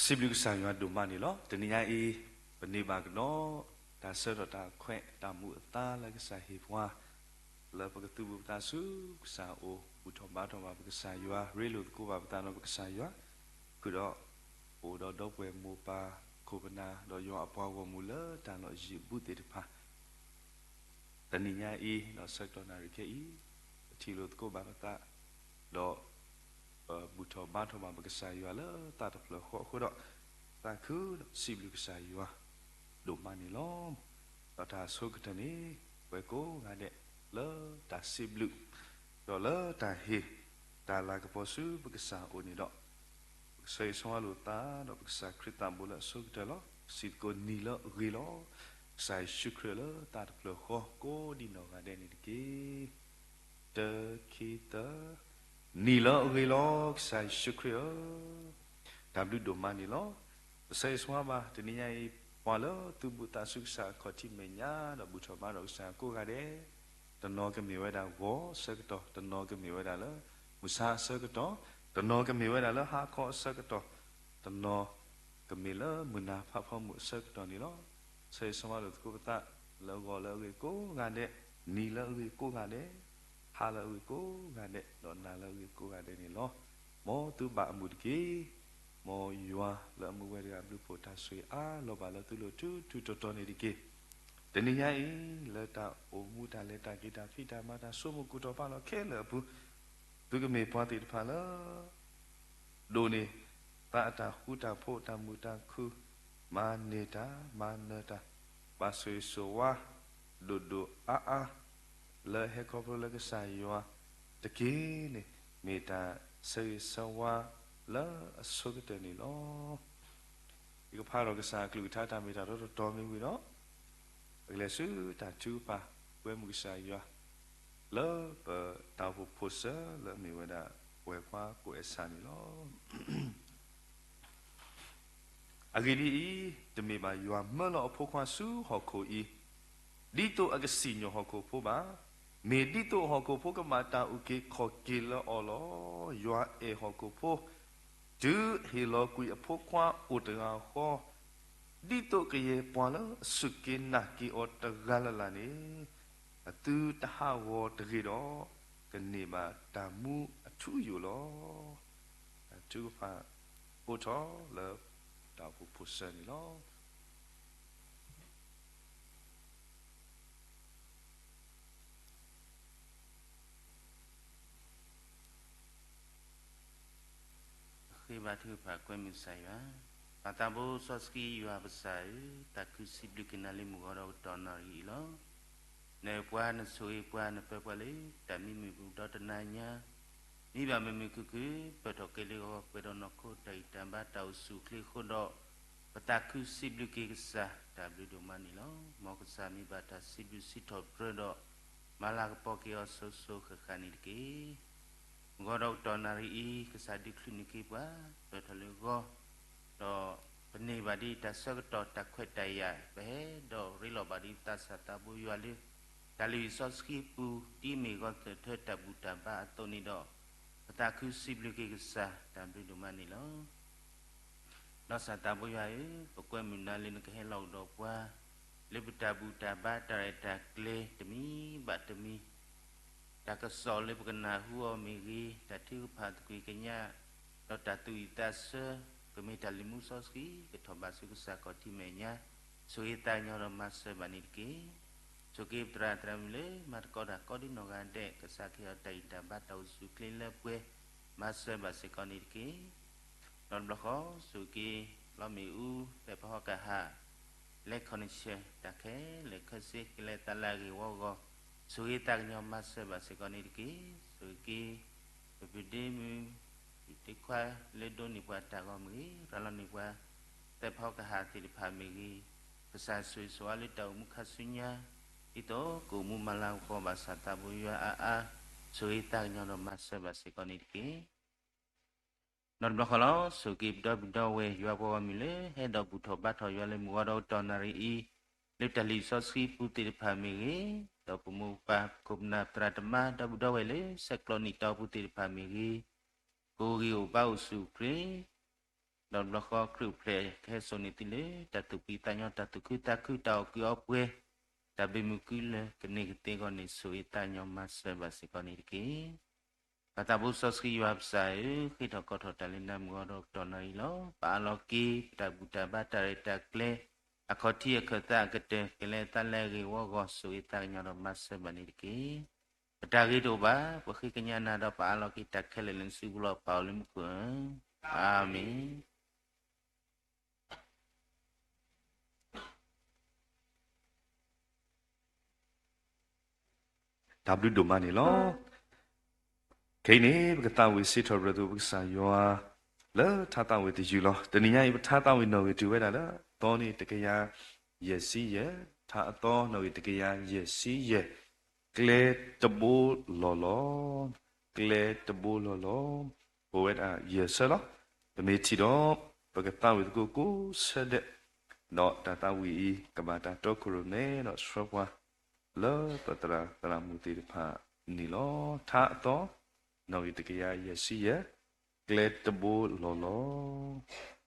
စံးဘျုးကစၢ်ယွၤဒိၣ်မးန့ၣ်လီၤ. တနံၤညါအံၤ ပန့ၢ်ဘၣ်ကဒီး တၢ်ဆၢကတီၢ်တၢ်ခွဲးတၢ်မူအသါလၢကစၢ်ဟ့ၣ်ပှၤ လၢပကသူၣ်ဘၣ်ပသးဆူကစၢ်အအိၣ် ဘူၣ်ထီၣ်ဘါထီၣ်ဘၣ်ပကစၢ်ယွၤ ရ့လိာ်သကိးဘၣ်ပသးဒီးပကစၢ်ယွၤ ဃုာ်ဒီး ပအိၣ်ဒီးဒီပုၢ်ဝဲၢ်မိၢ်ပၢ်ခိၣ်ပနၢ် ဒီးယွၤအပှၤဂီၢ်မုၢ်လၢတၢ်လီၢ်ယံၤဘူးသ့ၣ်တဖၣ် တနံၤညါအံၤ ဒီးဆၢကတီၢ်နၣ်ရံၣ်ခဲအံၤ ပထံၣ်လိာ်သကိးဘၣ်ပသး ဒီး ပဘူၣ်ထီၣ်ဘါထီၣ်ဘၣ်ပကစၢ်ယွၤလၢသးတဖျၢၣ်ဃီအဃိဒီး သးခုဒီးစံးဘျုးကစၢ်ယွၤ ဒိၣ်မးန့ၣ်လီၤ. ဒီးတၢ်ဆိကတၢၢ်န့ၣ် ပဝဲကိးဂၤဒဲး လၢတၢ်စံးဘျုး ဒီးလၢတၢ်ဟ့ၣ် တၢ်လၤကပီၤဆူပကစၢ်အအိၣ်န့ၣ်ဒီး ပကဆၢဂ့ၤဆၢဝါလိာ်သး ဒီးပကစၢ်ခရံာ်သးဘိလၢအဆိကတၢၢ်လီၤ. စံးသကိးနံၤလၢအဂ့ၤလီၤ. ကစၢ်ယ့ၣ်ၡူးခရံာ်လၢသးတဖျၢၣ်ဃီ ကိးဒံနီၢ်ဂၤဒဲးန့ၣ်တက့ၢ်. တၢ ခံ သၢ, နံၤလၢအဂ့ၤလီၤ ကစၢ်ယ့ၣ်ၡူးခရံာ်ဧၢ, တၢ်ဘျုးဒိၣ်မးန့ၣ်လီၤ. ပဆၢဂ့ၤဆၢဝါဘၣ် တနံၤညါအံၤ ပှၤလၢသုးဘူးသးဆူကစၢ်အခီၣ်ထံးမဲာ်ညါ ဒီးဘူၣ်ထီၣ်ဘါထီၣ်ကစၢ်ကိးဂၤဒဲး, တနီၤကမ့ၢ်ဝဲဒၣ်ဂီၤအဆၢကတီၢ်, တနီၤကမ့ၢ်ဝဲဒၣ်လၢ မုၢ်ဆါအဆၢကတီၢ်, တနီၤကမ့ၢ်ဝဲဒၣ်လၢဟါခီအဆၢကတီၢ်, တနီၤ ကမ့ၢ်လၢမုၢ်နၤဖးဖီမုၢ်အဆၢကတီၢ်န့ၣ်လီၤ. ဆၢဂ့ၤဆၢဝါလိာ်သကိးပသး လၢဂီၤလၢအဂ့ၤကိးဂၤဒဲး, နံၤလၢအဂ့ၤကိးဂၤဒဲး, ဟါလၢအဂ့ၤကိးဂၤဒဲး, ဒီးနၤလၢအဂ့ၤကိးဂၤဒဲးန့ၣ်လီၤ. မ်သုဘၣ်အမုာ်တက့ၢ်. မ်ယွၤလၢအမူဝဲတဂၤဘျုးဖှိၣ်တၢ်ဆိၣ်ဂ့ၤအါလီၤဘၣ်လၢသုလိၤထူထူတီတီန့ၣ်တက့ၢ်. တနံၤညါအံၤ လၢတၢ်အိၣ်မူတၢ်လဲၤတၢ်က့ၤတၢ်ဖံးတၢ်မၤတၢ်ဆိကမိၣ်ကူၣ်ထီၣ်ဖးလီၤခဲလၢာ်အပူၤ သုကမ့ၢ်ပှၤသ့ၣ်တဖၣ်လၢ ဒိၣ်န့ၢ် သးအတၢ်ဃူတၢ်ဖိးတၢ်မုာ်တၢ်ခုၣ်, မၤန့ၢ်တၢ် မၤနၢၤတၢ်, ဘၣ်ဆိၣ်ဂ့ၤဆိၣ်ဝါ ဒိၣ်ဒိၣ်အါအါ လၢဟဲခီဖျိလၢကစၢ်ယွၤတက့ၢ်န့ၣ် မ့ၢ်တၢ်ဆၢဂ့ၤဆၢဝါလၢအဆိကတၢၢ်န့ၣ်လီၤ. ယကဖးဒီးကစၢ်အကလုၢ်ကထါတၢ်မ့ၢ်တၢ်တီတီတီမ့ၢ်ဝံၤဒီး ပကလဲၤဆူတၢ်ထုကဖၣ် ကွဲမုာ်ကစၢ်ယွၤ လၢပတၢ်အိၣ်ဖှိၣ်ဖိစၢၤလၢအမ့ၢ်ဝဲဒၣ် ပဝဲၢ်ခွါကိးအဲၣ်ဆၣ်န့ၣ်လီၤ. အဂ့ၢ်ဒ်အံၤ, တမ့ၢ်ဘၣ်ယွၤမၢလီၤအဖိခွါဆူဟီၣ်ခိၣ်အံၤ, ဒ်သိးအကစံၣ်ညီၣ်ဟီၣ်ခိၣ်ဖိဘၣ်. မ့ၢ်ဒ်သိးဟီၣ်ခိၣ်ဖိကဘၣ်တၢ်အုၣ်က့ၤခီၣ်က့ၤလၢအီၤလီၤ. ယွၤအဲၣ်ဟီၣ်ခိၣ်ဖိ တုၤဟ့ၣ်လီၤကွံာ်အဖိခွါအိၣ်တဂၤဃီ, ဒ်သိးကယဲၢ်ပှၤလၢအစူၢ်က့ၤနာ်က့ၤအီၤတဂၤလၢ်လၢ်န့ၣ်, အသုတဟးဂီၤတဂ့ၤဒီး ကန့ၢ်ဘၣ်တၢ်မူအထူအယိာ်လီၤ. တၢ်ထုကဖၣ်အိးထီၣ်လၢတၢ်အိၣ်ဖှိၣ်ဖိစၢၤန့ၣ်လီၤ. ဃ့ဘါထုကဖၣ်ကွဲမုာ်ကစၢ်ယွၤ, ပၢ်သးဘိစီဆှံယွၤပစၢ်ဧၢ, တၢ်ခုစံးဘျုးက့ၤနၤလၢမုၢ်ဂီၤဒီးကတီၢ်နၣ်ရံၣ်အံၤလီၤ. နပှၤနဆိၣ်ဂ့ၤပှၤ နပၢၤပှၤလၢ တၢ်မံမုာ်ပူၤဒီတနၤညါ မံဘၣ်မုာ်မုာ်ခုၣ်ခုၣ် ပၢၢ်ထီၣ်က့ၤလၢဂီၤ ပှဲၤဒီးနီၢ်ခိတၢ်ဂံၢ်တၢ်ဘါတၢ်အိၣ်ဆူၣ်အိၣ်ချ့အဃိဒီး ပသးခုစံးဘျုးက့ၤကစၢ် တၢ်ဘျုးဒိၣ်မးန့ၣ်လီၤ. မ်ကစၢ်မ့ၢ်ဘၣ်တၢ်စံးဘျုးစံးထီၣ်ပတြၢၤဒီး မၤလၤကပီၤက့ၤအီၤစိၤစိၤဃၣ်ဃၣ်န့ၣ်တက့ၢ်. မုၢ်ဂီၤဒီးကတီၢ်နၣ်ရံၣ်အံၤ ကစၢ်ဒုးချုးန့ၢ်က့ၤပှၤ ပၢၢ်ထီၣ်လၢဂီၤ ဒီးပန့ၢ်ဘၣ်ဒ်တၢ်ဆၢကတီၢ်တၢ်ခွဲးတၢ်ယာ် ပဟဲဒီးရ့လိာ်ဘၣ်ဒ်ပသးစၢ်သးဘိယွၤလၢ တၢ်လုၢ်ဟံၣ်စီဆှံပူၤ ဒ်မ့ၢ်ဂီၤသၢၣ်ထၢတၢ်ဘူၣ်တၢ်ဘါအသိးန့ၣ်ဒီး ပသးခုစံးဘျုးက့ၤကစၢ် တၢ်ဘျုးဒိၣ်မးန့ၣ်လီၤ. ဒီးစၢ်သးဘိယွၤဧၢ, ပကွဲမုာ်နၤလၢနကဟဲလီၤကဒီးပှၤ လၢပတၢ်ဘူၣ်တၢ်ဘါတၢ်ရဲၣ်တၢ်ကျဲၤတမံၤဘၣ်တမံၤ တၢ်ကစီၣ်လၢပကနၢ်ဟူအီၤမ့ၢ်ဂ့ၤ, တၢ်ထုကဖၣ်သကွံာ်ကညး, ဒီးတၢ်သူၣ်အံၣ်သးဆၢ, ကမ့ၢ်တၢ်လုၢ်မူစီဆှံ ကထီၣ်ဘးဆူကစၢ်ခီၣ်ထံးမဲာ်ညါ, ဆိၣ်ဂ့ၤသးကညီၤဒီးမၤစၢၤဘၣ်န့ၣ်တက့ၢ်. ဆိၣ်ဂ့ၤပသရၣ်သရၣ်မုၣ်လၢမၤသကိးတၢ်ကိးဒ်နီၢ်ဂၤဒဲး, ကစၢ်ခရံာ်အတၢ်ဂံၢ်တၢ်ဘါတၢ်အိၣ်ဆူၣ်အိၣ်ချ့လၢပှဲၤ, မၤစၢၤဘၣ်စ့ၢ်ကီးန့ၣ်တက့ၢ်. ဒီးတဘျီဃီ ဆိၣ်ဂ့ၤက့ၤ လီမ့ၣ်အူ သဲးဖီကဟၣ် လဲၤခီၣ်နဆၢၣ် တၢ်ခဲလၢာ်ခဲဆ့ ကလဲၤသးလၢအဂ့ၢ်ဝီအဂီၢ်, ဆိၣ်ဂ့ၤသးကညီၤမၤစၢၤဘၣ်စ့ၢ်ကီးန့ၣ်တက့ၢ်. ဆိၣ်ဂ့ၤက့ၤ ပပဒ့မုၣ် တခွါလၢဒိးန့ၢ်ပှၤတၢ်ဂီၤမ့ၢ်ဂ့ၤ, ရၤလီၤန့ၢ်ပှၤ သဲးဖီကဟၣ်သ့ၣ်တဖၣ်မ့ၢ်ဂ့ၤ, ကစၢ်ဆိၣ်ဂ့ၤဆိၣ်ဝါလၢတၢ်အိၣ်မူခါဆူညါ, ဒ်သိးကအိၣ်မူမၤလၤကပီၤဘၣ်စၢ်သးဘိယွၤအါအါ, ဆိၣ်ဂ့ၤသးကညီၤဒီးမၤစၢၤဘၣ်စ့ၢ်ကီးန့ၣ်တက့ၢ်. ဒီးတဘျီဃီလီၤ ဆိၣ်ဂ့ၤပဒီပုၢ်ဒီဝဲၢ်ယွၤပှၤဂီၢ်မုၢ်လၢ ဟဲဒီးဘူၣ်ထီၣ်ဘါထီၣ်ယွၤလၢမုၢ်ဂီၤဒီးကတီၢ်နၣ်ရံၣ်အံၤ, လၢတၢ်လုၢ်ဟံၣ်စီဆှံပူၤသ့ၣ်တဖၣ်မ့ၢ်ဂ့ၤ, ဒီးပမိၢ်ပၢ်ပခိၣ်ပနၢ်ပသရၣ်သမါဒီပုၢ်ဒီဝဲၢ်လၢဆဲးကျိးနံၣ်တီပူၤသ့ၣ်တဖၣ်မ့ၢ်ဂ့ၤ, ကအိၣ်ဂံၢ်အိၣ်ဘါအိၣ်ဆူၣ်အိၣ်ချ့, မ ဒီးတဘျီဃီခရံာ်အိၣ်ဖျဲၣ်ကဟဲစိာ်န့ၢ်သုလၢ တၢ်သူၣ်ဖှံသးညီ တၢ်သူၣ်ခုသးခု တၢ်အီၣ်ကုၢ်အီပှဲၤ တၢ်ဘၣ်မုာ်ကုလၢကန့ၢ်ကသ့အဂီၢ်န့ၣ် ဆိၣ်ဂ့ၤသးကညီၤမၤစၢၤဘၣ်စ့ၢ်ကီးန့ၣ်တက့ၢ်. ပၢ်သးဘိစီဆှံယွၤပစၢ်ဧၢ, ဃ့ထီၣ်ကိးထီၣ်တၢ်လၢနၤမုၢ်ဂီၤဒီးကတီၢ်နီၣ်အံၤလီၤ. ပအးလီၤက့ၤ ပတၢ်ဘူၣ်တၢ်ဘါ တၢ်ရဲၣ်တၢ်ကျဲၤ အခီၣ်ထံးအခၢၣ်သးအကတၢၢ် ကလဲၤအသးလၢအဂ့ၤအဝီအဂီၢ် ဆိၣ်ဂ့ၤသးကညီၤဒီးမၤစၢၤဘၣ်န့ၣ်တက့ၢ်. ပတၢ်ဂ့ၤတအိၣ်ဘၣ်, ပဃ့ကညးနၤဒီးပအးလီၤက့ၤတၢ်ခဲလၢာ်လၢနစုပူၤလီၤ. ပၢ်အိၣ်လၢမူခိၣ်ဧၢ, အၤမ့ၣ်. တၢ်ဘျုးဒိၣ်မးန့ၣ်လီၤ. ခဲအံၤန့ၣ် ပကသးဝံၣ်စံးထီၣ်ပတြၢၤသုပကစၢ်ယွၤ လၢထါသးဝံၣ်တယုၢ်လီၤ. တနံၤညါအံၤ ပထါသးဝံၣ်နီၣ်ဂံၢ်တုၤဝဲဒၣ်လၢ သီန့ၣ်တကယၤယဲၢ်ဆံယဲၢ်, ထါအသီနီၣ်ဂံၢ်တကယၤယဲၢ်ဆံယဲၢ်, ကျဲတဘိလီၢ်လီၤ, ကျဲတဘိလီၢ်လီၤ. အိၣ်ဝဲဒၣ်ယဲၢ်ဆၢလီၤ. ပမ့ၢ်ထံၣ်ဒီး ပကသးဝံၣ်သကိးကိးဆၢဒဲး, ဒီးတၢ်သးဝံၣ်အံၤ ကဘၣ်တၢ်တီခိၣ်ရိၣ်မဲဒီးဆှၢပှၤ လၢပသရၣ်သရၣ်မုၣ်သ့ၣ်တဖၣ်န့ၣ်လီၤ. ထါအသီ နီၣ်ဂံၢ်တကယၤယဲၢ်ဆံယဲၢ်, ကျဲတဘိလီၢ်လီၤ.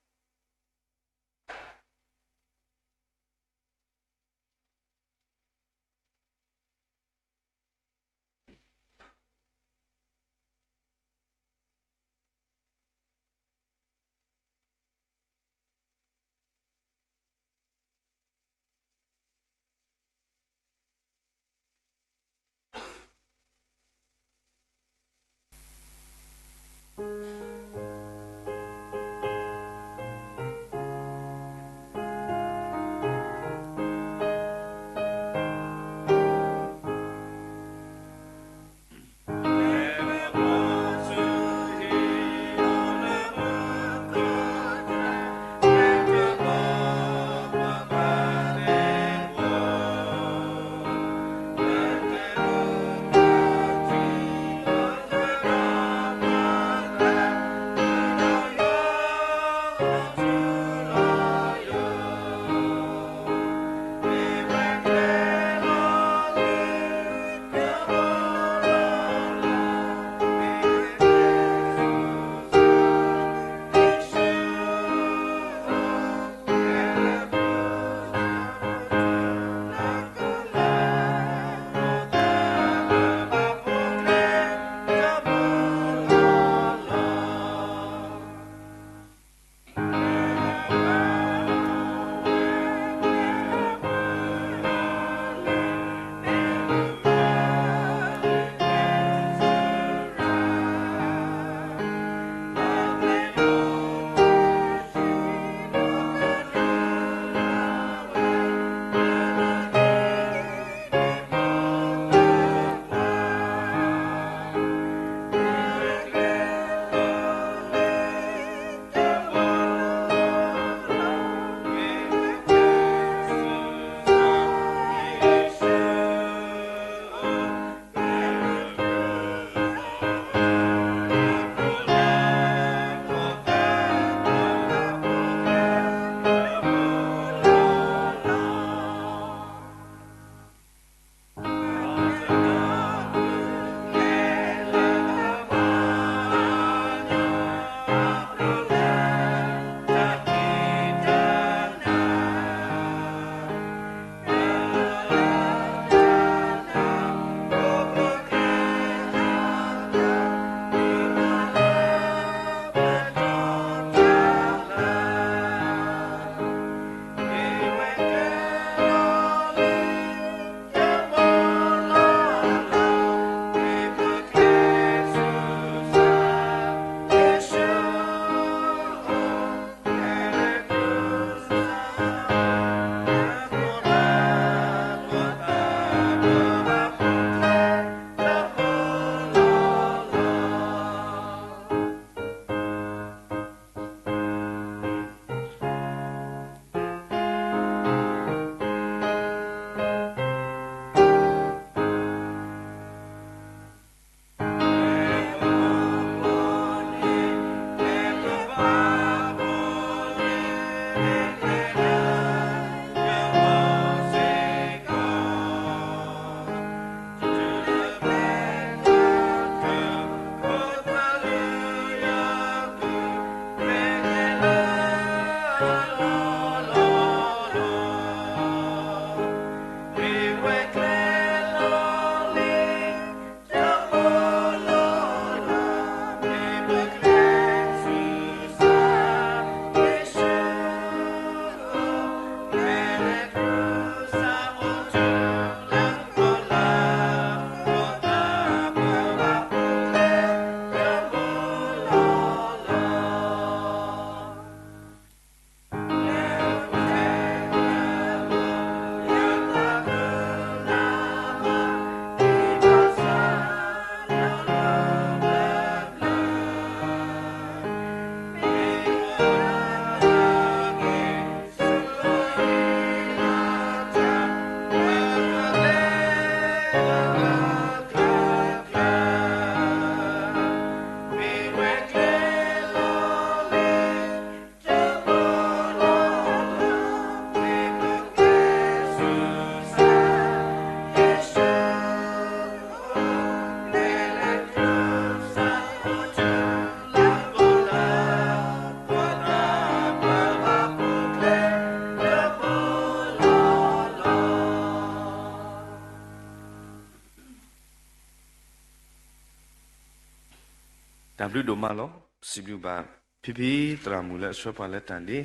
တၢ်ဘျုးဒိၣ်မးလီၤ. စံးဘျုးဘၣ် ဖံဖံသရၣ်မုၣ်လၢအဆှၢပှၤလၢတၢ်ဒ့,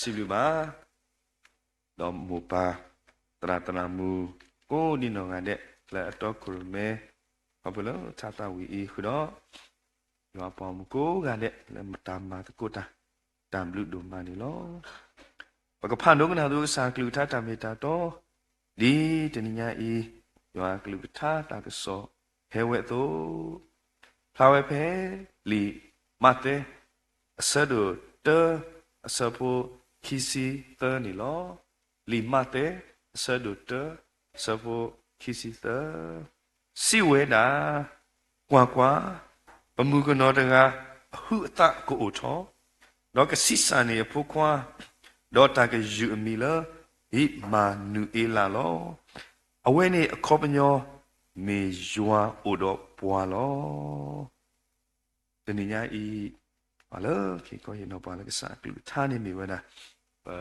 စံးဘျုးဘၣ် ဒီးမိၢ်ပၢ် သရၣ်သရၣ်မုၣ် ကိးဒံနီၢ်ဂၤဒဲး လၢအတီခိၣ်ရိၣ်မဲ ခီဖျိလၢထါသးဝံၣ်အံၤဃုာ်ဒီး ယွၤပှၤမုၣ်ကိးဂၤဒဲး လၢမတၤမၤသကိးတၢ် တၢ်ဘျုးဒိၣ်မးန့ၣ်လီၤ. ပကဖးဒိကနၣ်သကိးကစၢ်အကလုၢ်ကထါတၢ်မ့ၢ်တၢ်တီ ဒ်တနံၤညါအံၤ ယွၤအကလုၢ်ကထါတၢ်ကစီၣ်ဟဲဝဲအသိး, ဖျါဝဲဖဲ လံာ်မးသဲ အဆၢဒိၣ်တၢ အဆၢဖိခံဆံသၢန့ၣ်လီၤ. လံာ်မးသဲ အဆၢဒိၣ်တၢ အဆၢဖိခံဆံသၢ စံးဝဲဒၣ်, ကွၢ်ကွၢ်, ပမုၣ်ကနီၤတဂၤ အဟုးအသးကအိၣ်ထီၣ်, ဒီးကဆံးစၢ်န့ၢ်အဖိခွါ, ဒီးတၢ်ကယုၢ်အမံၤလၢ အံၣ်မၤနူၤအ့လးလီၤ. အဝဲန့ၣ်အခီပညီ မ့ၢ်ယွၤအိၣ်ဒီးပှၤလီၤ. တနံၤညါအံၤ ပှၤလၢခံခီဟ့ၣ်နီၤပှၤလၢကစၢ်အကလုၢ်ကထါန့ၣ်မ့ၢ်ဝဲဒၣ် ပ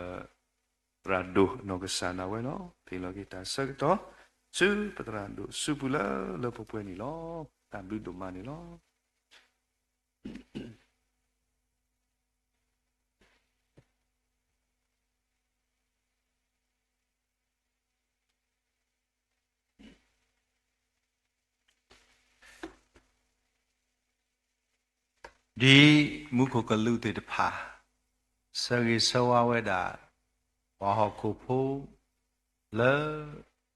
သရၣ်ဒိၣ်အနီၢ်ကစၢ်ဒၣ်ဝဲလီၤ. ဟ့ၣ်လီၤက့ၤတၢ်ဆၢကတီၢ် ဆူပသရၣ်ဒိၣ်စုပူၤလၢလၢပှဲၤပှဲၤန့ၣ်လီၤ. တၢ်ဘျုးဒိၣ်မးန့ၣ်လီၤ. ဒ်မူခိၣ်ကလူးသ့ၣ်တဖၣ် ဆၢဂ့ၤဆၢဝါဝဲဒၣ် ပှၤဟီၣ်ခိၣ်ဖိ လၢ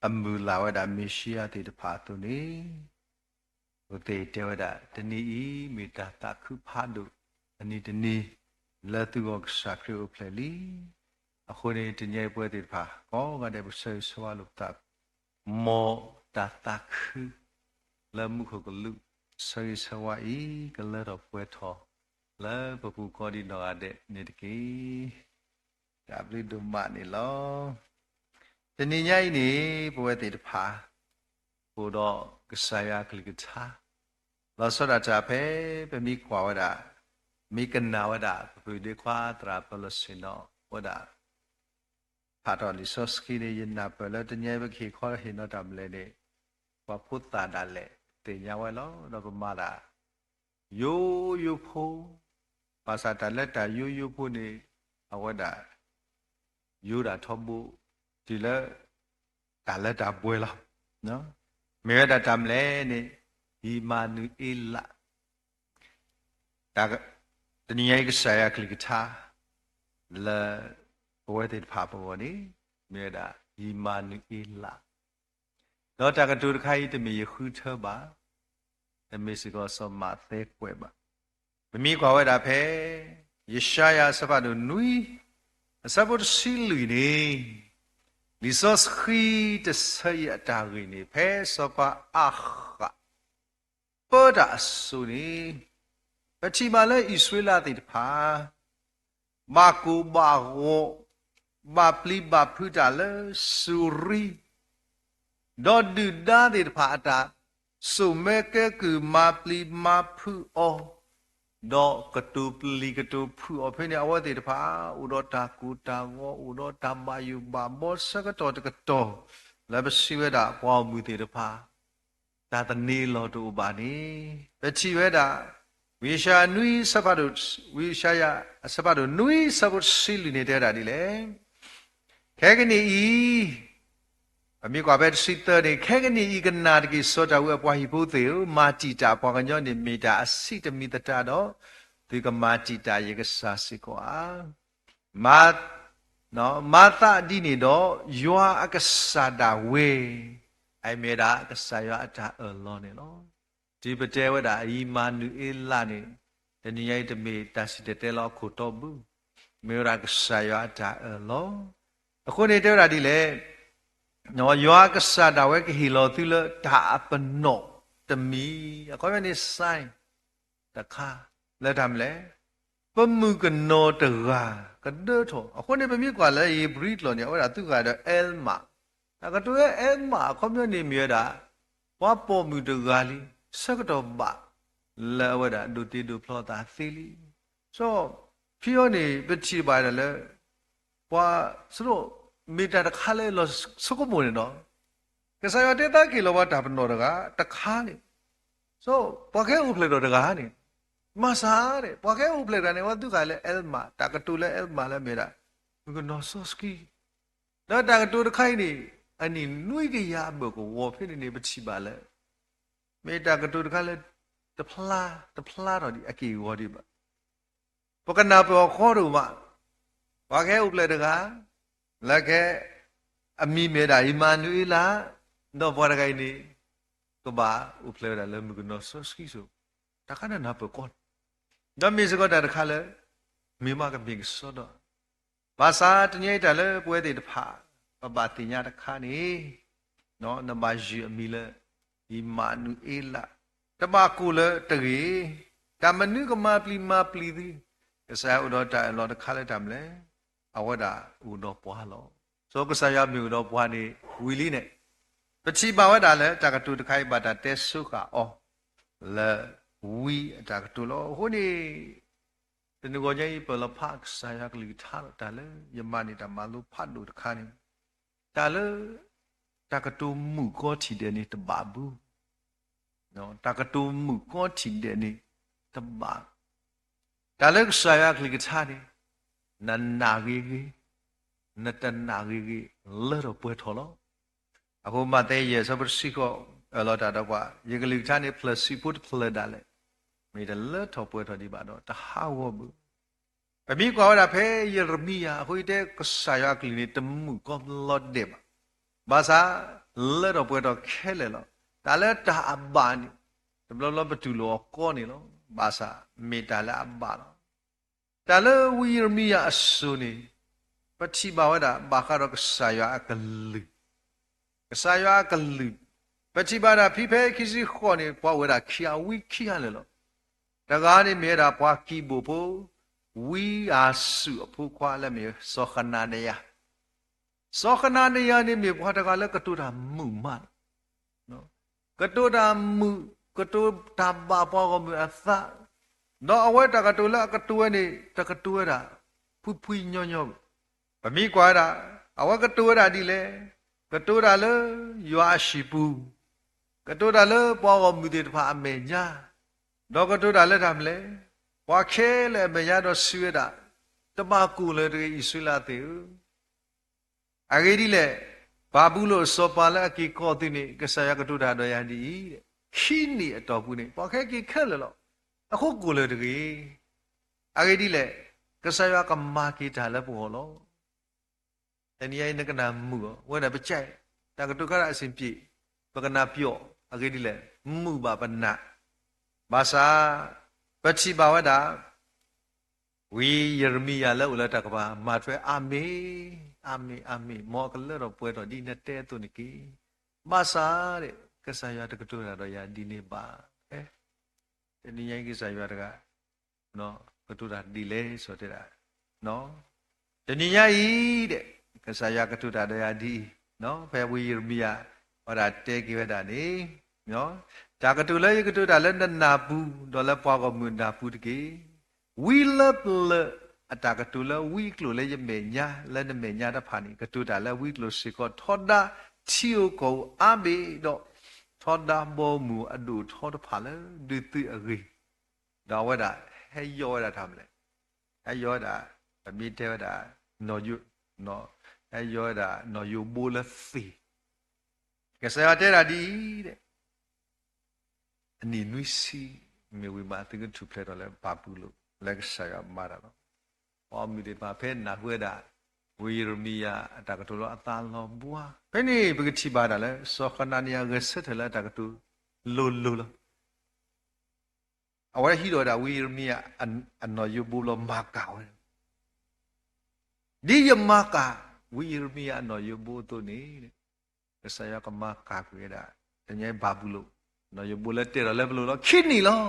အမုၢ်လၢ်ဝဲဒၣ်မ့ၣ်ၡံအၤသ့ၣ်တဖၣ်အသိးန့ၣ်, အဝဲသ့ၣ်တဲဝဲဒၣ် တနံၤအံၤမ့ၢ်တၢ်သးခုဖးဒိၣ်အနံၤတနံၤ လၢသုဂီၢ်ကစၢ်ခရံာ်အိၣ်ဖျဲၣ်လံ. အဃိန့ၣ် တနံၤအံၤပဝဲသ့ၣ်တဖၣ် ကိးဂၤဒဲးပဆၢဂ့ၤဆၢဝါလိာ်ပသး မ်တၢ်သးခု လၢမူခိၣ်ကလူး ဆၢဂ့ၤဆၢဝါအံၤ ကလၢထီၣ်ပှဲၤထီၣ် လၢပပူၤကိးဒံနီၢ်ဂၤဒဲးန့ၣ်တက့ၢ်. တၢ်ဘျုးဒိၣ်မးန့ၣ်လီၤ. တနံၤညါအံၤန့ၣ် ပဝဲသ့ၣ်တဖၣ် အိၣ်ဒီးကစၢ်ယွၤအကလုၢ်ကထါ လီၤဆီဒၣ်တၢ်ဖဲ ပမ့ၢ်ကွၢ်ဝဲဒၣ်, မ့ၢ်ကနၣ်ဝဲဒၣ် ပပုၢ်ဒ့ခွါသရၣ်ပၢၤလီၢ်ဆ့ၣ်နီၤဝဲဒၣ် ဖးထီၣ်လံာ်စီဆှံန့ၣ် ယနၢ်ပၢၢ်လၢတနံၤအံၤပကဟ့ၣ်ခီဟ့ၣ်နီၤတၢ်မနုၤလဲၣ်န့ၣ်, ပှၤဖိသၣ်ဒၣ်လဲာ်သ့ၣ်ညါဝဲလီၤ. ဒီးပမၤတၢ် ယိယိဖိ, ဘၣ်ဆၣ်တၢ်လၢတၢ်ယိယိဖိန့ၣ် အဝဲဒၣ် ယိဒၣ်ထီဘိ တုၤလၢ တၢ်လၢတၢ်ပှဲၤလီၤ. မ့ၢ်ဝဲဒၣ်တၢ်မနုၤလဲၣ်န့ၣ် အံၣ်မၤနူၤအ့လး တနံၤညါအံၤကစၢ်ယွၤအကလုၢ်ကထါ လၢ ပဝဲသ့ၣ်တဖၣ်အပဂီၢ်န့ၣ် မ့ၢ်ဝဲဒၣ် အံၣ်မၤနူၤအ့လး, ဒီးတၢ်ကတိၤတခါအံၤတမ့ၢ်ယဃုထၢဘၣ်, တမ့ၢ်စ့ၢ်ကီးစီၤမးသဲကွဲးဘၣ်. ပမ့ၢ်ကွၢ်ဝဲဒၣ်ဖဲ ယၡါယၤအဆၢဖးဒိၣ်နွံ အဆၢဖိတဆံလွံၢ်န့ၣ်, လံာ်စီဆှံတဆၢအံၤအတၢ်ဂ့ၢ်န့ၣ် ဖဲစီၤပၤအၤဃး ပၢတၢ်အစိၤန့ၣ်, ပထံၣ်ဘၣ်လၢအံၣ်စရ့လးသ့ၣ်တဖၣ် ဘၣ်ကိၢ်ဘၣ်ဂီၤ ဘၣ်ပျံၤဘၣ်ဖုးတၢ်လၢစူၤရံ, ဒီးဒုၣ်ဒါသ့ၣ်တဖၣ်အတၢ် စိာ်မၢကဲကုၢ်မၤပျံၤမၤဖုးအီၤ, ဒီးကတိၤပျံၤကတိၤဖုးအီၤဖဲန့ၣ် အဝဲသ့ၣ်တဖၣ် အိၣ်ဒီးတၢ်ကိၢ်တၢ်ဂီၤ အိၣ်ဒီးတၢ်ဘၣ်ယိၣ်ဘၣ်ဘီဆၢကတီၢ်တကတီၢ် လၢပစံးဝဲဒၣ်ပှၤဂီၢ်မုၢ်သ့ၣ်တဖၣ် တၢ်သန့ၤလီၤတအိၣ်ဘၣ်န့ၣ်, ပထံၣ်ဝဲဒၣ် ဝံယၡါယၤနွံဆၢဖးဒိၣ်, ဝံယၡါယၤအဆၢဖးဒိၣ်နွံဆၢဖိတဆံလွံၢ်န့ၣ် တဲဝဲဒၣ်ဒ်လဲၣ်. ခဲကနံၣ်အံၤ, ပမ့ၢ်ကွၢ်ဖဲတဆံသၢန့ၣ်, ခဲကနံၣ်အံၤကနၣ်တက့ၢ် စီၤဒၤဝံးအပှၤဟံၣ်ဖိသ့ၣ်ဧၢ, မၤတံာ်တာ်ပှၤကညီန့ၣ် မ့ၢ်တၢ်အဆံးတမံၤသတးဒီး, သုကမၤတံာ်တာ်ယကစၢ်စ့ၢ်ကီးဧါ. မၤ မၤသးဒ်န့ၣ်ဒီး ယွၤအကစၢ်ဒၣ်ဝဲ အမ့ၢ်ဝဲဒၣ်ကစၢ်ယွၤအတၢ်အၢၣ်လီၤန့ၣ်လီၤ. တုၤပတဲဝဲဒၣ် အံၣ်မၤနူၤအ့လးန့ၣ်, တနံၤညါအံၤတမ့ၢ်တၢ်စံၣ်တဲၤတဲလီၤအခိၣ်တီဘၣ်, မ့ၢ်ဝဲဒၣ်ကစၢ်ယွၤအတၢ်အၢၣ်လီၤ. အဃိန့ၣ်တဲဝဲဒၣ်ဒ်လဲၣ်, ယွၤအကစၢ်ဒၣ်ဝဲကဟ့ၣ်လီၤသုလၢတၢ်အပနီၣ်တမံၤ, အခီပညီန့ၣ် sign တခါ လၢတၢ်မနုၤလဲၣ်, ပမုၣ်ကနီၤတဂၤ ကဒၢထီၣ်. အဃိန့ၣ် ပမ့ၢ်ကွၢ်လၢဧ့ၤဘြံၤကျိာ်န့ၣ် အဝဲဒၣ်သုဂၤဒီး Alma, တၢ်ကတိၤလၢ Alma အခီပညီန့ၣ်မ့ၢ်ဝဲဒၣ် ပှၤပိာ်မုၣ်တဂၤလံ, ဆၢကတီၢ်ဘၣ်လၢအဝဲဒၣ်ဒိးတ့ဒိးဖျီအသးသ့လံ. စီၤဖံအီၤန့ၣ် ပထံၣ်ဘၣ်ဒၣ်လၢ ပှၤစရီ မ့ၢ်တၢ်တခါလၢလီၤဆိကမိၣ်န့ၣ်ဒီး ကစၢ်ယွၤတဲသးက့ၤလီၤပှၤတၢ်ပနီၣ်တဂၤတခါန့ၣ်, စီၤပှၤကဟဲအိၣ်ဖျဲၣ်ထီၣ်တဂၤန့ၣ်, ဘၣ်ဆၣ် ပှၤကဟဲအိၣ်ဖျဲၣ်တဂၤန့ၣ် အဝဲသူၣ်ဃာ်လၢ Alma တၢ်ကတိၤလၢ Alma လၢအမ့ၢ်ဒၣ် မုၣ်ကနီၤစီဆှံ, ဒီးတၢ်ကတိၤတခါအံၤန့ၣ် အနံၣ်နွံကယၤအဘၢၣ်ကဝီၤဖဲန့ၣ်န့ၣ် ပထံၣ်ဘၣ်လၢ မ့ၢ်တၢ်ကတိၤတခါလၢ တဖျါ, တဖျါထီၣ်ဒံးအက့ၢ်အဂီၤဒံးဘၣ်. ပကနၢ်ပၢၢ်အီၤကီဒိၣ်မး, ပှၤကဟဲအိၣ်ဖျဲၣ်တဂၤ လၢကဟဲ အမံၤမ့ၢ်ဒၣ် အံၣ်မၤနူၤအ့လး, ဒီးပှၤတဂၤအံၤန့ၣ် ကဘၣ်အိၣ်ဖျဲၣ်ဝဲဒၣ်လၢမုၣ်ကနီၤစီဆှံစိၤ, တၢ်ခါန့ၣ်နၢ်ပၢၢ်ကီန့ၣ်, ဒီးမ့ၢ်စ့ၢ်ကီးတၢ်တခါလၢ မ့ၢ်မးကမ့ၢ်ကစီဒီ, ဘၣ်ဆၣ်တနံၤအံၤတၢ်လၢပဝဲသ့ၣ်တဖၣ် ပဘၣ်သ့ၣ်ညါတခါန့ၣ် နဘၣ်ယုၢ်အမံၤလၢ အံၣ်မၤနူၤအ့လး, တဘၣ်ကိၢ်လၢၤတဂ့ၤ, တၢ်မနုၤကမၤပျံၤမၤပျံၤသု, ကစၢ်ယွၤအိၣ်ဒီးတၢ်အၢၣ်လီၤတခါလၢတၢ်မနုၤလဲၣ်, အဝဲဒၣ်အိၣ်ဒီးပှၤလီၤ. စီၤကစၢ်ယွၤမ့ၢ်အိၣ်ဒီးပှၤန့ၣ် ဝံၤလံန့ၣ်, ပထံၣ်ဘၣ်ဝဲဒၣ်လၢတၢ်ကတိၤတခါအံၤဘၣ်တၢ်တဲဆိဃာ်အီၤ လၢဝံအတၢ်ကတိၤလီၤ. အဃိန့ၣ် တနံၤဂီၤညါအံၤ ပၢၢ်လီၤဖးကစၢ်ယွၤကလုၢ်ကထါဒီး တၢ်လၢယမၤန့ၢ်တၢ်မၤလိဖးဒိၣ်တခါန့ၣ်, တၢ်လၢ တၢ်ကတိၤမုာ်ကီထံၣ်ဒဲးန့ၣ်တဘၣ်ဘၣ်, တၢ်ကတိၤမုာ်ကီထံၣ်ဒဲးန့ၣ်တဘၣ်, တၢ်လၢကစၢ်ယွၤကလုၢ်ကထါန့ၣ် နနာ်ဂ့ၤဂ့ၤ, နတနာ်ဂ့ၤဂ့ၤ လၢထီၣ်ပှဲၤထီၣ်လီၤ. အဃိမးသဲယဲၢ်ဆၢဖိတဆံဃိး အၢၣ်လီၤတၢ်ဒီးပှၤ, ယကလုၢ်ကထါန့ၣ် ဖျၢၣ်ဆံးဖိတဖျၢၣ်ဒၣ်လဲာ်, မ့ၢ်တလၢထီၣ်ပှဲၤထီၣ်ဒံးဘၣ်ဒီး တဟးဂီၤဘၣ်. ပမ့ၢ်ကွၢ်ဝဲဒၣ်ဖဲယံးရမံယၤအဃိ ယတဲကစၢ်ယွၤကလုၢ်န့ၣ် တမုာ်ကီဘျီဒဲးဘၣ်. ဘၣ်ဆၣ် လၢထီၣ်ပှဲၤထီၣ်ခဲလၢာ်လီၤ. တၢ်လၢတၢ်အဘၣ်န့ၣ် တဘျီဘျီပတူၢ်လိာ်အီၤကီန့ၣ်လီၤ. ဘၣ်ဆၣ် မ့ၢ်တၢ်လၢအဘၣ်လီၤ. တၢ်လၢဝံယံးရမံယၤအစိၤန့ၣ် ပထံၣ်ဘၣ်ဝဲဒၣ် ဘၣ်ဃးဒီးကစၢ်ယွၤအကလုၢ် ကစၢ်ယွၤအကလုၢ်, ပထံၣ်ဘၣ်ဒၣ်ဖဲခံဆံဃိးန့ၣ် ပှၤအိၣ်ဝဲဒၣ်ခံဂၤ ဝံခံဂၤလၢာ်လီၤ. တဂၤန့ၣ်မ့ၢ်ဝဲဒၣ်ပှၤကံးဘိၣ်ဖိ ဝံအၤစူၣ်အဖိခွါလၢမ့ၢ်စီၤဃနၤနယၤ. စီၤဃနၤနယၤန့ၣ်မ့ၢ်ပှၤတဂၤလၢကတိၤတၢ်မုာ်မးလီၤ. ကတိၤတၢ်မုာ်, ကတိၤတၢ်ဘၣ်ပှၤဂီၢ်မုၢ်အသး, ဒီးအဝဲတၢ်ကတိၤလၢအကတိၤဝဲန့ၣ် တကတိၤဝဲဒၣ် ဖှံဖှံညီညီဘၣ်. ပမ့ၢ်ကွၢ်ဝဲဒၣ် အဝဲကတိၤဝဲဒၣ်ဒ်လဲၣ်, ကတိၤတၢ်လၢယွၤအဟံၣ်ပူၤ, ကတိၤတၢ်လၢပှၤဂီၢ်မုၢ်သ့ၣ်တဖၣ်အမဲာ်ညါ, ဒီးကတိၤတၢ်လၢတၢ်မနုၤလဲၣ်, ပှၤခဲလၢာ်အမဲာ်ညါဒီးစံးဝဲဒၣ်, တဘၣ်ကိၢ်လၢၤတဂ့ၤ အံၣ်စရ့လးသ့ၣ်ဧၢ အဂ့ၢ်ဒ်လဲၣ်, ဘၤဘူလိၣ်အစီၤပၤလၢအက့ၤကီၢ်သုန့ၣ် ကစၢ်ယွၤကတိၤတၢ်ဒီးယၤဒ်အံၤ, ခံနံၣ်အတီၢ်ပူၤန့ၣ် ပှၤကဟဲက့ၤခဲလၢာ်လီၤ. အဃိကိၢ်လၢၤတဂ့ၤ. အဂ့ၢ်ဒ်လဲၣ်, ကစၢ်ယွၤကမၤက့ၤတၢ်လၢပဂီၢ်လီၤ. တနံၤအံၤနကနၣ်မုာ်အီၤ, ဝဲန့ၣ်ပကဲ, တၢ်ကတိၤခါဒၣ်အဆ့ၣ်ပျ့ၤ, ပကနၣ်ပျီ, အဂ့ၢ်ဒ်လဲၣ်, မုာ်ဘၣ်ပနၢ်. ဘၣ်ဆၣ် ပထံၣ်ဘၣ်ဝဲဒၣ် ဝံယံးရမံယၤလၢအိၣ်လၢတၢ်ကပၤ မၤထွဲ အၤမ့ၣ်, အၤမ့ၣ်, အၤမ့ၣ်, မ်အကလၢထီၣ်ပှဲၤထီၣ်ဒ်နတဲအသိးန့ၣ်တက့ၢ်. ဘၣ်ဆၣ် ကစၢ်ယွၤတကတိၤတၢ်ဒီးယၤဒ်န့ၣ်ဘၣ်. တနံၤညါအံၤကစၢ်ယွၤတဂၤ ကတိၤတၢ်ဒ်လဲၣ် စီၤတဲဒၣ်, တနံၤညါအံၤဒဲး ကစၢ်ယွၤကတိၤတၢ်ဒီးယၤဒ်အံၤ, ဖဲဝံယံးရမံယၤ အဝဲဒၣ်တဲက့ၤဝဲဒၣ်န့ၣ်, တၢ်ကတိၤလၢယကတိၤတၢ်လၢနနၢ်ပူၤ ဒီးလၢပှၤဂီၢ်မုၢ်နၢ်ပူၤတက့ၢ်. ဝံလၢပျၢၤအတၢ်ကတိၤလၢဝံအကျိာ်လၢယမဲာ်ညါ လၢနမဲာ်ညါတဖၣ်န့ၣ် ကတိၤတၢ်လၢဝံအကျိာ်စ့ၢ်ကီး ထီဒါထံဧိၤကီၢ်ဧိၤအါဘ့ၣ်ဒီး ထီဒါဘီမုၢ်အဒိၣ်အထီတဖၣ်လၢဒုးသုးအဂ့ၢ်, ဒီးအဝဲဒၣ်ဟဲယီၢ်ဝဲဒၣ်တၢ်မနုၤလဲၣ်, ဟဲယီၢ်ဝဲဒၣ် ပမ့ၢ်တဲဝဲဒၣ် နီၢ်ယိ, ဟဲယီၢ်ဝဲဒၣ်နီၢ်ယိၤဘိလၢသ့ၣ်, ကစၢ်ယွၤတဲဒၣ်ဒ်အံၤဒဲး အနံၣ်နွံဆံ မ့ၢ်ဝံၤမး သုကထူၣ်ဖျဲးထီၣ်လၢဘၤဘူလိၣ် လၢကစၢ်ယွၤမၤတၢ်လီၤ. ပှၤဂီၢ်မုၢ်သ့ၣ်တဖၣ်ဖဲနၢ်ဟူဝဲဒၣ် ဝံယံးရမံယၤအတၢ်ကတိၤလၢအသးလီၤဘှါ, ဖဲန့ၣ်ပကထံၣ်ဘၣ်ဒၣ်လၢ စီၤဃနၤနယၤဂဲၤဆၢထၢၣ်လၢအတၢ်ကတိၤလိၤလိၤလီၤ. အဝဲဟံးထီၣ်ဝဲဒၣ်ဝံယံးရမံယၤအနီၢ်ယိၤဘိဘျီမၤကၤဝဲ, ဒ်ယမၤကၤဝံယံးရမံယၤအနီၢ်ယိၤဘိအသိးန့ၣ် ကစၢ်ယွၤကမၤကၤကွံာ်ဝဲဒၣ် တနံၤညါအံၤဘၤဘူလိၣ် နီၢ်ယိၤဘိလၢတဲထီၣ်လၢပလိၤလီၤခံနံၣ်လီၤ.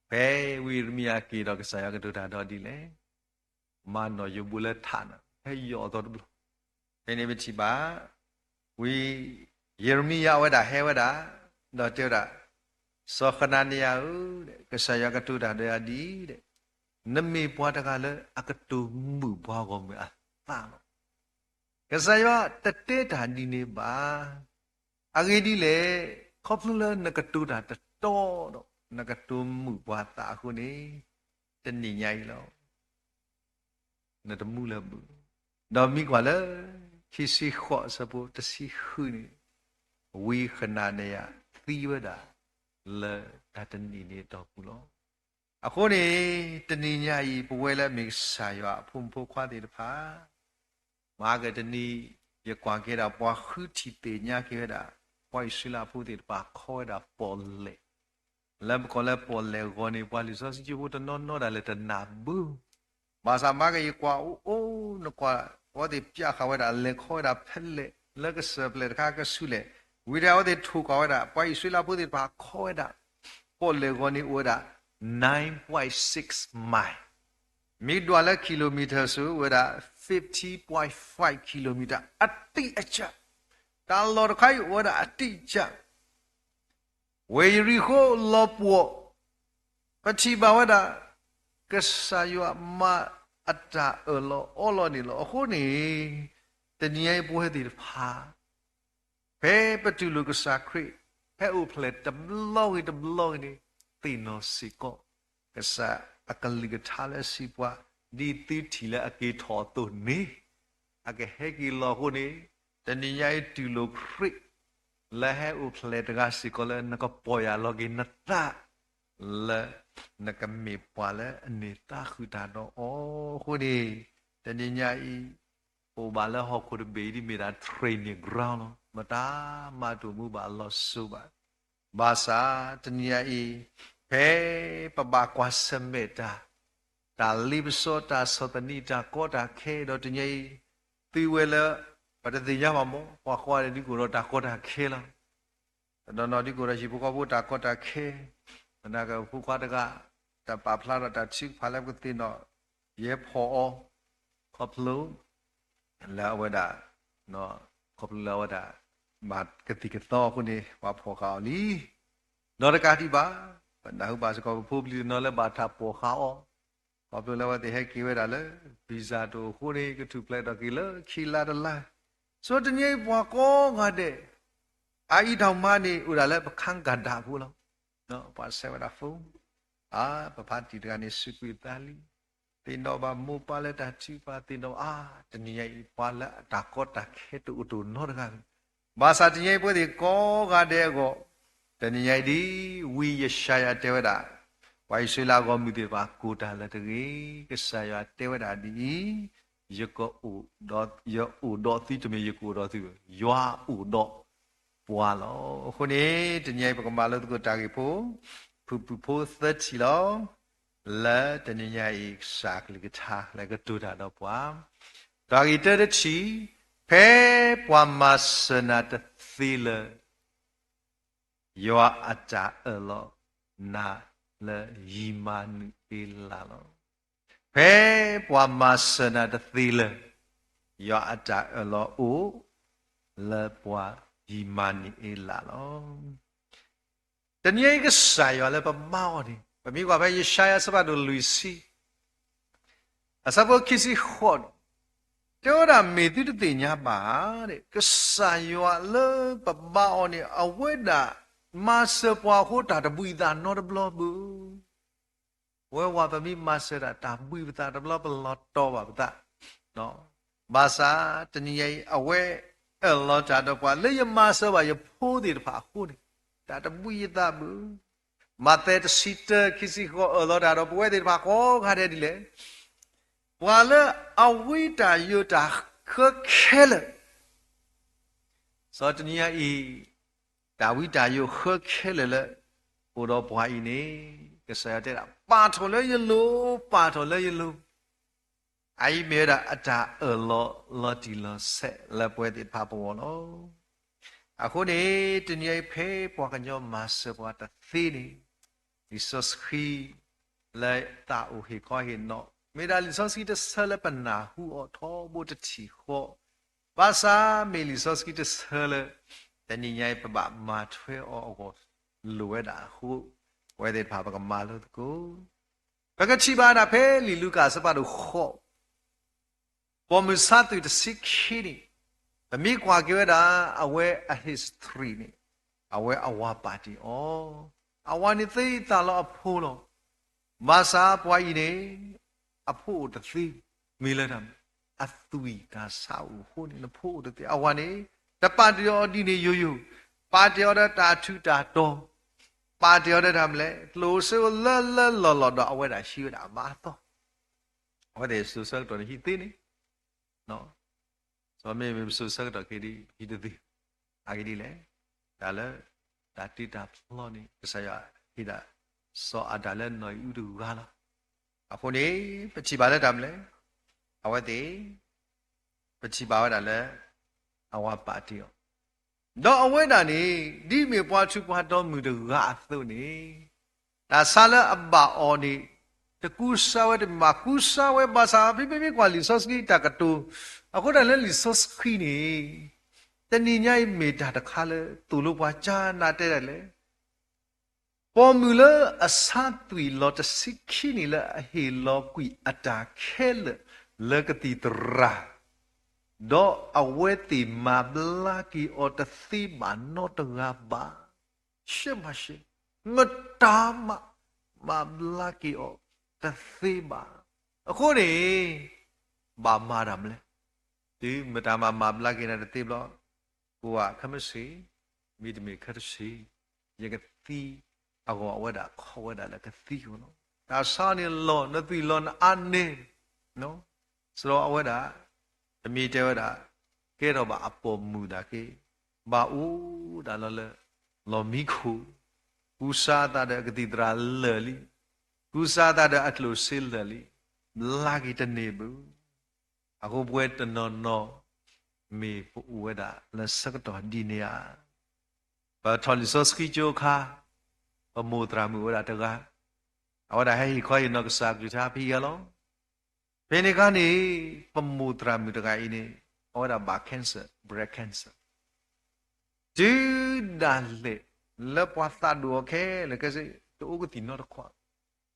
ဖဲဝံယံးရမံယၤက့ၤဒီး ကစၢ်ယွၤကတိၤတၢ်ဒီးဒ်လဲၣ်, မၤနီၢ်ယိၤဘိလၢထးန့ၣ် ဟဲယီၢ်အသီတဘျီ. ဖဲန့ၣ်ပထံၣ်ဘၣ် ဝံယံးရမံယၤအဝဲဒၣ်ဟဲဝဲဒၣ် ဒီးတဲဝဲဒၣ်, စီၤဃနၤနယၤဧၢ, ကစၢ်ယွၤကတိၤတၢ်ဒီးယၤဒ်အံၤဒဲး, နမ့ၢ်ပှၤတဂၤလၢအကတိၤမုာ်ပှၤဂီၢ်မုၢ်အသးလီၤ. ကစၢ်ယွၤတတဲတၢ်ဒ်န့ၣ်ဘၣ်. အဂ့ၢ်ဒ်လဲၣ်, ခီဖျိလၢနကတိၤတၢ်တတီဒီး နကတိၤမုာ်ပှၤသးအဃိန့ၣ်, တနံၤညါအံၤလီၤ နတမူလၢၤဘၣ်. ဒီးမ့ၢ်ကွၢ်လၢ ခံဆံဃိးဆၢဖိတဆံဃုန့ၣ်, ဝံဃနၤနယၤသံဝဲဒၣ် လၢတၢ်တနံၤန့ၣ်အတီၢ်ပူၤလီၤ. အဃိန့ၣ် တနံၤညါအံၤ ပဝဲလၢအမ့ၢ်ကစၢ်ယွၤအဖိမုၣ်ဖိခွါသ့ၣ်တဖၣ် မဟါကတနံၤ ယကွၢ်က့ၤဒၣ်ပှၤဃုထံၣ်သ့ၣ်ညါက့ၤဝဲဒၣ် ပှၤအံၣ်စရ့လးဖိသ့ၣ်တဖၣ်ခီဝဲဒၣ်ပီၣ်လဲၣ်, လၢပကိးလၢပီၣ်လဲၣ်အဂီၢ်န့ၣ် ပှၤလံာ်စီဆှံကၠိဖိတနီၤနီၤဒၣ်လဲာ်တနာ်ဘၣ်. ဘၣ်ဆၣ်မဟါကယကွၢ်အိၣ်အိၣ် နကွၢ်အဝဲသ့ၣ်ပျးဃာ်ဝဲဒၣ် လဲၤခီဝဲဒၣ်ဖဲလဲၣ် လၢကစၢၢ်ဖျဲၣ်တခါကဆူးလဲၣ်, ဝံၤဒီးအဝဲသ့ၣ်ထိၣ်ကွၢ်ဝဲဒၣ် ပှၤအံၣ်စရ့လးဖိသ့ၣ်တဖၣ်ခီဝဲဒၣ် ပီၣ်လဲၣ်အဂီၢ်န့ၣ်အိၣ်ဝဲဒၣ် nine point six mile, မ့ၢ်ဒွးလၢ kilometer စ့ၢ် အိၣ်ဝဲဒၣ် fifty point five kilometer အတိအကျ, တၢ်လီၢ်တခါအံၤအိၣ်ဝဲဒၣ်အတိအကျ ဝ့ၢ်ယရံၣ်ဃိးလီၤပှီၢ်, ပထံၣ်ဘၣ်ဝဲဒၣ် ကစၢ်ယွၤမၤအတၢ်အၢၣ်လီၤအီလီၤန့ၣ်လီၤ. အဃိန့ၣ် တနံၤညါအံၤပဝဲသ့ၣ်တဖၣ် ဖဲပတူၢ်လိာ်ကစၢ်ခရံာ် ဖဲအိၣ်ဖျဲၣ်တဘျီဂ့ၤတဘျီဂ့ၤန့ၣ် သ့ၣ်နီၣ်စ့ၢ်ကီး ကစၢ်အကလုၢ်ကထါလၢအစံးပှၤ ဒ်သုထံၣ်လၢအက့ၤထီၣ်အသိးန့ၣ် အကဟဲက့ၤလီၤအဃိန့ၣ် တနံၤညါအံၤတူၢ်လိာ်ခရံာ် လၢဟဲအိၣ်ဖျဲၣ်တဂၤစ့ၢ်ကီးလၢ နကပီၢ်ယၢ်လီၤက့ၤနသး လၢနကမ့ၢ်ပှၤလၢအန့ၢ်သါဃုာ်တၢ်ဒီးအီၤအဃိန့ၣ် တနံၤညါအံၤ အိၣ်ဘၣ်လၢဟီၣ်ခိၣ်တဘ့ၣ်အံၤဒ်မ့ၢ်ဒၣ် training ground လီၤ. မတၤမၤတအိၣ်မူဘၣ်အလီၢ်စိၤဘၣ်. ဘၣ်ဆၣ်တနံၤညါအံၤ ဖဲပဘၣ်ကွၢ်ဆၢၣ်မဲာ်တၢ်, တၢ်လ့ပစီတၢ်ဆီၣ်သနံးတၢ်ကီတၢ်ခဲဒီးတနံၤညါအံၤ သုဝဲလၢ ပတသ့ၣ်ညါဘၣ်မး ပှၤကိးဂၤဒဲးဒ်ကအိၣ်ဒီးတၢ်ကီတၢ်ခဲလီၤ. တနီၤနီၤဒ်ကအိၣ်ဒီးဟံၣ်ဖိဃီဖိတၢ်ကီတၢ်ခဲ, သနာ်က့ဖိခွါတဂၤ တၢ်ပာ်ဖျါထီၣ်တၢ်ထုကဖၣ်လၢပကသ့ၣ်နီၣ် ယဲဖီၣ်အီၤ ခီဖျိ လၢအဝဲဒၣ် ခီဖျိလၢအဝဲဒၣ် ဘၣ်ကသံၣ်ကသီအဃိန့ၣ် ပှၤဖီၣ်ဃာ်အီၤလံ. ဒီးတကးဒံးဘၣ် ပနၢ်ဟူဘၣ်စ့ၢ်ကီးပဖိပလံၤတနီၤလၢဘၣ်တၢ်ဖီၣ်ဃာ်အီၤ, ခီဖျိလၢအဝဲသ့ၣ်ဟဲက့ၤဝဲဒၣ်လၢ visa တအိၣ်အဃိန့ၣ် ကထူၣ်ဖျဲးထီၣ်က့ၤလၢခံလါတလါ, ဆိတနံၤအံၤပှၤကိးဂၤဒဲး အအံၤတၢ်မၤန့ၣ် အိၣ်ဒၣ်လၢပခါဂၤဒၣ်အပူၤလီၤ. ပှၤဆဲးဝဲဒၣ် phone, အါ ပဖါတံၢ်တဂၤန့ၣ် စူးကွံာ်သးလံ, သ့ၣ်နီၣ်ဘၣ်မိၢ်ပၢ်လၢတၢ်ထုကဖၣ် သ့ၣ်နီၣ်ဘၣ် အါ တနံၤညါအံၤ ပှၤလၢအတၢ်ကီတၢ်ခဲတအိၣ်တအိၣ်နီတဂၤန့ၣ်, ဘၣ်ဆၣ်တနံၤညါအံၤပဝဲသ့ၣ်ကိးဂၤဒဲးအဂီၢ်, တနံၤညါအံၤဒ် ဝံယၡါယၤတဲဝဲဒၣ်, ပှၤအံၣ်စရ့လးအဂီၢ်မုၢ်သ့ၣ်တဖၣ် ကိၢ်တၢ်လၢတဂ့ၤ, ကစၢ်ယွၤတဲဝဲဒၣ်ဒ်အံၤ, ယကအိၣ်ဒီး, ယအိၣ်ဒီးသုတမ့ၢ်ယကအိၣ်ဒီးသု, ယွၤအိၣ်ဒီးပှၤလီၤ. အဃိန့ၣ် တနံၤအံၤပကမၤလိသကိးတၢ်ဂ့ၢ်ဖိ ဖုၣ်ဖုၣ်ဖိသၢထံၣ်လီၤ. လၢတနံၤညါအံၤ ကစၢ်အကလုၢ်ကထါလၢကတိၤတၢ်ဒီးပှၤ, တၢ်ဂ့ၢ်တၢတထံၣ်, ဖဲပှၤမၤစၢၤနၤတသ့လၢ ယွၤအတၢ်အၢၣ်လီၤနၤလၢယံၤမၤနုၤအ့လးလီၤ. ဖဲပှၤမၤစၢၤနၤတသ့လၢ ယွၤအတၢ်အၢၣ်လီၤအိၣ်လၢပှၤယံၤမၤနုၤအ့လးလီၤ. တနံၤအံၤကစၢ်ယွၤလၢပဘါအီၤန့ၣ် ပမ့ၢ်ကွၢ်ဖဲယၡါယၤအဆၢဖးဒိၣ်လွံၢ်ဆံ အဆၢဖိခံဆံဃိးန့ၣ် တဲဝဲဒၣ် မ့ၢ်သုတသ့ၣ်ညါဘၣ်ဧါ, ကစၢ်ယွၤလၢပဘါအီၤန့ၣ် အဝဲဒၣ်မၤစၢၤပှၤအဃိ တၢ်တဘှံးသးနီတဘျီဘၣ်. ပဝဲပှၤပမ့ၢ်မၤစၢၤတၢ် တၢ်ဘှံးပသးတဘျီ ပလီၤတီၤဘၣ်ပသး ဘၣ်ဆၣ်တနံၤညါအံၤ အဝဲအၢၣ်လီၤတၢ်ဒီးပှၤ လၢယမၤစၢၤဘၣ်ယဖိသ့ၣ်တဖၣ်အဃိန့ၣ် တၢ်တဘှံးယသးဘၣ်. မးသဲတဆံတၢ ခံဆံဃိး အၢၣ်လီၤတၢ်ဒီးပဝဲသ့ၣ်တဖၣ်ကိးဂၤဒဲးဒ်လဲၣ်. ပှၤလၢအဝံတၢ်ယိးတၢ်ဃၢခဲလၢာ် စီၤတနံၤညါအံၤ တၢ်ဝံတၢ်ယိးဃၢခဲလၢာ်လၢ အိၣ်ဒီးပှၤအံၤန့ၣ် ကစၢ်ယွၤတဲဒၣ် ပာ်ထီၣ်လၢယလိၤ, ပာ်ထီၣ်လၢယလိၤ. အအံၤမ့ၢ်ဝဲဒၣ်အတၢ်အၢၣ်လီၤလီၤတံၢ်လီၤဆဲးလၢပဝဲသ့ၣ်တဖၣ်ပဂီၢ်လီၤ. အဃိန့ၣ် တနံၤအံၤဖဲပှၤကညီမၤစၢၤပှၤတသ့န့ၣ် လံာ်စီဆှံ လၢသးအိၣ်ဟ့ၣ်ခီဟ့ၣ်နီၤ မ့ၢ်ဒၣ်လံာ်စီဆှံတဆၢလၢပနၢ်ဟူအီၤထီဘိတထံၣ်ဃီ, ဘၣ်ဆၣ်မ့ၢ်လံာ်စီဆှံတဆၢလၢ တနံၤညါအံၤပဘၣ်မၤထွဲအီၤအဂီၢ်လိၣ်ဝဲဒၣ်အဃိ, ပဝဲသ့ၣ်တဖၣ်ပကမၤလိသကိး ပကထံၣ်ဘၣ်ဒၣ်ဖဲလံာ်လူၤကၣ်အဆၢဖးဒိၣ်ဃိး ပိာ်မုၣ်ဆါသွံၣ်တဆံခံန့ၣ်, ပမ့ၢ်ကွၢ်က့ၤဝဲဒၣ် အဝဲအ history န့ၣ်, အဝဲအဝၤပာ်တ့ၢ်အီၤ, အဝၤန့ၣ်သ့သးလီၤအဖိလီၤ. ဘၣ်ဆၣ်ပှၤအံၤန့ၣ် အဖိအိၣ်တသ့, မ့ၢ်လၢတၢ်မနုၤလဲၣ်, အသွံၣ်တၢ်ဆါအိၣ်အဃိန့ၣ် နဖိအိၣ်တသ့. အဝၤန့ၣ် တပာ်တ့ၢ်အီၤဒ်န့ၣ်ယိယိ, ပာ်တ့ၢ်အီၤဒီးတၢ်ထူးတၢ်တီၤ, ပာ်တ့ၢ်အီၤဒီးတၢ်မနုၤလဲၣ်, ကျိၣ်စ့လၢလၢလီၢ်လီၢ်ဒီး အဝဲဒၣ်ဟံးဝဲဒၣ်အမါအသီ. အဝဲသ့ၣ်စိၤဆၢကတီၢ်န့ၣ်ဟံးသ့န့ၣ် စီၤမ့ၢ်မ့ၢ်ပစိၤဆၢကတီၢ်ခဲအံၤ ဟံးတသ့, အဂ့ၢ်ဒ်လဲၣ်, တၢ်လၢ တၢ်တ့တၢ်ဖျီန့ၣ် ကစၢ်ယွၤဟ့ၣ်ဒၣ် စီၤအၤဒၣ်လၢနီၢ်အံၤအူတဂၤလီၤ. အဃိန့ၣ် ပထံၣ်ဘၣ်လၢတၢ်မနုၤလဲၣ်, အဝဲသ့ၣ် ပထံၣ်ဘၣ်ဝဲဒၣ်လၢ အဝၤပာ်တ့ၢ်အီၤ ဒီးအဝဲဒၣ်န့ၣ် ဒ်မ့ၢ်ပှၤထူးပှၤတီၤမုၣ်တဂၤအသိးန့ၣ် တၢ်ဆါလၢအဘၣ်အီၤန့ၣ် တကူစါဝဲတမ့ၢ်ဘၣ်, ကူစါဝဲဘၣ်ဆၣ် ဖဲမ့ၢ်ကွၢ်လံာ်စီဆှံတၢ်ကတိၤ, အဃိတၢ်လၢလံာ်စီဆှံန့ၣ် တနံၤညါအံၤမ့ၢ်တၢ်တခါလၢသိၣ်လိပှၤကၢ်နးတဲဒၣ်လဲၣ် ပိာ်မုၣ်လၢအဆါသွံၣ်လီၤတဆံခံနံၣ်လၢအဟ့ၣ်လီၤကွံာ်အတၢ်ခဲလၢာ်လၢကသံၣ်သရၣ်, ဒီးအဝဲသ့ၣ်မၤဘျါက့ၤအီၤတသ့ဘၣ်နီတဂၤဘၣ်. ရှဲမၤရှဲ, မတၤမး မၤဘျါက့ၤအီၤတသ့ဘၣ်. အဃိန့ၣ် ဘၣ်မၤတၢ်မနုၤလဲၣ်, တုၤမတၤမးမၤဘျါက့ၤနၤတသ့ဘျီ ကိးဂၤခဲမုၢ်ဆ့ၣ်, မ့တမ့ၢ်ခဲတဆ့ၣ်, ယကသံအဂီၢ် အဝဲဒၣ်ခီဝဲဒၣ်လၢကသံအဂီၢ်လီၤ. တၢ်ဆါန့ၣ်လီၤ, နသွံၣ်လီၤနအါန့ၢ်, စဒီးအဝဲဒၣ် တမ့ၢ်တဲဝဲဒၣ် ကဲထီၣ်ဘၣ်အပိာ်မုၣ်ဒၣ်က့, ဘၣ်အိၣ်ဒၣ်လီၤလၢ လီၢ်မံခိၣ်, ကူစါသးဒီးအကသံၣ်သရၣ်လၢာ်လံ, ကူစါသးဒီးအကျိၣ်စ့လၢာ်လံ, ဘျါက့ၤတန့ၢ်ဘၣ်. အဃိပဝဲတနီၤနီၤ မ့ၢ်ပအိၣ်ဝဲဒၣ်လၢဆၢကတီၢ်ဒ်န့ၣ်ဧါ. ပထီၣ်လံာ်စီဆှံကၠိအခါ ပမိၢ်သရၣ်မုၣ်အိၣ်ဝဲဒၣ်တဂၤ, အဝဲဒၣ်ဟဲဟ့ၣ်ခီဟ့ၣ်နီၤကစၢ်အကလုၢ်ကထါဖဲအံၤလီၤ. ဖဲန့ၣ်အခါန့ၣ် ပမိၢ်သရၣ်မုၣ်တဂၤအံၤန့ၣ် အဝဲဒၣ်ဘၣ် cancer, breast cancer. တုၤဒၣ်လဲာ်လၢပှၤသးဒိၣ်အီၤခဲလၢာ်ခဲဆ့ တအိၣ်ကသံၣ်နီတခွး,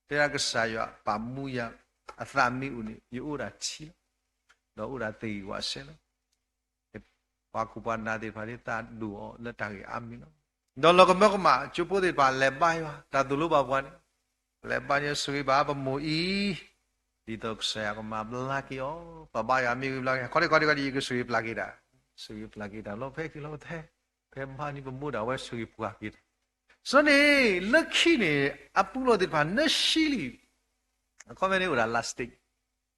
တဲဒၣ်ကစၢ်ယွၤပာ်မူယၤ, အသးမ့ၢ်အိၣ်န့ၣ် ယအိၣ်ဒၣ်ထံလီၤ, ဒီးအိၣ်ဒၣ်သ့ၣ်ဂံၢ်ဝးစဲလီၤ. ပှၤခိၣ်ပှၤနၢ်သ့ၣ်တဖၣ်န့ၣ် သးဒိၣ်အီၤလၢတၢ်ဂ့ၢ်အါမံၤလီၤ. ဒီးလီၤကမၢကမၣ် ကၠိဖိသ့ၣ်တဖၣ်လဲၤဘါယွၤ, တၢ်သိၣ်လိဘၣ်ပှၤန့ၣ်, လဲၤဘါန့ၣ်ဆိၣ်ဂ့ၤဘၣ်ပမိၢ်အံၤ, ဒ်သိးကစၢ်ယွၤကမၤဘျါက့ၤအီၤ, ပဘါယွၤမ့ၢ်ဂ့ၤဘျါက့ၤ ခီဒံခီဒံခီဒံ ယကဆိၣ်ဂ့ၤပျၢ်က့ၤတၢ်, ဆိၣ်ဂ့ၤပျၢ်က့ၤတၢ်လီၤ. ဖဲခံလီၤထဲ ဖဲမဟါန့ၣ် ပမိၢ်ဒၣ်ဝဲဆိၣ်ဂ့ၤပှၢ်က့ၤတၢ်. ဆိန့ၣ် လၢခံန့ၣ် အပူၤလီၢ်သ့ၣ်တဖၣ် နၢဆံလံ, အခီပညီန့ၣ်အိၣ်ဒၣ် last stage,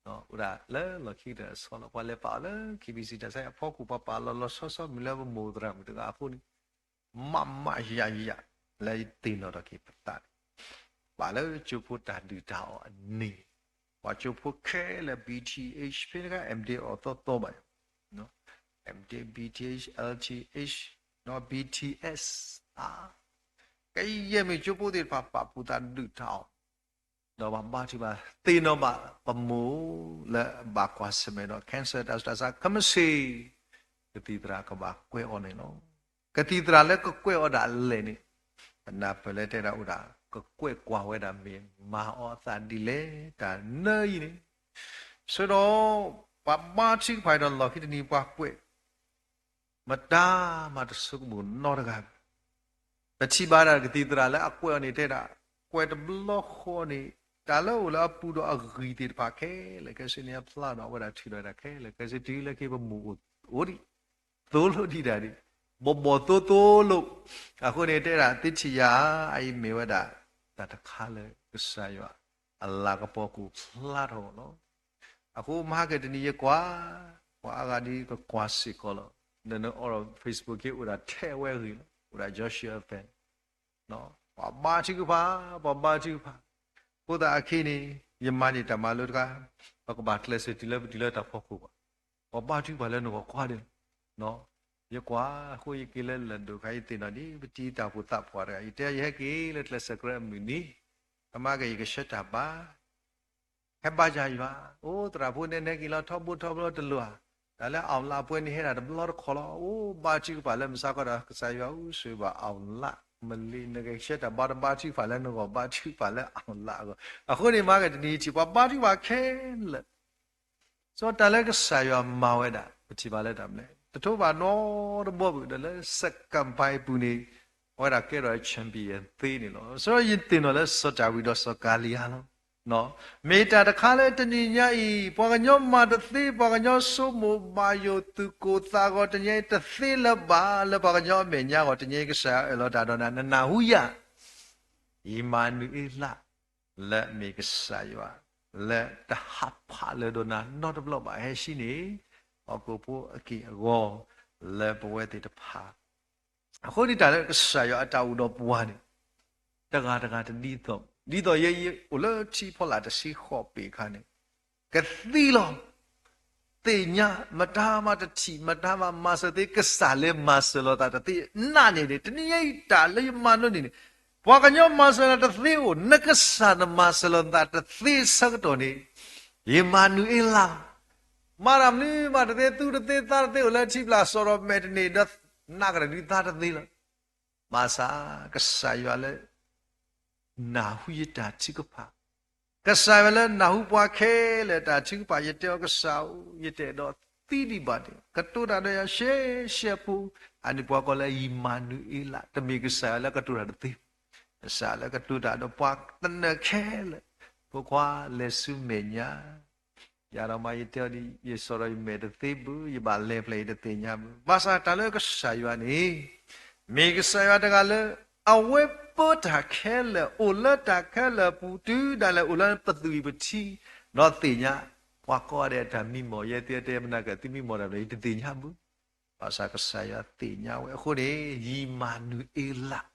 အိၣ်ဒၣ်လၢလီၢ်ခံကတၢၢ်အဆီလီၤ. ပှၤလဲၤပာ်အီၤလၢ KBC တၢ်ဆါအဖီခိၣ် ပှၤပာ်လီၤလီၤဆီဆီ မ့ၢ်လၢပမိၢ်သရၣ်မုၣ်တဂၤအဃိန့ၣ် မးမးယၤယၤ လၢယသ့ၣ်နီၣ်ထီၣ်က့ၤပသးန့ၣ်, ဘၣ်လၢကၠိဖိတၢ်ဒုၣ်တၢ်အီၣ်အန့ၣ်, ပှၤကၠိဖိခဲလၢာ် B T H ဖဲန့ၣ်အခါ M.Div အီၣ်သီသီဘၣ်, M.Div B T H, L T H, ဒီး B T S ဧါ, ကယဲၢ်မ့ၢ်ကၠိဖိသ့ၣ်တဖၣ်ပာ်ဖှိၣ်သးဒုၣ်တၢ်အီၣ် ဒီးပှၤဘါထုကဖၣ် သ့ၣ်နီၣ်ဘၣ်ပမိၢ်လၢအဘၣ်ကွၢ်ဆၢၣ်မဲာ်ဒီး cancer တၢ်ဆူးတၢ်ဆါ ခဲမုၢ်ဆ့ၣ် ကသံၣ်သရၣ်ကဘၣ်ကွဲးအီၤန့ၣ်လီၤ. ကသံၣ်သရၣ်လၢကကွဲးအီၤဒၣ်လဲာ်န့ၣ် ပနၢ်ပၢၢ်လၢတဲဒၣ်အိၣ်ဒၣ် ကကွဲးကွၢ်ဝဲဒၣ်မ့ၢ်မၤအီၤအသးဒ်လဲၣ် တၢ်နၢအံၤန့ၣ်, ဆိဒီး ပှၤဘါထုကဖၣ်ဒီးလီၢ်ခံတနံၤပှၤကွဲး မတၤမးတဆိကမိၣ်နီတဂၤ, ပထံၣ်ဘၣ်ဒၣ်ကသံၣ်သရၣ်လၢအကွဲးအီၤန့ၣ်တဲဒၣ်, ကွဲးတဘျီဃီန့ၣ် တၢ်လၢအိၣ်လၢအပူၤဒီးအဂံၢ်သ့ၣ်တဖၣ်ခဲလၢာ်ခဲဆ့န့ၣ် အဖျါဒီးအဝဲဒၣ်ထုးဒီးတၢ်ခဲလၢာ်ခဲဆ့ တုၤလၢခံပမိၢ်အိၣ်ဒံး သိလိဒံးတၢ်ဒံး, ဘီၣ်ဘီၣ်သိသိလိာ်, အဃိန့ၣ်တဲဒၣ် သုထံၣ်ယၤ အအံၤမ့ၢ်ဝဲဒၣ် တၢ်တခါလၢကစၢ်ယွၤ အလၤကပီၤကအိၣ်ဖျါထီၣ်လီၤ. အဃိမဟါကတနံၤယကွၢ်, ပှၤအါဂၤဒ်ကကွၢ်စ့ၢ်ကီးလီၤ. နနအီၣ် Facebook က့အိၣ်ဒၣ်ထဲအဝဲအဂ့ၢ်လီၤ, အိၣ်ဒၣ် Joshua Fan, ပှၤဘါထုကဖၣ်, ပှၤဘါထုကဖၣ်, အဃိသတးအခဲအံၤန့ၣ် ယမၤန့ၢ်တၢ်မၤလိတခါ, ပကဘၣ်ကျဲးစၢးတုၤလၢပတုၤလၢတၢ်ဖီခိၣ်ဘၣ်. ပှၤဘါထုကဖၣ်လၢနဂီၢ်ကွၢ်ဒၣ် ယကွၢ်အဃိယက့ၤလၢလၢၢ်ဒိၣ်ခါ ယသ့ၣ်နီၣ်ဒ်ပတံၤတၢ်အိၣ်ဖှိၣ်သးပှၢ်တဂၤ ယတဲယဟဲက့ၤလၢကျဲးစၢးကြၢးအမုၢ်နံၤ, အမၤက့ၤယကဆှၢတၢ်ဘါ ဟဲဘါယွၤယွၤ, အိၣ်သရၣ်ဖိနဲနဲက့ၤလီၤ ထီဘိထီဘိတလိၤဧါ, တၢ်လၢအီၣ်လၢအပှဲၤန့ၣ်ဟဲဒၣ်တဘျီတခီၣ်လီၤ. အိၣ်ဘါထုကဖၣ်လၢမုၢ်ဆါခီဒီး ကစၢ်ယွၤဧၢ ဆိၣ်ဂ့ၤဘၣ်အီၣ်လၢ်, မ့ၢ်လံနကဆှၢတၢ်ဘါတဘါထုကဖၣ်လၢနဂီၢ် ဘါထုကဖၣ်လၢအီၣ်လၢ်အဂီၢ်. အဃိန့ၣ် မၤက့ၤတနံၤထံၣ် ပှၤဘါထုကဖၣ်ခဲလၢာ် စီၤတၢ်လၢကစၢ်ယွၤမၤဝဲဒၣ် ပထံၣ်ဘၣ်လၢတၢ်မနုၤလဲၣ်, တထိးဘၣ်နီတဘီဘၣ်ဒီးလၢ စကၤပၤအပူၤန့ၣ်, အဝဲဒၣ်ကဲထီၣ် champion သ့န့ၣ်လီၤ. ဆၢယသ့ၣ်နီၣ်လၢစီၤဒၤဝံးဒီးစီၤကၤလံယါလီၤ. မ့ၢ်တၢ်တခါလၢတနံၤညါအံၤ ပှၤကညီမၤတသ့, ပှၤကညီဆိကမိၣ်ဘၣ်ယိၣ် သူၣ်ကိၢ်သးဂီၤတနံၤညါအံၤ တသ့လၢၤဘၣ်လၢပှၤကညီအမဲာ်ညါအဂီၢ် တနံၤညါအံၤ ကစၢ်ယွၤအၢၣ်လီၤတၢ်ဒီးနၤ, နနၢ်ဟူယၤ ယံၤမၤနူၤအ့လး လၢအမ့ၢ်ကစၢ်ယွၤ လၢတဟးဖးလၢၤဒီးနၤနီတဘျီဘၣ်. ဟဲဆှံန့ၣ် ဟီၣ်ခိၣ်ဖိအက့ၢ်အဂီၤ လၢပဝဲသ့ၣ်တဖၣ် အဃိန့ၣ်တၢ်လၢကစၢ်ယွၤအတၢ်အိၣ်ဒီးပှၤန့ၣ် တဂၤတဂၤတဒ်သိး, ဒ်သိးယဲယအိၣ်လၢထံဖီလာ်တဆံဃိးပ့ၤအခါန့ၣ် ကသံလီၤ. သ့ၣ်ညါ မတၤမၤတထံၣ် မတၤမၤမၤစၢၤသ့ ကစၢ်လၢမၤစၢၤလီၤသးတသ့ နာ်န့ၣ်န့ၣ် တနံၤညါအံၤတၢ်လၢယမၤလိန့ၣ်န့ၣ် ပှၤကညီမၤစၢၤနၤတသ့အိၣ် နကစၢ်နမၤစၢၤလီၤနသးတသ့ဆၢကတီၢ်န့ၣ် ယံၤမၤနူၤအ့လးလီၤ. မၤတၢ်မနုၤမးတသ့ သူတသ့သးတသ့အိၣ်လၢထံပျၢ်စီၤဒီးမဲာ်တန့ၢ်ဒီး နာ်ကတၢၢ်ဒုးသးတသ့လီၤ. ဘၣ်ဆၣ် ကစၢ်ယွၤလၢ နၢ်ဟူယတၢ်ထုကဖၣ်, ကစၢ်ယွၤလၢနၢ်ဟူပှၤခဲလၢာ်တၢ်ထုကဖၣ်, ယတဲအီၤကစၢ်ဧၢ, ယတအဲၣ်ဒိးသံဒံးဘၣ်န့ၣ် ကတိၤတၢ်ဒီးယၤရှဲရှဲဖိ, အန့ၣ်ပှၤကိးလၢယံၤမၤနူၤအ့လး, တမ့ၢ်ကစၢ်ယွၤလၢကတိၤတၢ်တသ့, ကစၢ်လၢကတိၤတၢ်ဒီးပှၤသနၢၣ်ခဲလၢာ်, ဖိခွါလဲၤဆူမဲာ်ညါ ယၤဒီးမး ယတဲအီၤဒ် ယစီၤဒီးယမဲာ်တသ့ဘၣ်, ယဘၣ်လဲၤဖျဲၣ်ယတသ့ၣ်ညါဘၣ်. ဘၣ်ဆၣ်တၢ်လၢကစၢ်ယွၤန့ၣ် မ့ၢ်ကစၢ်ယွၤတဂၤလၢ အဝဲပၢတၢ်ခဲလၢာ်, အိၣ်လၢတၢ်ခဲလၢာ်အပူၤ တုၤဒၣ်လဲာ်အိၣ်လၢပသူၣ်အံၤပထံ, ဒီးသ့ၣ်ညါ ပှၤကိးဂၤဒဲးအတၢ်မံမီၢ်, ယဲသ့ၣ်တဲမနၤက သုမံမီၢ်တၢ်ဒီး ယတသ့ၣ်ညါဘၣ်. ဘၣ်ဆၣ်ကစၢ်ယွၤသ့ၣ်ညါဝဲအဃိန့ၣ် ယံၤမၤနူၤအ့လး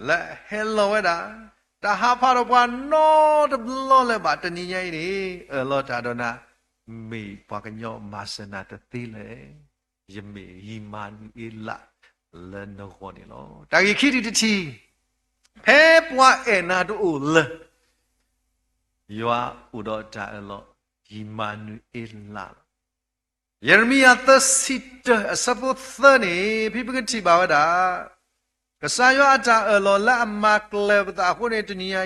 လၢအဟဲလီၤဝဲဒၣ် တဟးဖးဒီးပှၤနီတဘျီလၢၤဘၣ် တနံၤညါအံၤန့ၣ် အၢၣ်လီၤတၢ်ဒီးနၤ, မ့ၢ်ပှၤကညီမၤစၢၤနၤတသ့လဲၣ်. ယမ့ၢ်ယံၤမၤနူၤအ့လး လၢနဂီၢ်န့ၣ်လီၤ. တၢ်ဂ့ၢ်ခံထံၣ်တထံၣ်, ဖဲပှၤအဲၣ်နၤတအိၣ်လၢၤ ယွၤအိၣ်ဒီးတၢ်အၢၣ်လီၤ, ယံၤမၤနူၤအ့လးလီၤ. ယရမံယၤသၢဆံတၢ အဆၢဖိသၢန့ၣ် ဖဲပကထံၣ်ဘၣ်ဝဲဒၣ် ကစၢ်ယွၤအတၢ်အၢၣ်လီၤလၢအမၤကျၢၤပသးအဃိန့ၣ် တနံၤညါ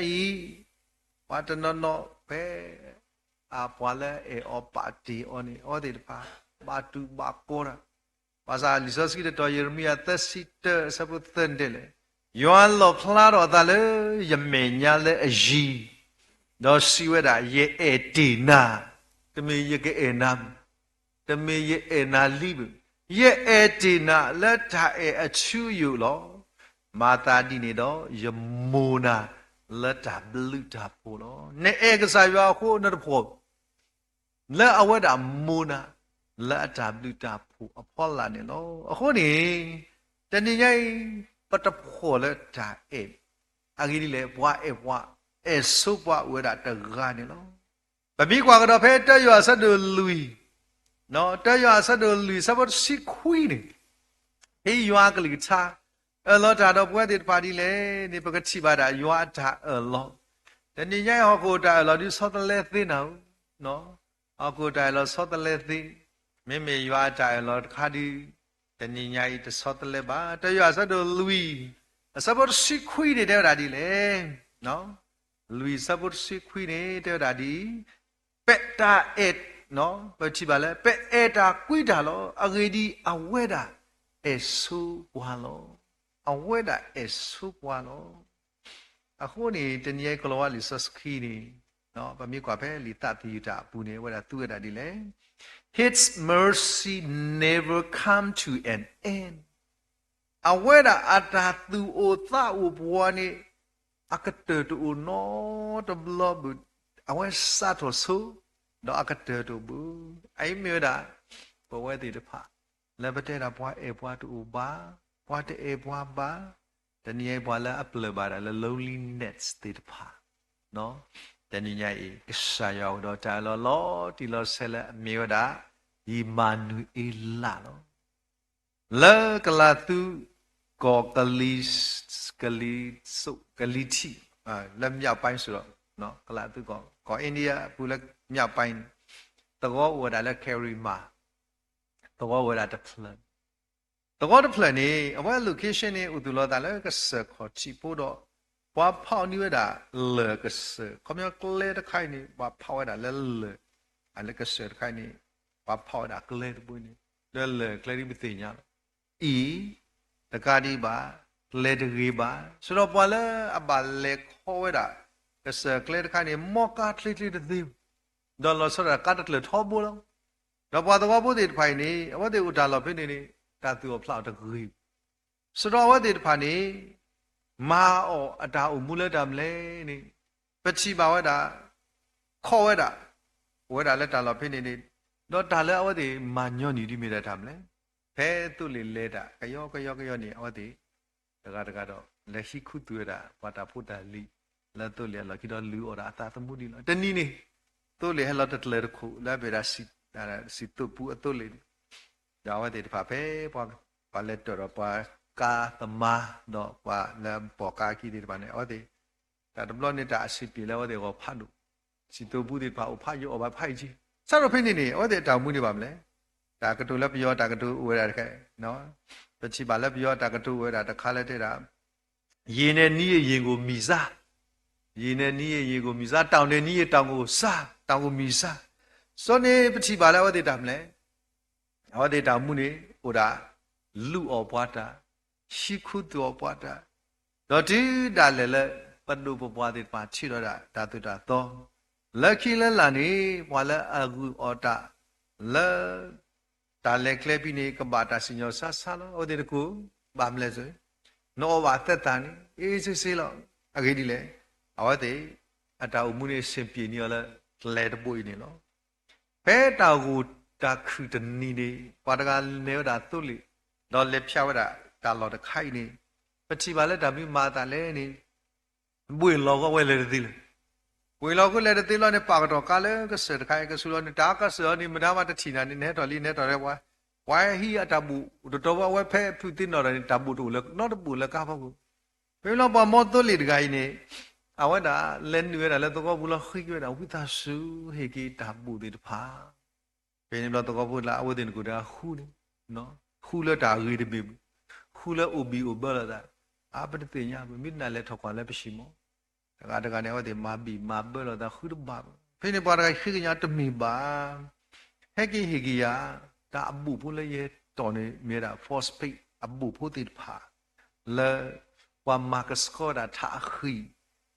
အံၤ ပှၤတနီၤနီၤဖဲ အပှၤလၢအအဲၣ်အီၤပာ်တ့ၢ်အီၤန့ၣ် အဝဲသ့ၣ်တဖၣ် ဘၣ်တူၢ်ဘၣ်ကီတၢ်, ဘၣ်ဆၣ်လံာ်စီဆှံတတီၤ ယရမံယၤသၢဆံတၢ အဆၢဖိသၢန့ၣ်တဲလဲၣ်, ယွၤလီၣ်ဖျါထီၣ်အသးလၢယမဲာ်ညါလၢအယံၤ, ဒီးစံးဝဲဒၣ် ယအဲၣ်တ့ၢ်နၤ, တမ့ၢ်ယကအဲၣ်နၤ, တမ့ၢ်ယအဲၣ်နၤလံဘၣ်, ယအဲၣ်တ့ၢ်နၤလၢတၢ်အဲၣ်အထူအယိာ်လီၤ. မၤသးဒ်န့ၣ်ဒီး ယမိၢ်နၤလၢတၢ်ဘျုးတၢ်ဖှိၣ်လီၤ. နအဲၣ်ကစၢ်ယွၤအဃိနတဖှီၣ် လၢအဝဲဒၣ်မိၢ်နၤ လၢအတၢ်ဘျုးတၢ်ဖှိၣ်အဖီလာ်န့ၣ်လီၤ. အဃိန့ၣ် တနံၤညါအံၤ ပတဖှီၣ်လၢတၢ်အဲၣ်, အဂ့ၢ်ဒ်လဲၣ် ပှၤအဲၣ်ပှၤ အဲၣ်ဆိပှၤအိၣ်ဝဲဒၣ်တဂၤန့ၣ်လီၤ. ပမ့ၢ်ကွၢ်ကဒီးဖဲတၢယိၤဟၣ်အဆၢဒိၣ်လွံၢ်, တၢယိၤဟၣ်အဆၢဒိၣ်လွံၢ် အဆၢဖိတဆံခွံန့ၣ်, ဖဲယွၤအကလုၢ်ကထါ အၢၣ်လီၤတၢ်ဒီးပဝဲသ့ၣ်တဖၣ်ဒ်လဲၣ်န့ၣ် ပကထံၣ်ဘၣ်ဒၣ်ယွၤအတၢ်အၢၣ်လီၤ. တနံၤညါအံၤ ဟီၣ်ခိၣ်တၢ်အၢၣ်လီၤဒုးဆီတလဲသ့နၤဧၢ, ဟီၣ်ခိၣ်တၢ်အၢၣ်လီၤဆီတလဲသ့, မ့မ့ၢ်ယွၤအတၢ်အၢၣ်လီၤတခါဒုး တနံၤညါအံၤတဆီတလဲဘၣ်. တၢယိၤဟၣ်အဆၢဒိၣ်လွံၢ် အဆၢဖိတဆံခွံန့ၣ်တဲဝဲဒၣ်ဒ်လဲၣ်, လွံၢ်အဆၢဖိတဆံခွံန့ၣ် တဲဝဲဒၣ်ဒ်အံၤ, ပတၢ်အဲၣ်, ပထံၣ်ဘၣ်လၢ ပအဲၣ်တၢ်ကွံတၢ်လီၤ. အဂ့ၢ်ဒ်အံၤ အဝဲဒၣ်အဲၣ်ဆိပှၤလီၤ. အဝဲဒၣ်အဲၣ်ဆိပှၤလီၤ. အဃိန့ၣ် တနံၤအံၤကိၤလၤဝါလံာ်စီဆှံန့ၣ် ပမ့ၢ်ကွၢ်ဖဲလံာ်သးသယုၢ်တၢ်အပူၤန့ၣ် အဝဲဒၣ်သူဝဲဒၣ်ဒ်လဲၣ်, His mercy never come to an end. အဝဲဒၣ်အတၢ်သူၣ်အိၣ်သးအိၣ်ပှၤန့ၣ် အကတၢၢ်တအိၣ်နီတဘျီဘၣ်, အဝဲစးထီၣ်ဆိ ဒီးအကတၢၢ်တအိၣ်ဘၣ်. အအံၤမ့ၢ်ဝဲဒၣ် ပဝဲသ့ၣ်တဖၣ် လၢပတဲဒၣ်ပှၤအဲၣ်ပှၤတအိၣ်ဘၣ်, ပှၤတအဲၣ်ပှၤဘၣ်, တနံၤအံၤပှၤလၢအပျၢၤဘၣ်ဒၣ်လၢ loneliness သ့ၣ်တဖၣ် တနံၤညါအံၤ ကစၢ်ယွၤအိၣ်ဒီးတၢ်အၢၣ်လီၤလီၤတံၢ်လီၤဆဲးလၢအမ့ၢ်ဝဲဒၣ် ယံၤမၤနူၤအ့လးလီၤ. လၢကလၤသူကီၢ် ကလံၤစိး ကလံၤထံး လၢ မြောက်ပိုင်း စ့ၢ်ကီး ကလၤသူကီၢ် ကီၢ် India အပူၤလၢ မြောက်ပိုင်း န့ၣ် သဝီအိၣ်ဝဲဒၣ်လၢ Karema သဝီအိၣ်ဝဲဒၣ်တဖျၢၣ် သဝီတဖျၢၣ်န့ၣ် အဝဲ location န့ၣ် အိၣ်သူၣ်လီၤသးလၢကစၢၢ်ခီၣ်ထံးဖိဒီး ပှၤဖီၣ်န့ၢ်ဝဲဒၣ်လၢၢ်ကစၢၢ် ခီပညီကျဲတခါအံၤန့ၣ် ပှၤဖီၣ်ဝဲဒၣ်လၢလၢၢ် လၢကစၢၢ်တခါအံၤန့ၣ် ပှၤဖီၣ်ဝဲဒၣ်ကျဲတဘိန့ၣ် လၢလၢၢ်ကျဲဒ်ပသ့ၣ်ညါလီၤ. အံၤ တကးဒံးဘၣ် ကျဲတဂ့ၤဘၣ်. ဆိုတော့ပှၤလၢအဘၣ်လဲၤခီဝဲဒၣ် ကစၢၢ်ကျဲတခါန့ၣ် မီၢ်ကါချ့ချ့တသ့ဘၣ်, ဒီးလီၤဆီဒၣ်တၢ်ကါတကျၢၢ်ထီဘိလီၤ. ဒီးပှၤသဝီဖိသ့ၣ်တဖၣ်အံၤန့ၣ် အဝဲသ့ၣ်အိၣ်တၢ်လီၢ်ဖဲန့ၣ်န့ၣ် တၢ်သူၣ်အီၣ်ဖျးအီၣ်တဂ့ၤဘၣ်. ဆိုတော့အဝဲသ့ၣ်တဖၣ်န့ၣ် မၤအီၣ်အတၢ်အိၣ်မူလၢတၢ်မနုၤလဲၣ်န့ၣ် ပထံၣ်ဘၣ်ဝဲဒၣ် ခီဝဲဒၣ် အိၣ်ဝဲဒၣ်လၢတၢ်လီၢ်ဖဲန့ၣ်န့ၣ်, ဒီးတၢ်လၢအဝဲသ့ၣ်မၤညီနုၢ်ဒ်မ့ၢ်ဒၣ်တၢ်မနုၤလဲၣ်. ဖဲသိလ့ၣ်လဲၤတၢ်ကယီကယီကယီန့ၣ် အဝဲသ့ၣ် တဂၤတဂၤဒီး လဲၤဟံးခူသူၣ်ဝဲဒၣ် ပှၤတၢ်ဖိတၢ်လံၤ လၢသိလ့ၣ်အလီၢ်ခံဒီးလုၢ်အီၣ်ဒၣ်အသးသမူန့ၣ်လီၤ. တနံၤန့ၣ် သိလ့ၣ်ဟဲလီၤတကျၢၢ်တခိၣ် လၢအမ့ၢ်ဒၣ် စံၣ်သိၣ်ပူအသိလ့ၣ်န့ၣ်, ဒီးအဝဲသ့ၣ်တဖၣ်ဖဲ ပှၤလဲၤတၢၢ်ဒီးပှၤကါသမါ ဒီးပှၤလၢပိာ်ကါခံသ့ၣ်တဖၣ်န့ၣ် အဝဲသ့ၣ် တၢ်တဘျီန့ၣ် တၢ်အဆံးပျ့ၤလၢအဝဲသ့ၣ်ဂီၤဖးဒိၣ်, စံၣ်သိၣ်ပူသ့ၣ်တဖၣ်အိၣ်ဖးယံာ်အီၣ်ဘၣ်ဖးယံာ်က့, စးထီၣ်ဖဲန့ၣ်န့ၣ် အဝဲသ့ၣ်အတၢ်အိၣ်မူန့ၣ်ဘၣ်မနုၤလဲၣ်. တၢ်ကတိၤလၢပယီၤတၢ်ကတိၤအိၣ်ဝဲဒၣ်တခါ, ပထံၣ်ဘၣ်လၢပယီၤတၢ်ကတိၤအိၣ်ဝဲဒၣ်တခါလၢတဲဒၣ် ရေနဲ့နီးရင် ရေကိုမီစား, ရေနဲ့နီးရင် ရေကိုမီစား, တောင်နဲ့နီးရင် တောင်ကိုစား, တောင်ကိုမီစား. စီၤန့ၣ် ပထံၣ်ဘၣ်လၢအဝဲသ့ၣ်တၢ်မနုၤလဲၣ်. အဝဲသ့ၣ်တၢ်အိၣ်မူန့ၣ် အိၣ်ဒၣ် လုၢ်အီၣ်ပှၤတၢ်, ဟံးခူသူၣ်အီၣ်ပှၤတၢ်, ဒီးတုၤဒၣ်လဲာ်လၢ ပဒိၣ်ပပှၢ်သ့ၣ်တဖၣ်ထံၣ်လီၤဒၣ် တၢ်သိၣ်တၢ်သီ, လၢခံလၢလာ်န့ၣ် ပှၤလၢအဂုာ်အီၣ်တၢ် လၢ တၢ်လဲၤကျဲဖဲန့ၣ် ကဘၣ်တၢ်စံၣ်ညီၣ်ဆါဆါလီၤ. အဝဲသ့ၣ်တကိး ဘၣ်မလဲၣ်စ့ၢ်, နအီၣ်ဘၣ်အသဲသၣ်န့ၣ် အ့စ့စ့လီၤ. အဂ့ၢ်ဒ်လဲၣ်, အဝဲသ့ၣ် အတၢ်အိၣ်မူန့ၣ် ဆင်ပြေန့ၢ်အီၤလၢ ကျဲတဘိအံၤန့ၣ်လီၤ. ဖဲတၢ်ဂိၢ်တၢ်ခုၣ်တနံၤန့ၣ် ပှၤတဂၤလဲၤဝဲဒၣ်သိလ့ၣ်, ဒီးလဲၤဖျါဝဲဒၣ်တၢ်လီၢ်တခါအံၤန့ၣ်, ပထံၣ်ဘၣ်လၢတၢ်မနုၤမၤအသးလဲၣ်န့ၣ် ဘှ့ၣ်လီၤဃီဝဲလဲၤတသ့လၢၤ. ဘှ့ၣ်လီၤဃီလဲၤတသ့လီၤန့ၣ် ပာ်ကတီၢ်ကါလၢကစၢၢ်တခါအံၤ ကဆူးလီၤန့ၣ် တၢ်ကစၢၢ်အီၤန့ၣ် မတၤမးတထံၣ်နၤန့ၣ် နဟဲထီၣ်လံ နဟဲထီၣ်လၢပှၤ, ပှၤဟံးအတၢ်ဘူၣ်တတီၤဘၣ် အဝဲဖဲဖုးသ့နီၣ်ဒီးန့ၣ် တၢ်ဘူၣ်တအိၣ်လၢနီတဘူၣ်လၢကါဖီခိၣ်. ဖဲလီၤပှၤမီသိလ့ၣ်တဂၤအံၤန့ၣ် အဝဲဒၣ်လဲၤနုာ်ဝဲဒၣ်လၢသဝီပူၤလီၤ ဃ့က့ၤဝဲဒၣ်ဝံသးစူၤ ဟ့ၣ်က့ၤတၢ်ဘူၣ်သ့ၣ်တဖၣ် ဖဲန့ၣ်ဘျီသဝီဖိလၢအဝဲသ့ၣ်နကိးတၢ်ဃုန့ၣ်, ဃုလၢတၢ်ဂ့ၤတဘ့ၣ်ဘၣ်, ဃုလၢအိၣ်ဘံၣ်အိၣ်ဘၢလိာ်သး, အါ ပတသ့ၣ်ညါဘၣ် မ့ၢ်နလဲၤထီၣ်ကွၢ်လၢပဟံၣ်မး, တဂၤတဂၤန့ၣ် အဝဲသ့ၣ်မၤဘံၣ်မၤဘၢလိာ်သးဃုတဘၣ်ဘၣ်. ဖဲန့ၣ်ပှၤတဂၤဃ့ကညးတမ့ၢ်ဘၣ် ဟဲက့ၤဟ့ၣ်က့ၤယၤ တၢ်အဘူၣ်ဖိလၢယဲတီၢ်န့ၣ် မ့ၢ်ဝဲဒၣ် phosphate အဘူၣ်ဖိသ့ၣ်တဖၣ် လၢ ပှၤမၤကဆှီဝဲဒၣ်ထးအဃံၣ်,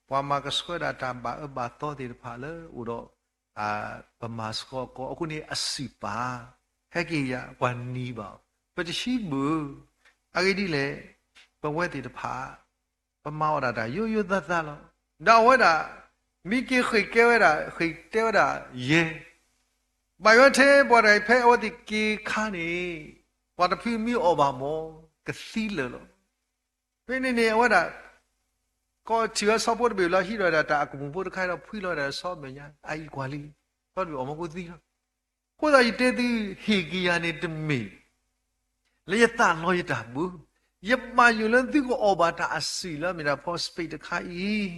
ပှၤမၤကဆှီဝဲဒၣ်တၢ်ဘၣ်အၢဘၣ်သီသ့ၣ်တဖၣ်လၢအိၣ်ဒီး ပမၤဆှီကီ အဃိန့ၣ်အစံၣ်ပာ်, ဟဲက့ၤယၤ ပှၤနံၤဘၣ်အီၤ ပတဟံးဘၣ်. အဂ့ၢ်ဒ်လဲၣ်, ပဝဲသ့ၣ်တဖၣ် ပမၤအီၣ်ဒၣ်တၢ်ယိယိသးသးလီၤ. ဒီးအဝဲဒၣ် မ့ၢ်က့ၤဃ့ၢ်ကဲဝဲဒၣ် ဃ့ၢ်တဲဝဲဒၣ်ယဲ ဘၣ်ယွၤထဲပှၤတဂၤအံၤ ဖဲအဝဲသ့ၣ်က့ၤခါန့ၣ် ပှၤတဖုမ့ၢ်အီၣ်ဘၣ်မး ကသံလၢာ်လီၤ. ဖဲန့ၣ်န့ၣ် အဝဲဒၣ် ကီၢ်ထံၣ်ဝဲဆီဖိတဘ့ၣ်လီၤ ဟံးထီၣ်ဝဲဒၣ်တၢ်အကမူၣ်ဖိတခါဒီး ဖှံလီၤဝဲဒၣ်ဆီမဲာ်ညါ အအံၤကွၢ်လံ, ဆီတဘ့ၣ်အီၣ်မ့ၢ်ကသံလီၤ. အဃိသတးယတဲသု ဟ့ၣ်က့ၤယၤန့ၣ်တမ့ၢ် လၢယသးလီယတၢ်ဘူၣ်, ယဘၣ်ယိၣ်လၢသုကအီၣ်ဘၣ်တၢ်အစံၣ်လၢမ့ၢ်ဒၣ် phosphate တခါအံၤ,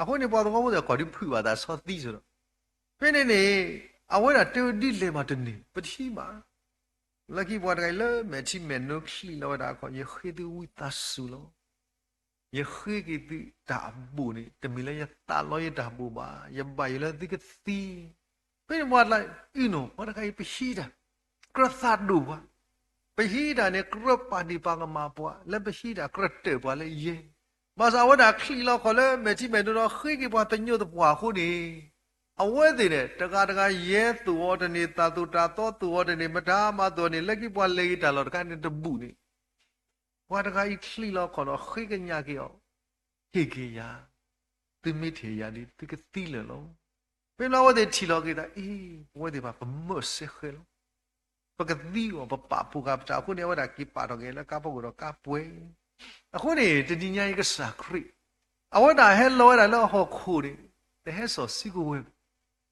အဃိန့ၣ် ပှၤသဝီဖိသ့ၣ်ကွၢ်ဒ်ဖုးဘၣ်သးဆီသံစ့ၢ်ဒီး, ဖဲန့ၣ်န့ၣ် အဝဲဒၣ်တဲဝဲဒ်လဲၣ်မးတန့ၢ် ပတဟံးဘၣ်. လၢခံပှၤတဂၤအံၤလၢမဲာ်ထံမဲာ်နိချံးလီၤဝဲဒၣ်အခီ ယဃ့သုဝံသးစူၤလီၤ. ယဃ့က့ၤသုတၢ်အဘူၣ်န့ၣ် တမ့ၢ်လၢယသးလီယတၢ်ဘူၣ်ဘၣ်, ယဘၣ်ယိၣ်လၢသုကသံ. ဖဲန့ၣ်ပှၤတဂၤအံၤနီၤ ပှၤတဂၤအံၤပဟံးတၢ်, ကြၢးသးဒိၣ်ပှၤ, ပဟံးတၢ်န့ၣ် ကြၢးပာ်ဒ့ၣ်ပာ်ကမၣ်ပှၤ, လၢပဟံးတၢ်ကြၢးတၢၢ်ပှၤလၢယဲ, ဘၣ်ဆၣ်အဝဲဒၣ်ချံးလီၤခီၣ်လၢမဲာ်ထံမဲာ်နိဒီး ဃ့က့ၤပှၤသညိးသပှၢ်အဃိန့ၣ်, အဝဲသ့ၣ်န့ၣ် တဂၤတဂၤယဲသိၣ်အီၤတန့ၢ် သးသိၣ်တၢ်သီသိၣ်အီၤတန့ၢ် မတၤမၤသိၣ်န့ၣ် လၢခံပှၤလဲၤဂ့ၤတၢ်လီၢ်တခါန့ၣ်တဘူၣ်န့ၣ် ပှၤတဂၤအံၤချံးလီၤခီၣ်ဒီးဃ့ကညးက့ၤအီၤ, ဟ့ၣ်က့ၤယၤ, သုမ့ၢ်တဟ့ၣ်ယၤဒီး သုကသံလၢာ်လီၤ. ဖဲန့ၣ်အဝဲသ့ၣ်ထံၣ်လီၤက့ၤသးအံၤ ပဝဲသ့ၣ်တဖၣ်ပမၢၢ်စ့ၢ်ဃဲလီၤ. ပကသံအီၤ ပပာ်ဖှိၣ်ဃာ်ပတၢ်အဃိန့ၣ် အဝဲဒၣ်က့ၤပာ်ထီၣ်က့ၤလၢကါဖီခိၣ်ဒီးကါပှဲၤ. အဃိန့ၣ် တနံၤညါအံၤကစၢ်ခရံာ် အဝဲဒၣ်ဟဲလီၤဝဲဒၣ်လၢအဟီၣ်ခိၣ်န့ၣ် တဟဲစီၣ်စုကဝဲၤဘၣ်.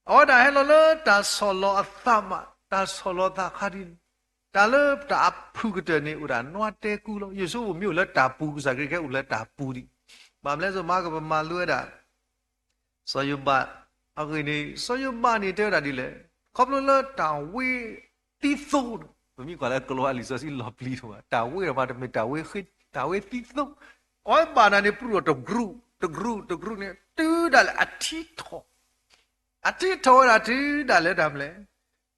အဝဲဒၣ်ဟဲလီၤလၢတၢ်ဆီၣ်လီၤအသးမး တၢ်ဆီၣ်လီၤသးခါဒ်န့ၣ်, တၢ်လၢတၢ်အဖုၣ်ကတၢၢ်န့ၣ် အိၣ်ဒၣ်နွါတဲကူလီၤ. ယိၤၡူဖိမ့ၢ်အိၣ်လၢတၢ်ပူၤ ကစၢ်ခရံာ်ကဲအိၣ်လၢတၢ်ပူၤဒံး, ဘၣ်မနုၤလဲၣ် မၤကပမၤလိဝဲဒၣ် စီၤယိၤဘး, အဂ့ၢ်န့ၣ် စီၤယိၤဘးန့ၣ်တဲဝဲဒၣ်ဒ်လဲၣ်, ခီဖျိလၢတၢ်ဝ့သံသိ, ပမ့ၢ်ကွၢ်လၢကလီအလံာ်စီဆှံလီၤပျံၤထီၣ်ဘၣ်, တၢ်ဝ့ဒီးမးတမ့ၢ်တၢ်ဝ့ဃ့, တၢ်ဝ့သံသိ, အဝဲဘၣ်နၤန့ၣ် ပြုၢ်ထီၣ်တကရူၢ် တကရူၢ် တကရူၢ်န့ၣ် တုၤဒၣ်လဲာ်အထံထီၣ်, အထံထီၣ်ဝဲဒၣ်တုၤဒၣ်လဲာ်တၢ်မနုၤလဲၣ်,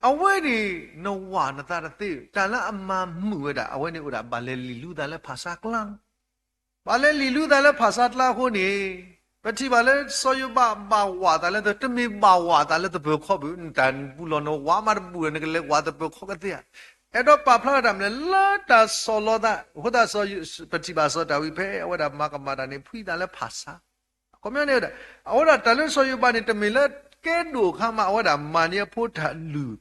အဝဲန့ၣ် နဝၤနသးတသ့, တၢ်လၢအမၤမုာ်ဝဲဒၣ် အဝဲန့ၣ်အိၣ်ဒၣ်ဘၣ်လဲၤလံၣ်လူသးလၢဖၣ်ဆါကျါလီၤ. ပှၤလၢလံာ်လူၤသးလၢဖၣ်ဆါကျါအဃိန့ၣ်, ပထံၣ်ဘၣ်လၢစီၤယိၤဘးဘၣ်ဝးသးလၢ တမ့ၢ်ဘၣ်ဝးသးလၢသပၢၤခီဘၣ်, တၢ်ပူၤလီၢ်နဝးမးတဘူၣ်ဒီး နကလဲၤဝးသပၢၤခီကသ့ဧါ. အဲၣ်ဒိးပာ်ဖျါထီၣ်တၢ်မနုၤလဲၣ် လၢတၢ်ဆီၣ်လီၤသး, အဃိသတး ပထံၣ်ဘၣ်စီၤဒၤဝံးဖဲအဝဲဒၣ်မၤကမၣ်တၢ်န့ၣ် ဖှံသးလၢဖၣ်ဆါ ခီပညီန့ၣ်ဝဲဒၣ်, အဝဲဒၣ်တၢ်လၢစီၤယိၤဘးန့ၣ် တမ့ၢ်လၢကဲဒိၣ်အခါမး အဝဲဒၣ်မၤန့ၢ်အဖိတၢ်လုၢ်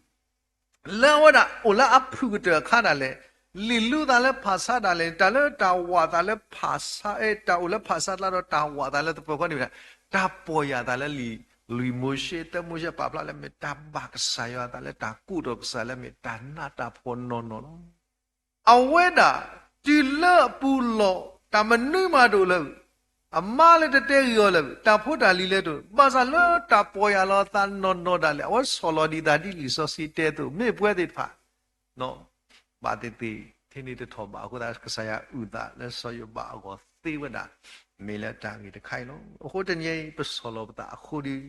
လၢအဝဲဒၣ်အိၣ်လၢအဖုၣ်ကတၢၢ်အခါဒၣ်လဲာ်, လံာ်လူၤသးလၢဖၣ်ဆါဒၣ်လဲာ်န့ၣ် တၢ်လၢတၢ်ဝးသးလၢဖၣ်ဆါ, တၢ်အိၣ်လၢဖၣ်ဆါကျါဒီးတၢ်ဝးသးလၢသပၢၤခီန့ၣ်ဝဲဒၣ်, တၢ်ပီၢ်ယၢ်သးလၢလံာ်လွံၢ်မိၤၡ့ သၢမိၤၡ့ ပာ်ဖျါလၢမ့ၢ်တၢ်ဘၣ်ကစၢ်ယွၤအသးလၢတၢ်ကိးထီၣ်ကစၢ်လၢမ့ၢ် တၢ်နးတၢ်ဖှီၣ်နီၢ်နီၢ်လီၤ. အဝဲဒၣ်တုၤလၢအပူၤလီၢ် တၢ်မနုၤမးတအိၣ်လၢၤ, အမါလၢတတဲဂ့ၤအီၤလၢၤ, တၢ်ဖိတၢ်လံၤလၢတအိၣ်, ဘၣ်ဆၣ်လၢတၢ်ပီၢ်ယၢ်လီၤအသးနီၢ်နီၢ်ဒၣ်လဲာ် အဝဲဆီၣ်လီၤဒံးသးဒ်လံာ်စီဆှံတဲအသိး မ့ၢ်ပဝဲသ့ၣ်တဖၣ် ဘၣ်သ့ၣ်သ့ၣ် ထဲန့ၣ်တထီၣ်ဘၣ်အဃိသတး ကစၢ်ယွၤအုၣ်သးလၢစီၤယိၤဘးအဂီၢ်သ့ဝဲဒၣ် မ့ၢ်လၢတၢ်ဂ့ၢ်တခါအံၤလီၤ. အဃိတနံၤအံၤ ပဆီၣ်လီၤပသးအဃိဒီး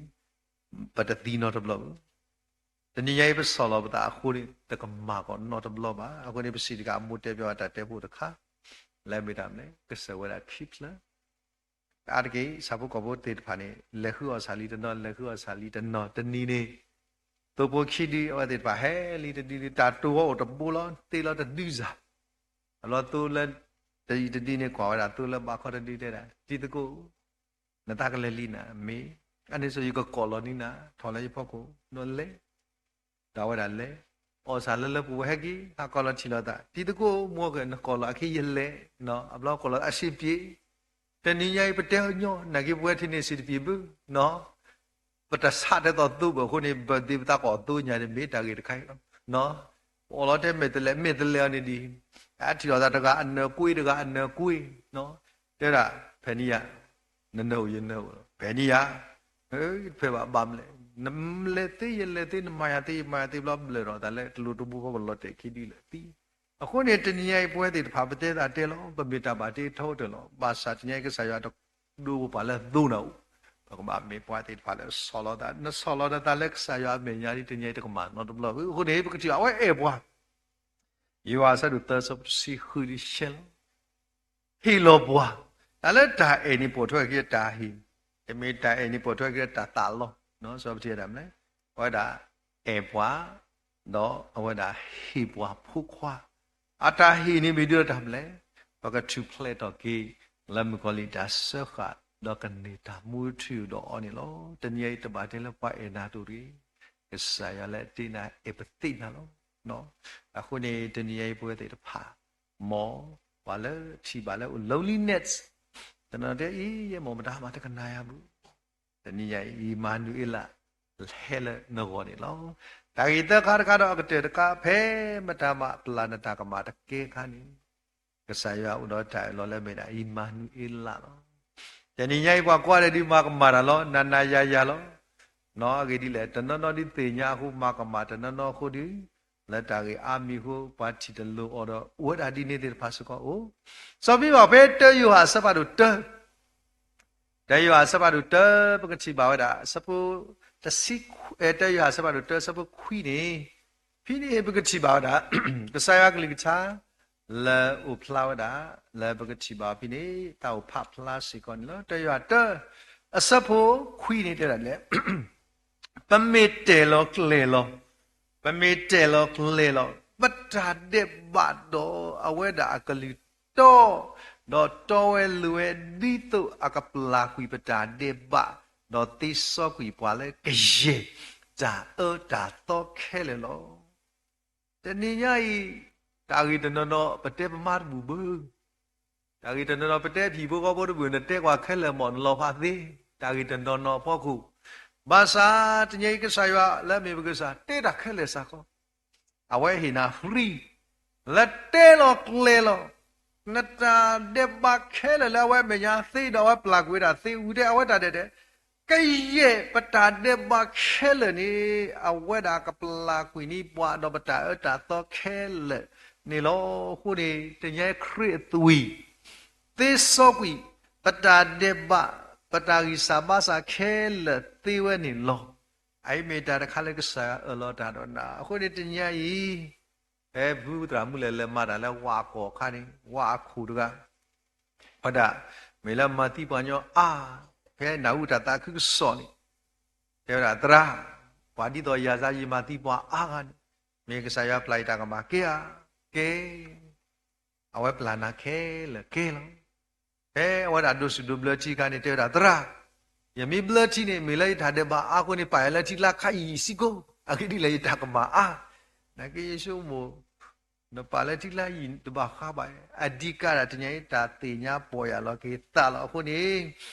ပတသံနီတဘျီဘၣ်. တနံၤညါအံၤ ပဆီၣ်လီၤပသးအဃိန့ၣ် တကမၣ်ကီးနီတဘျီဘၣ်. အဃိန့ၣ် ပစံးတကး အမိၢ်တဲဘၣ်ဝဲတၢ်တဲဖိတခါ လၢမ့ၢ်တၢ်မနုၤလဲၣ် ကစၢၢ်ဝဲဒၣ်ခံဖျၢၣ် အါတက့ၢ် ဆၣ်ဖိကီၢ်ဖိသ့ၣ်တဖၣ်န့ၣ် လဲၤဃုအီၣ်ဆၣ်လံတနီၤ လဲၤဃုအီၣ်ဆၣ်လံတနီၤ တနံၤန့ၣ် သိဖိခံဒု အဝဲသ့ၣ်တဖၣ်ဟဲလံတဒုဒု တၢ်တိၢ်ဝဲအိၣ်တဘိလီၤ သ့လီၤတဒုစၢ် အဘျီသိလၢ တယံာ်တဒုန့ၣ် ကွၢ်ဝဲဒၣ်သိလၢဘးခီတဒုတဲဒၣ် တံၤသကိး နသးကလဲၤလံနၤ မ့ၢ် အန့ၣ်စိ ယကကိးလီၤန့ၢ်နၤ ထီၣ်လၢယဖီခိၣ် နလဲၤ ဒီးအဝဲဒၣ်လဲၤ အီၣ်ဆၣ်လၢလၢပှဲၤပှဲၤဟဲက့ၤ ဟးကိးလီၤထံၣ်လိာ်သး တံၤသကိး မ့ၢ်ကနကိးလီၤအခံယလဲၤ အဘျီကိးလီၤအစ့ပှ့ၤ တနံၤညါအံၤ ပတဲအီၤညီ နာ်က့ပဝဲထံန့ၣ်စံးတပံၤဘၣ် ပတဆးတဲသိးသိဘၣ်အဃိန့ၣ် ဘၣ်သ့ပသးကိးသိညါန့ၣ် မ့ၢ်တၢ်ဂ့ၢ်တခါအံၤလီၤ. ပအီၣ်လီၤတဲမဲာ်တဲးလဲး မဲာ်တဲးလဲးအီၤန့ၣ်ဒ် အထံၣ်လိာ်သးတဂၤအနၢၤကွ့ တဂၤအနၢၤကွ့ တဲဒၣ် ဖဲန့ၣ်ယၤ နနၢၤအိၣ်ယနၢၤအိၣ်လီၤ ဖဲန့ၣ်ယၤ တဖဲဘၣ်ဘၣ်မနုၤလဲၣ် နလဲၤသ့ယလဲၤသ့ နမၤယၤသ့ယမၤယၤသ့ဘျီ ဘျၢၣ်ထီၣ်သးလၢတလိၤတဘိဖီကလီၤတဲာ်ခံဒုလၢာ်သံ အဃိန့ၣ် တနံၤညါအံၤပဝဲသ့ၣ်တဖၣ် ပတဲသးတဲလီၤ ပမ့ၢ်တၢ်ဘၣ်တ့ထီတၢၢ်လီၤ ဘၣ်ဆၣ်တနံၤညါအံၤ ကစၢ်ယွၤတဒိပှၤလၢသိနၤအိၣ် ပကဘၣ်မ့ၢ်ပှၤသ့ၣ်တဖၣ်လၢဆီၣ်လီၤသး နဆီၣ်လီၤနသးလၢကစၢ်ယွၤအမဲာ်ညါဒ် တနံၤညါအံၤတကမၣ်နီတဘျီဘၣ်. အဃိန့ၣ် ပကထံၣ်ဘၣ်အဝဲအဲၣ်ပှၤ ယိၤဟၣ်အဆၢဒိၣ်သၢဆၢဖိတဆံဃုဒ်ဆဲးလီၤ ဟ့ၣ်လီၤပှၤ တၢ်လၢတၢ်အဲၣ်န့ၣ်ပိာ်ထွဲက့ၤတၢ်ဟ့ၣ်, တမ့ၢ်တၢ်အဲၣ်န့ၣ်ပိာ်ထွဲက့ၤတၢ်သးလီၤ. စီပထံးဒၣ်မနုၤလဲၣ်, အဝဲဒၣ်အဲၣ်ပှၤ, ဒီးအဝဲဒၣ်ဟ့ၣ်ပှၤဖိခွါ, အတၢ်ဟ့ၣ်န့ၣ်မ့ၢ်ဒ်လဲၣ်တၢ်မနုၤလဲၣ်, ပကထူၣ်ဖျဲးထီၣ်က့ၤ လၢမုၣ်ကီၤလံၢ်တၢ်စၢဃာ် ဒီးကန့ၢ်တၢ်မူထူယိာ်ဒီးအီၤန့ၣ်လီၤ. တနံၤအံၤတဘၣ်တဲလၢပှၤအဲၣ်နၤတအိၣ်တဂ့ၤ, ကစၢ်ယွၤလၢအတ့နၤအဲၣ်ပသ့ၣ်ညါလီၤ. အဃိန့ၣ် တနံၤအံၤပဝဲသ့ၣ်တဖၣ် မ်ပှၤလၢထံၣ်ဘၣ်လၢအိၣ် loneliness, တနီၤတဲအံၤ ယဲမ့ၢ်မတၤမးတကနၣ်ယၤဘၣ်, တနံၤညါအံၤ အံၣ်မၤနူၤအ့လး ဟဲလၢနဂီၢ်န့ၣ်လီၤ. တၢ်ဂ့ၢ်သၢခါတခါဒီးအကတၢၢ်တခါ ဖဲမတၤမးပျၢ်နတၢ်ကမၣ်တကဲခါန့ၣ် ကစၢ်ယွၤအိၣ်ဒီးတၢ်အၢၣ်လီၤလၢအမ့ၢ်ဒၣ် အံၣ်မၤနူၤအ့လးလီၤ. တနံၤညါအံၤပှၤကိးဂၤဒဲးဒုးမၤကမၣ်တၢ်လီၤ, နၤနၤယၤယၤလီၤ. အဂ့ၢ်ဒ်လဲၣ်, တနီၤနီၤဒုးသ့ၣ်ညါအဃိမၤကမၣ်, တနီၤနီၤအဃိဒီး လၢတၢ်ဂ့ၢ်အါမံၤအဃိ ပှၤထံၣ်တလိၤအီၤဒီး အိၣ်ဝဲဒၣ်ဒ်န့ၣ်သ့ၣ်တဖၣ်စ့ၢ်ကီးအိၣ်. စီၤပ့းတရူးဖဲတၢယိၤဟၣ်အဆၢဖးဒိၣ်တၢ တၢယိၤဟၣ်အဆၢဖးဒိၣ်တၢ ပကထံၣ်ဘၣ်ဝဲဒၣ် အဆၢဖိတဆံ, တၢယိၤဟၣ်အဆၢဖးဒိၣ်တၢ အဆၢဖိခွံန့ၣ်, ဖဲန့ၣ်ပကထံၣ်ဘၣ်ဝဲဒၣ် ကစၢ်ယွၤကလုၢ်ကထါ လၢအိၣ်ဖျါဝဲဒၣ် လၢပကထံၣ်ဘၣ်ဖဲန့ၣ် တၢ်အိၣ်ဖးဖျါစ့ၢ်ကီးန့ၣ်လီၤ. တၢယိၤဟၣ်တၢ အဆၢဖိခွံန့ၣ်တဲဒၣ်လဲၣ် ပမ့ၢ်တဲာ်လီၤကျဲၤလီၤ, ပမ့ၢ်တဲာ်လီၤကျဲၤလီၤ ပတၢ်ဒဲးဘးဒီးအဝဲဒၣ်အကလုၢ်တီ, ဒီးတီဝဲလိၤဝဲဒ်သိးအကပျၢ်ကွံာ်ပတၢ်ဒဲးဘး, ဒီးသ့စီကွံာ်ပှၤလၢကယဲၢ်တၢ်အၢတၢ်သီခဲလၢာ်လီၤ. တနံၤညါအံၤ တၢ်ဂ့ၢ်တနီၤနီၤ ပတဲပမါတဘူၣ်ဘၣ် တၢ်ဂ့ၢ်တနီၤနီၤ ပတဲဖံၣ်ဖိဃီဖိတဘူၣ် နတဲကွၢ်ခဲလၢာ်မ့ၢ်နလီၤဖးသ့, တၢ်ဂ့ၢ်တနီၤနီၤအဖီခိၣ်, ဘၣ်ဆၣ်တနံၤအံၤကစၢ်ယွၤလၢအမ့ၢ်ပကစၢ် တဲတၢ်ခဲလၢာ်စ့ၢ်ကီး, အဝဲဟ့ၣ်နၤ free လၢတဲလီၤကျဲၤလီၤ, နတၢ်ဒဲးဘးခဲလၢာ်လၢအဝဲအမဲာ်ညါသ့ဒီးအဝဲပျၢ်ကွံာ်ဝဲဒၣ်သ့ဝံၤတဲ အဝဲတၢ်ဒဲးဒဲး ကယဲၢ်ပတၢ်ဒဲးဘးခဲလၢာ်န့ၣ် အဝဲဒၣ်ကပျၢ်ကွံာ်န့ၢ်ပှၤဒီးပတၢ်အၢတၢ်သီခဲလၢာ်န့ၣ်လီၤ. အဃိန့ၣ် တနံၤညါခရံာ်အသွံၣ် သ့စီကွံာ် ပတၢ်ဒဲးဘး ပတၢ်ဂံၢ်စၢ်ဘါစၢ်ခဲလၢာ်သ့ဝဲန့ၣ်လီၤ. အအံၤမ့ၢ်တၢ်တခါလၢကစၢ်ယွၤအၢၣ်လီၤတၢ်ဒီးနၤ အဃိန့ၣ်တနံၤညါအံၤ ဖဲဖုသရၣ်မုၣ်လဲၣ်လဲၤမၤတၢ်လၢဝၣ်အကီၢ်အခါန့ၣ် ဝၣ်အခိၣ်တဂၤ ဝဲဒၣ် မ့ၢ်လၢမၤသံပှၤကညီအါ, ဖဲနၢ်ဟူတၢ်သးခုကစီၣ်န့ၣ် တဲဝဲဒၣ် သရၣ်, ပှၤဒ်သိးယၤစါ ယမၤသံပှၤအါဂၤန့ၣ်, မ့ၢ်ကစၢ်ယွၤပျၢ်ယတၢ်ကမၣ်ကဲဧါ, ကဲ အဝဲပျၢ်နၤခဲလၢာ်ကဲလီၤ. ဖဲအဝဲဒၣ်ဒိးစူၣ်ဒိးဘျၢထံအခါန့ၣ် တဲဝဲဒၣ် သရၣ်, ယမ့ၢ်ဘျၢထံန့ၣ် မ့ၢ်လၢယတၢ်ဒဲးဘးအါအဃိန့ၣ် ပာ်ယၤလၢထံကျါခါအံၤယံာ်စ့ၢ်ကီး, အဂ့ၢ်ဒ်လဲၣ် ယတၢ်ကမၣ်အါ. နာ်က့ယဆိကမိၣ် နပာ်လၢထံကျါယံာ်တဘၣ်ဃးဘၣ်, အဓိကဒၣ်တနံၤအံၤ တၢ်သ့ၣ်ညါပီၢ်ယၢ်လီၤက့ၤသးလီၤ. အဃိန့ၣ်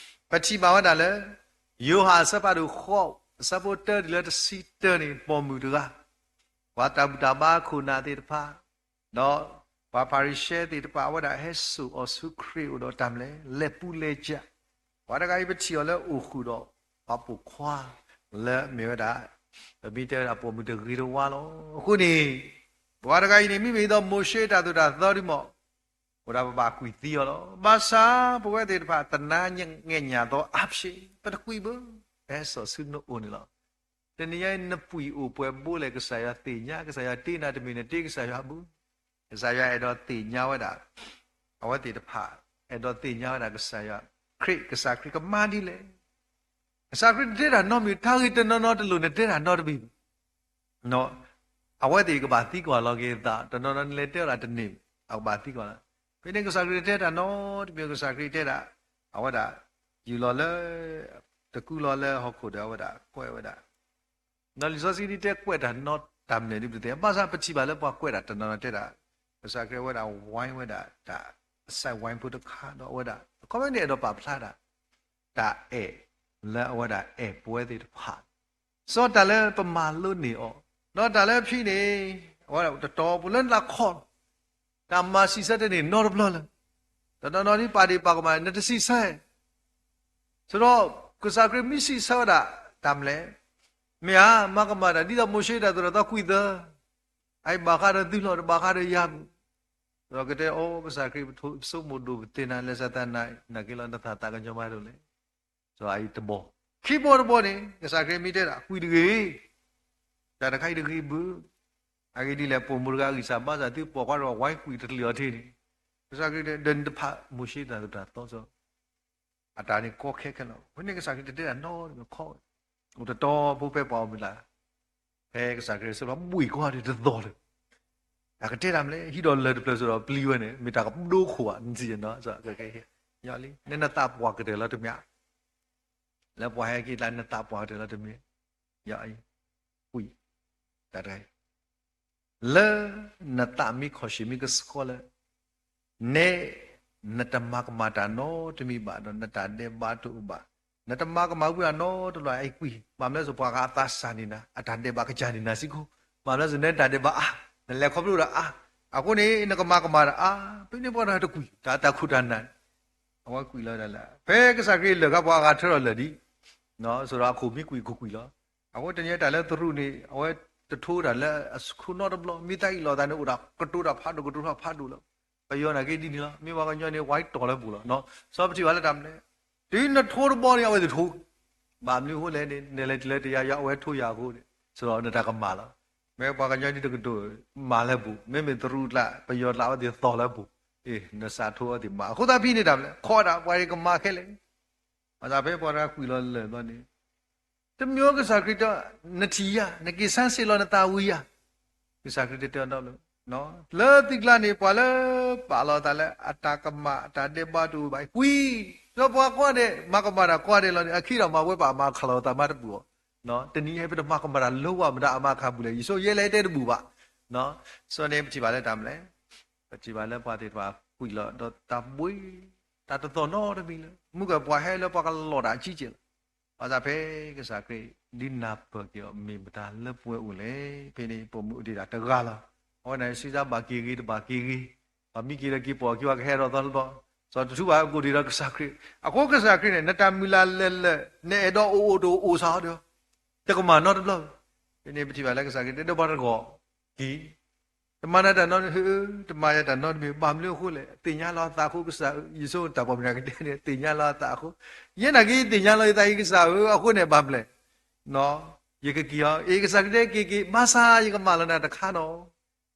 ပထံၣ်ဘၣ်ဝဲဒၣ်လၢ ယိၤဟၣ်အဆၢဖးဒိၣ်ဃိး အဆၢဖိတၢတုၤလၢတဆံတၢန့ၣ် ပိာ်မုၣ်တဂၤ ပှၤတၢ်ဘူၣ်တၢ်ဘါခိၣ်နၢ်သ့ၣ်တဖၣ် ဒီးပှၤဖၤရံၤၡဲသ့ၣ်တဖၣ် အဝဲဒၣ်ဟဲစိာ်အီၤဆူခရံာ်အိၣ်ဒီးတၢ်မနုၤလဲၣ် လဲၤပူၤလဲၤကၢ်, ပှၤတဂၤအံၤပထံၣ်အီၤလၢအိၣ်ဃုာ်ဒီး ပှၤပိာ်ခွါ လၢအမ့ၢ်ဝဲဒၣ် ပမ့ၢ်တဲဝဲဒၣ်ပိာ်မုၣ်တဂ့ၤတဝါလီၤ. အဃိန့ၣ် ပှၤတဂၤအံၤန့ၣ် မ့မ့ၢ်ဒ်သိးမိၤၡ့တၢ်သိၣ်တၢ်သီဒ်မး အိၣ်ဒၣ်ပဘၣ်ကွံာ်သံအီၤလီၤ. ဘၣ်ဆၣ်ပဝဲသ့ၣ်တဖၣ် သနာ်ငဲၢ်ညါသောအားဖြင့် ပတကွံာ်ဘၣ်, ပဟဲစိာ်ဆူနအိၣ်န့ၣ်လီၤ. တနံၤညါအံၤ နပှံၢ်အိၣ်ပှဲၤဘိလဲၣ် ကစၢ်ယွၤသ့ၣ်ညါ, ကစၢ်ယွၤတ့နၤတမ့ၢ်နတ့ကစၢ်ယွၤအပူၤ, ကစၢ်ယွၤအဲၣ်ဒိးသ့ၣ်ညါဝဲဒၣ် အဝဲသ့ၣ်တဖၣ် အဲၣ်ဒိးသ့ၣ်ညါဝဲဒၣ်ကစၢ်ယွၤခရံာ်, ကစၢ်ခရံာ်ကမၤဒ်လဲၣ်. ကစၢ်ခရံာ်တတဲတၢ်နီတမံၤ, တၢ်ဂ့ၢ်တနီၤနီၤတလိၣ်နတဲတၢ်နီတမံၤဘၣ်. အဝဲသ့ၣ်ကဘၣ်သံကွၢ်လီၤက့ၤသး, တနီၤနီၤနလဲၤတဲအီၤဒၣ်တန့ၢ်, အကဘၣ်သံကွၢ်လီၤ. ဖဲန့ၣ်ကစၢ်ခရံာ်တတဲတၢ်နီတမံၤ, ကစၢ်ခရံာ်တဲဒၣ် အဝဲဒၣ် ယူၢ်လီၤလၢ တကူလီၤလၢဟီၣ်ခိၣ်ဒီးအဝဲဒၣ်ကွဲးဝဲဒၣ် ဒီးလံာ်စီဆှံဒ်တဲကွဲးတၢ်နီတမံၤဒ်ပတဲ, ဘၣ်ဆၣ်ပထံၣ်ဘၣ်လၢပှၤကွဲးတၢ်တနီၤနီၤတဲဒၣ် ကစၢ်ခရံာ်အဝဲဒၣ်ဝဲဝဲဒၣ်တၢ် အစဲးဝဲဖိတခါ ဒီးအဝဲဒၣ် အခီပညီန့ၣ် အဲၣ်ဒိးပာ်ဖျါဒၣ် တၢ်အဲၣ်လၢအဝဲဒၣ်အဲၣ်ပဝဲသ့ၣ်တဖၣ် စီၤတၢ်လၢပမၤလိန့ၢ်အီၤ, ဒီးတၢ်လၢဖံန့ၣ် အဝဲဒၣ်တတီၤပူၤလၢနတၢ်ခီၣ် တၢ်မၤစံးဆၢတန့ၢ်နီတဘျီလၢၤ, တနီၤနီၤဒ်ပာ်ဒ့ၣ်ပာ်ကမၣ် နတစံးဆၢ ဆိဒီး ကစၢ်ခရံာ်မ့ၢ်စံးဆၢဝဲဒၣ် တၢ်မနုၤလဲၣ်, မ့ၢ်ဧါ, မၤကမၣ်တၢ်ဒ်သိးမိၤၡ့တၢ်သိၣ်တၢ်သီကွံာ်သၢ, အအံၤဘၣ်ဃးဒီးသုလီၤ တဘၣ်ဃးဒီးယၤဘၣ်. ဒီးကတဲအီၤ ကစၢ်ခရံာ် ပဆိကမိၣ်ဒိၣ်ပသ့ၣ်နၤ လဲၤစးသးနၤ နာ်က့လီၤ နသးသးကညီၤမးဒိၣ်လဲၣ်. စီၤအအံၤတဘီ, ခံဘီတဘီန့ၣ် ကစၢ်ခရံာ်မ့ၢ်တဲဒၣ် ကွံာ်တဂ့ၤ, တၢ်တခါအံၤတဂ့ၤဘၣ်. အဂ့ၢ်ဒ်လဲၣ် ပိာ်မုၣ်တဂၤအဂံၢ်စၢ်ဘါစၢ် သုပိာ်ခွါတဂၤ ဝဲကွံာ်တချုးအီၤထံန့ၣ်, ကစၢ်ခရံာ်တဲ ဒီးနတဖးမိၤၡ့တၢ်သိၣ်တၢ်သီ စီၤ အတၢ်န့ၣ်ကီခဲခဲလီၤ. ဖဲန့ၣ်ကစၢ်ခရံာ်တတဲတၢ်နီတမံၤခီ, အိၣ်တတီၤဖိဖဲပှၤအီၣ်မ့ၤလၢ်, ဖဲကစၢ်ခရံာ်စံးဘၣ်ဘှံးကွၢ်ဒီးတသီၣ်လၢၤ, တၢ်ကတဲတၢ်မနုၤလဲၣ်, ဟံးဒီးလၢၢ်တဖျၢၣ်စိဒီးပျံၤဝဲန့ၣ် မ့ၢ်တၢ်ကဒိခိၣ်ဧါ, နစံးနီၤ, လၢနသးပှၢ်ကတၢၢ်လီၤတမ့ၢ်, လၢပှၤဟဲက့ၤတၢ် နသးပှၢ်ကတၢၢ်လီၤတမ့ၢ်, ယအံၤ, ကွံာ်, တၢ်တခါအံၤ လၢနသးမ့ၢ်ခီၣ်ဆံးမ့ၢ်ကဆှီလၢ နဲ နတမၤကမၣ်တၢ်နီတမံၤဘၣ်ဒီး နတၢ်ဒဲးဘးတအိၣ်ဘၣ်, နတမၤကမၣ်ဝံၤအနီတဘျီ အအံၤကွံာ်, ဘၣ်မနုၤလဲၣ် ပှၤဂၤအသးစၢ်န့ၢ်နၤ, အတၢ်ဒဲးဘးကစၢ်န့ၢ်နၤစ့ၢ်ကီး, ဘၣ်မနုၤလဲၣ် နတၢ်ဒဲးဘးအါ, နလဲၤခီဖျိတၢ်အါ, အဃိန့ၣ် နကမၤကမၣ်တၢ်အါ, ဖဲန့ၣ်ပှၤတၢ်တကွံာ်, တၢ်တၢ်ခိၣ်တၢ်နၢ် အဝဲကွံာ်လီၤဒၣ်လၢ ဖဲကစၢ်ခရံာ်လၢာ်ခါ ပှၤဂၤထၢထီၣ်လၢာ်ဒံး, စီၤဒီးအခိၣ်မ့ၢ်ကွံာ် ခိၣ်ကွံာ်လီၤ. အဃိတနံၤတၢ်လၢသရူးန့ၣ် အဝဲတထိတၢ်လၢအခိၣ်နီတဘျီ, မ့ၢ်သးအံၤလီၤသးန့ၣ် အိၣ်ဒၣ်ကတိၤတၢ်ဖးဒိၣ်ကတိၤတၢ်ဖးဒိၣ်လီၤ. ပယီၤနာ်က့ဒ်န့ၣ်လီၤ, မ့ၢ်ပှၤကညီန့ၣ် ဝဲတီၤလၢပူၤလီၤ. စီၤပထံၣ်ဘၣ်လၢတၢ်မနုၤလဲၣ်, တုၤနထိတဘီန့ၣ် အဝဲသ့ၣ်ထိ, ဘၣ်မနုၤအဃိလဲၣ်န့ၣ် နလဲၤတုၤလၢတယၤယၤ အဝဲထိယၤအဃိန့ၣ် စီၤဒီးနတၢ်ကမၣ်လီၤ. မ့ၢ်ပှၤကညီဒ်တကတိၤ မၤလၢပူၤ, မ့မ့ၢ်သရူးကျါ ပယီၤကျါ အဝဲသ့ၣ်သီၣ်လၢပူၤ, အ့ၣ် နစးထိအဝဲသ့ၣ်မၤ, အဃိသတးဖဲန့ၣ်တၢ်မနုၤလဲၣ် ခီဒၣ်ပှၤကမၤခဲလၢာ် ဘၣ်ဆၣ်ဖဲပှၤတဂၤကွံာ်လီၤလၢာ်ဘျီန့ၣ်, တမ့ၢ်ကစၢ်ခရံာ်တဲ နထံၣ်ယၤ, နက့ၤဆန်းစစ်လီၤနသးဝံၤယၤ, ကစၢ်ခရံာ်တတဲအီၤဒီးလၢ လၢသုကျါန့ၣ် ပှၤလၢပာ်လီၤသးလၢအတၢ်ကမၣ် အတၢ်ဒဲးဘးတအိၣ်ဘၣ် ကွံာ်, ဒီးပှၤကိးဂၤဒဲး မၤကမၣ်တၢ်ကိးဂၤဒဲးလီၤန့ၣ် အခံဒီးမၤဝဲပာ်မၤခးလီၤသးမးတဘူၣ်အီၤ, တနံၤအံၤပတမၤကမၣ်တၢ်လၢဝဲမတၤအမၤခးပူၤလဲၣ်, ယဆိယဲလဲၣ်တဲတဘူၣ်ဘၣ်. စီၤန့ၣ်ပထံၣ်ဘၣ်လၢတၢ်မနုၤလဲၣ်, ပထံၣ်ဘၣ်လၢပှၤသ့ၣ်တဖၣ်ကွံာ်လီၤဒီးတၢ်ဘှံး, တၢ်တသီၣ်နီတမံၤလၢၤ, မုၢ်ကပှၤဟဲလၢပှၤကလီၤတၢ်အကံကဲလီၤ. ဘၣ်ဆၣ်ဖဲကစၢ်ခရံာ်ဒုးနၢ်ပၢၢ်က့ၤအီၤ မ့ၢ်မတၤလၢပှဲၤအိၣ်လဲၣ်, ဖဲန့ၣ်ပိာ်မုၣ်အိၣ်ဒံးဒၣ်တဂၤလီၤ. အဝဲန့ၣ်စံးစါဘၣ်က့ၤဂ့ၤတဘၣ်က့ၤဂ့ၤ, ပှၤမံက့ၤဒီးက့ၤပိာ်က့ၤဝဲကဟဲဒီးသီတဘျီ, စီၤတထူဘၣ်ကိၣ်ဒံးဒီးကစၢ်ခရံာ်, အဃိကစၢ်ခရံာ်န့ၣ် နတၢ်မုၢ်လၢ်လၢာ်လၢာ် နအဲၣ်ဒိးအိၣ်အိၣ်တအိၣ်အိၣ်စ့ၢ်ကီးဒီး တကမၣ်နီတဘျီ, ဖဲန့ၣ်ပထံၣ်ဘၣ်လၢကစၢ်ခရံာ်တဲဒီးပှၤတဂၤက့ၤ တမၤနၤတၢ်နီတမံၤ, တမၤယၤတၢ်နီတမံၤ, ဘၣ်မနုၤအဃိလဲၣ်, သ့ၣ်ညါလီၤအသးအဃိကစၢ်ဧၢ, ယဆိတၢ်ပှၤမနုၤကတဲန့ၣ် သ့ၣ်ညါလီၤအသးအဃိ, ယဲနာ်က့သ့ၣ်ညါလီၤယသးအံၤကစၢ်ဧၢ, အဃိန့ၣ်ဘၣ်မနုၤလဲၣ်, ယကက့ၤအီၤ, အ့ၣ်ကစၢ်ခရံာ်တဲက့ၤက့ၤ, ဘၣ်ဆၣ်ယကမၣ်လီၤနၤတခါနီၤ,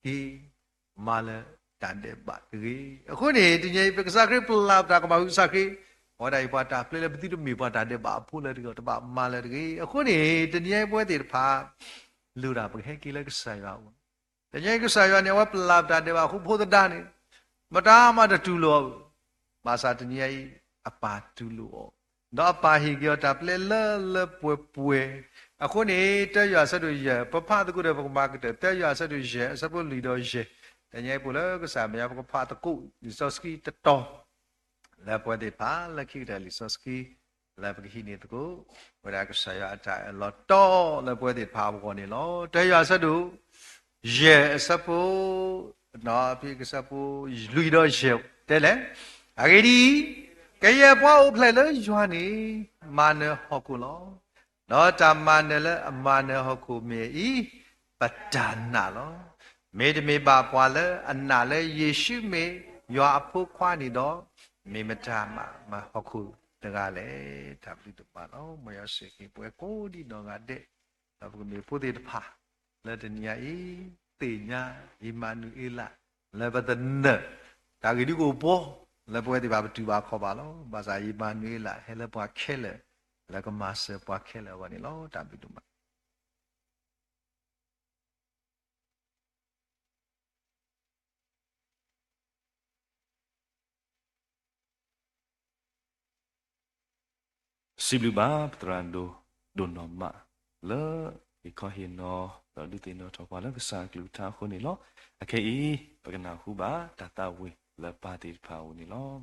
က့ၤ, မၤလၢ တၢ်ဒဲးဘးတဂ့ၤ. အဃိန့ၣ် တနံၤအံၤ ပကစၢ်ခရံာ်ပျၢ်ပတၢ်ကမၣ်ဃုာ်ကစၢ်ခရံာ်, အဝဲဒၣ်အံၤပှၤတၢ်ပျဲလၢပသုတမ့ၢ်ပှၤတၢ်ဒဲးဘးအဖိလၢတဂ့ၤ, တဘၣ်မၤလၢၤတဂ့ၤ. အဃိန့ၣ် တနံၤအံၤပဝဲသ့ၣ်တဖၣ် လိၣ်ဒၣ်ပကဟဲက့ၤလၢကစၢ်ယွၤအအိၣ်, တနံၤအံၤကစၢ်ယွၤန့ၣ် အဝဲပျၢ်ပတၢ်ဒဲးဘးဃုာ်ဖိသဒါန့ၣ် မတၤမးတတူၢ်လိာ်အီၤ, ဘၣ်ဆၣ်တနံၤအံၤ အပၢ်တူၢ်လိာ်အီၤ, ဒီးအပၢ်ဟ့ၣ်က့ၤအီၤတၢ်ပျဲလၢလၢပှဲၤပှဲၤ. အဃိန့ၣ် တၢယွၤအဆၢဒိၣ်ယဲၢ် ပဖးသကိးဒီးပကမၤကတၢၢ် တၢယွၤအဆၢဒိၣ်ယဲၢ် အဆၢဖိလွံၢ်ဒီးယဲၢ်, တနံၤအံၤပအိၣ်လၢကစၢ်မဲာ်ညါ ပကဖးသကိးလံာ်စီဆှံတတီၤ လၢပဝဲသ့ၣ်တဖၣ် လၢခံကတၢၢ်လံာ်စီဆှံ လၢပကဟံးန့ၢ်သကိး ဝဲဒၣ်ကစၢ်ယွၤအတၢ်အၢၣ်လီၤတီလၢပဝဲသ့ၣ်တဖၣ်အဂီၢ်န့ၣ်လီၤ. တၢယွၤအဆၢဒိၣ် ယဲၢ်အဆၢဖိ ဖဲအဆၢဖိ လွံၢ်ဒီးယဲၢ်တဲလဲၣ်, အဂ့ၢ်ဒ်အံၤ, ကယဲၢ်ပှၤအိၣ်ဖျဲၣ်လၢယွၤန့ၣ် မၤနၢၤဟီၣ်ခိၣ်လီၤ. ဒီးတၢ်မၤနၢၤလၢအမၤနၢၤဟီၣ်ခိၣ်မ့ၢ်အံၤ ပတၢ်နာ်လီၤ. မ့တမ့ၢ်ဘၣ်ပှၤလၢအနာ်လၢယ့ၣ်ၡူးမ့ၢ်ယွၤအဖိခွါန့ၣ်ဒီး, မ့ၢ်မတၤမၤဟီၣ်ခိၣ်တဂၤလဲၣ်. တၢ်ဘျုးဒိၣ်မးလီၤ. မ်ယွၤဆိၣ်ဂ့ၤပဝဲကိးဒံနီၢ်ဂၤဒဲး, ဒီးပကမ့ၢ်ဖိသ့ၣ်တဖၣ် လၢတနံၤအံၤ သ့ၣ်ညါ အံၣ်မၤနူၤအ့လး လၢပသနၢၣ် တၢ်ဂ့ၢ်ဒ်ကအိၣ်ပှီၢ် လၢပဝဲသ့ၣ်တဖၣ်ပတူၢ်ဘၣ်ခီၣ်ဘၣ်လီၤ. ဘၣ်ဆၣ်အံၣ်မၤနူၤအ့လး ဟဲလၢပှၤခဲလၢာ်, လၢကမၤစၢၤပှၤခဲလၢာ်အဂီၢ်န့ၣ်လီၤ. တၢ်ဘျုးဒိၣ်မး. စံးဘျုးဘၣ်ပသရၣ်ဒိၣ်ဒိၣ်နီၢ်မး လၢဟ့ၣ်ခီဟ့ၣ်နီၤ ဒီးဒုးသ့ၣ်နီၣ်ထီၣ်ပှၤလၢကစၢ်အကလုၢ်ကထါအဃိန့ၣ်လီၤ. အခဲအံၤ ပကနၢ်ဟူဘၣ်တၢ်သးဝံၣ်လၢပၢ်သ့ၣ်တဖၣ်အအိၣ်န့ၣ်လီၤ.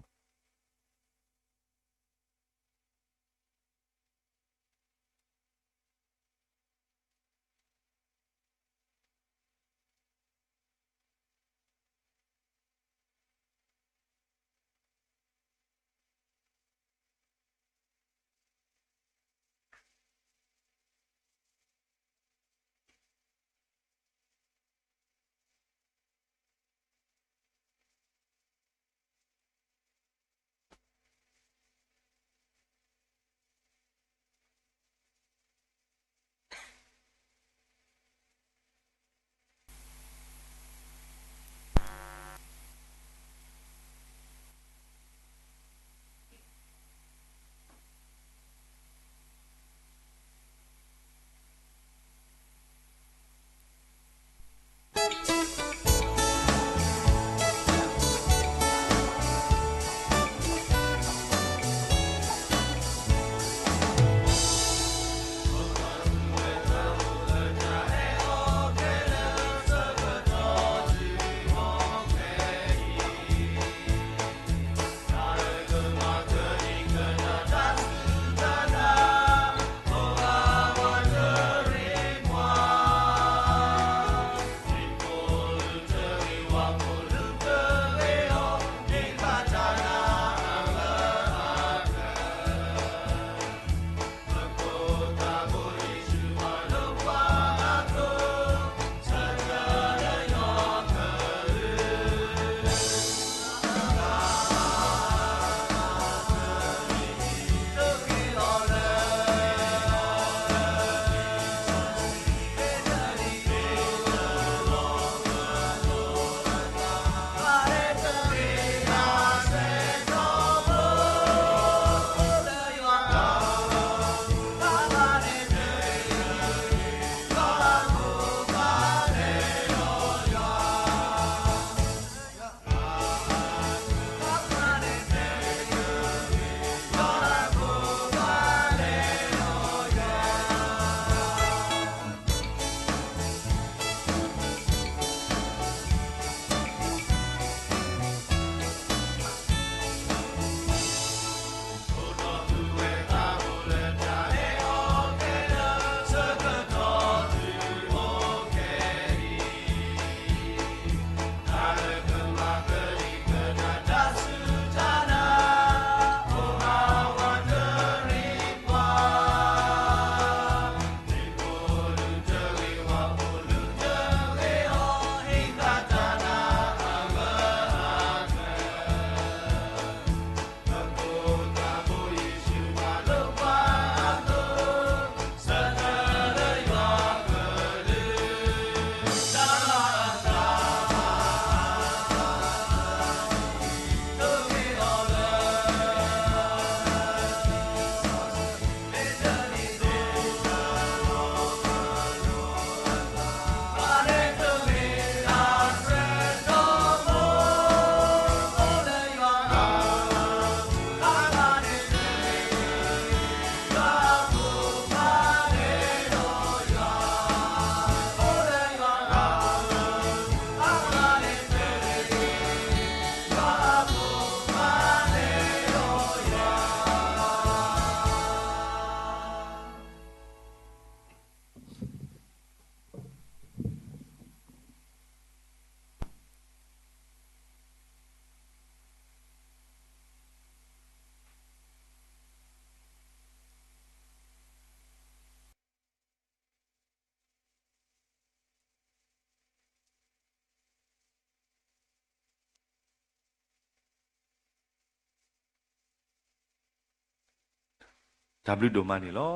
တၢ်ဘျုးဒိၣ်မးန့ၣ်လီၤ.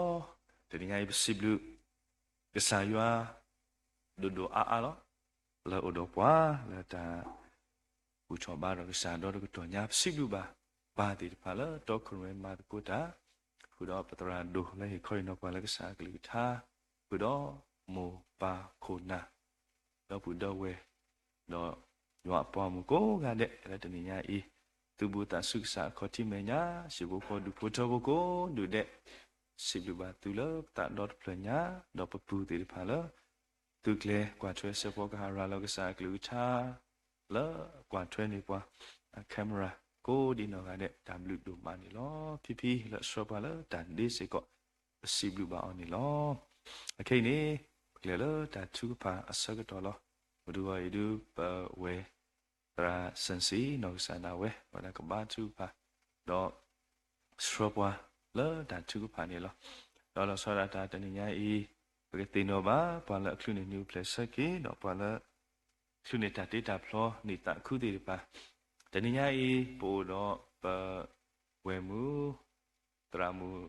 တနံၤညါအံၤ ပစံးဘျုးကစၢ်ယွၤ ဒိၣ်ဒိၣ်အါအါလီၤ. လၢအိၣ်ဒီးပှၤ လၢတၢ် ဘူၣ်ထီၣ်ဘါဒီးကစၢ်ဒီတကတီၢ်ညါ ပစံးဘျုးဘၣ်ပၢ်သ့ၣ်တဖၣ်လၢတီခိၣ်ရိၣ်မဲမၤသကိးတၢ်, ဃုာ်ဒီးပသရၣ်ဒိၣ်လၢဟ့ၣ်ခီဟ့ၣ်နီၤပှၤလၢကစၢ်အကလုၢ်ကထါ, ဃုာ်ဒီးမိၢ်ပၢ်ခိၣ်နၢ် ဒီပုၢ်ဒီဝဲၢ် ဒီးယွၤအပှၤဂီၢ်မုၢ်ကိးဂၤဒဲး လၢတနံၤညါအံၤ သုးဘူးသးဆူကစၢ်အခီၣ်ထံးမဲာ်ညါ ဟံၣ်ဖိဃီဒူၣ်ဖိထၢဖိကိးဒူၣ်ဒဲး, စံးဘျုးဘၣ်သုလၢပသးဒီတဖျၢၣ်ညါ, ဒီးပပုၢ်သ့ၣ်တဖၣ်လၢ သုးကျဲၤကွၢ်ထွဲစဲးဖီကဟၣ်ရၤလီၤကစၢ်အကလုၢ်ကထါ လၢကွၢ်ထွဲန့ၢ်ပှၤ camera ကိးဒံနီၢ်ဂၤဒဲး တၢ်ဘျုးဒိၣ်မးန့ၣ်လီၤ. ဖံဖံလၢအဆှၢပှၤလၢတၢ်ဒ့စ့ၢ်ကီး ပစံးဘျုးဘၣ်အီၤန့ၣ်လီၤ. အခဲအံၤန့ၣ် ပကလဲၤလၢတၢ်ထုကဖၣ်အဆၢကတီၢ်လီၤ. မုၢ်တဂီၤအံၤဒုး ပဝဲ သရၣ်စၢၣ်စံနီၢ်ကစၢ်ဒၣ်ဝဲ ဝဲဒၣ်ကဘါထုကဖၣ် ဒီးဆှၢပှၤလၢတၢ်ထုကဖၣ်န့ၣ်လီၤ. ဒီးလီၤဆီဒၣ်တၢ်တနံၤညါအံၤ ပကသ့ၣ်နီၣ်ဘၣ်ပှၤလၢအချုးန့ၢ်နံၣ်အိၣ်ဖျဲၣ်ဆၢက့ၤ ဒီးပှၤလၢ ချုးန့ၢ်တၢ်တ့တၢ်ဖျီနံၣ်သးခုသ့ၣ်တဖၣ် တနံၤညါအံၤ ပအိၣ်ဒီးပ ဝဲၢ်မုၣ် သရၣ်မုၣ်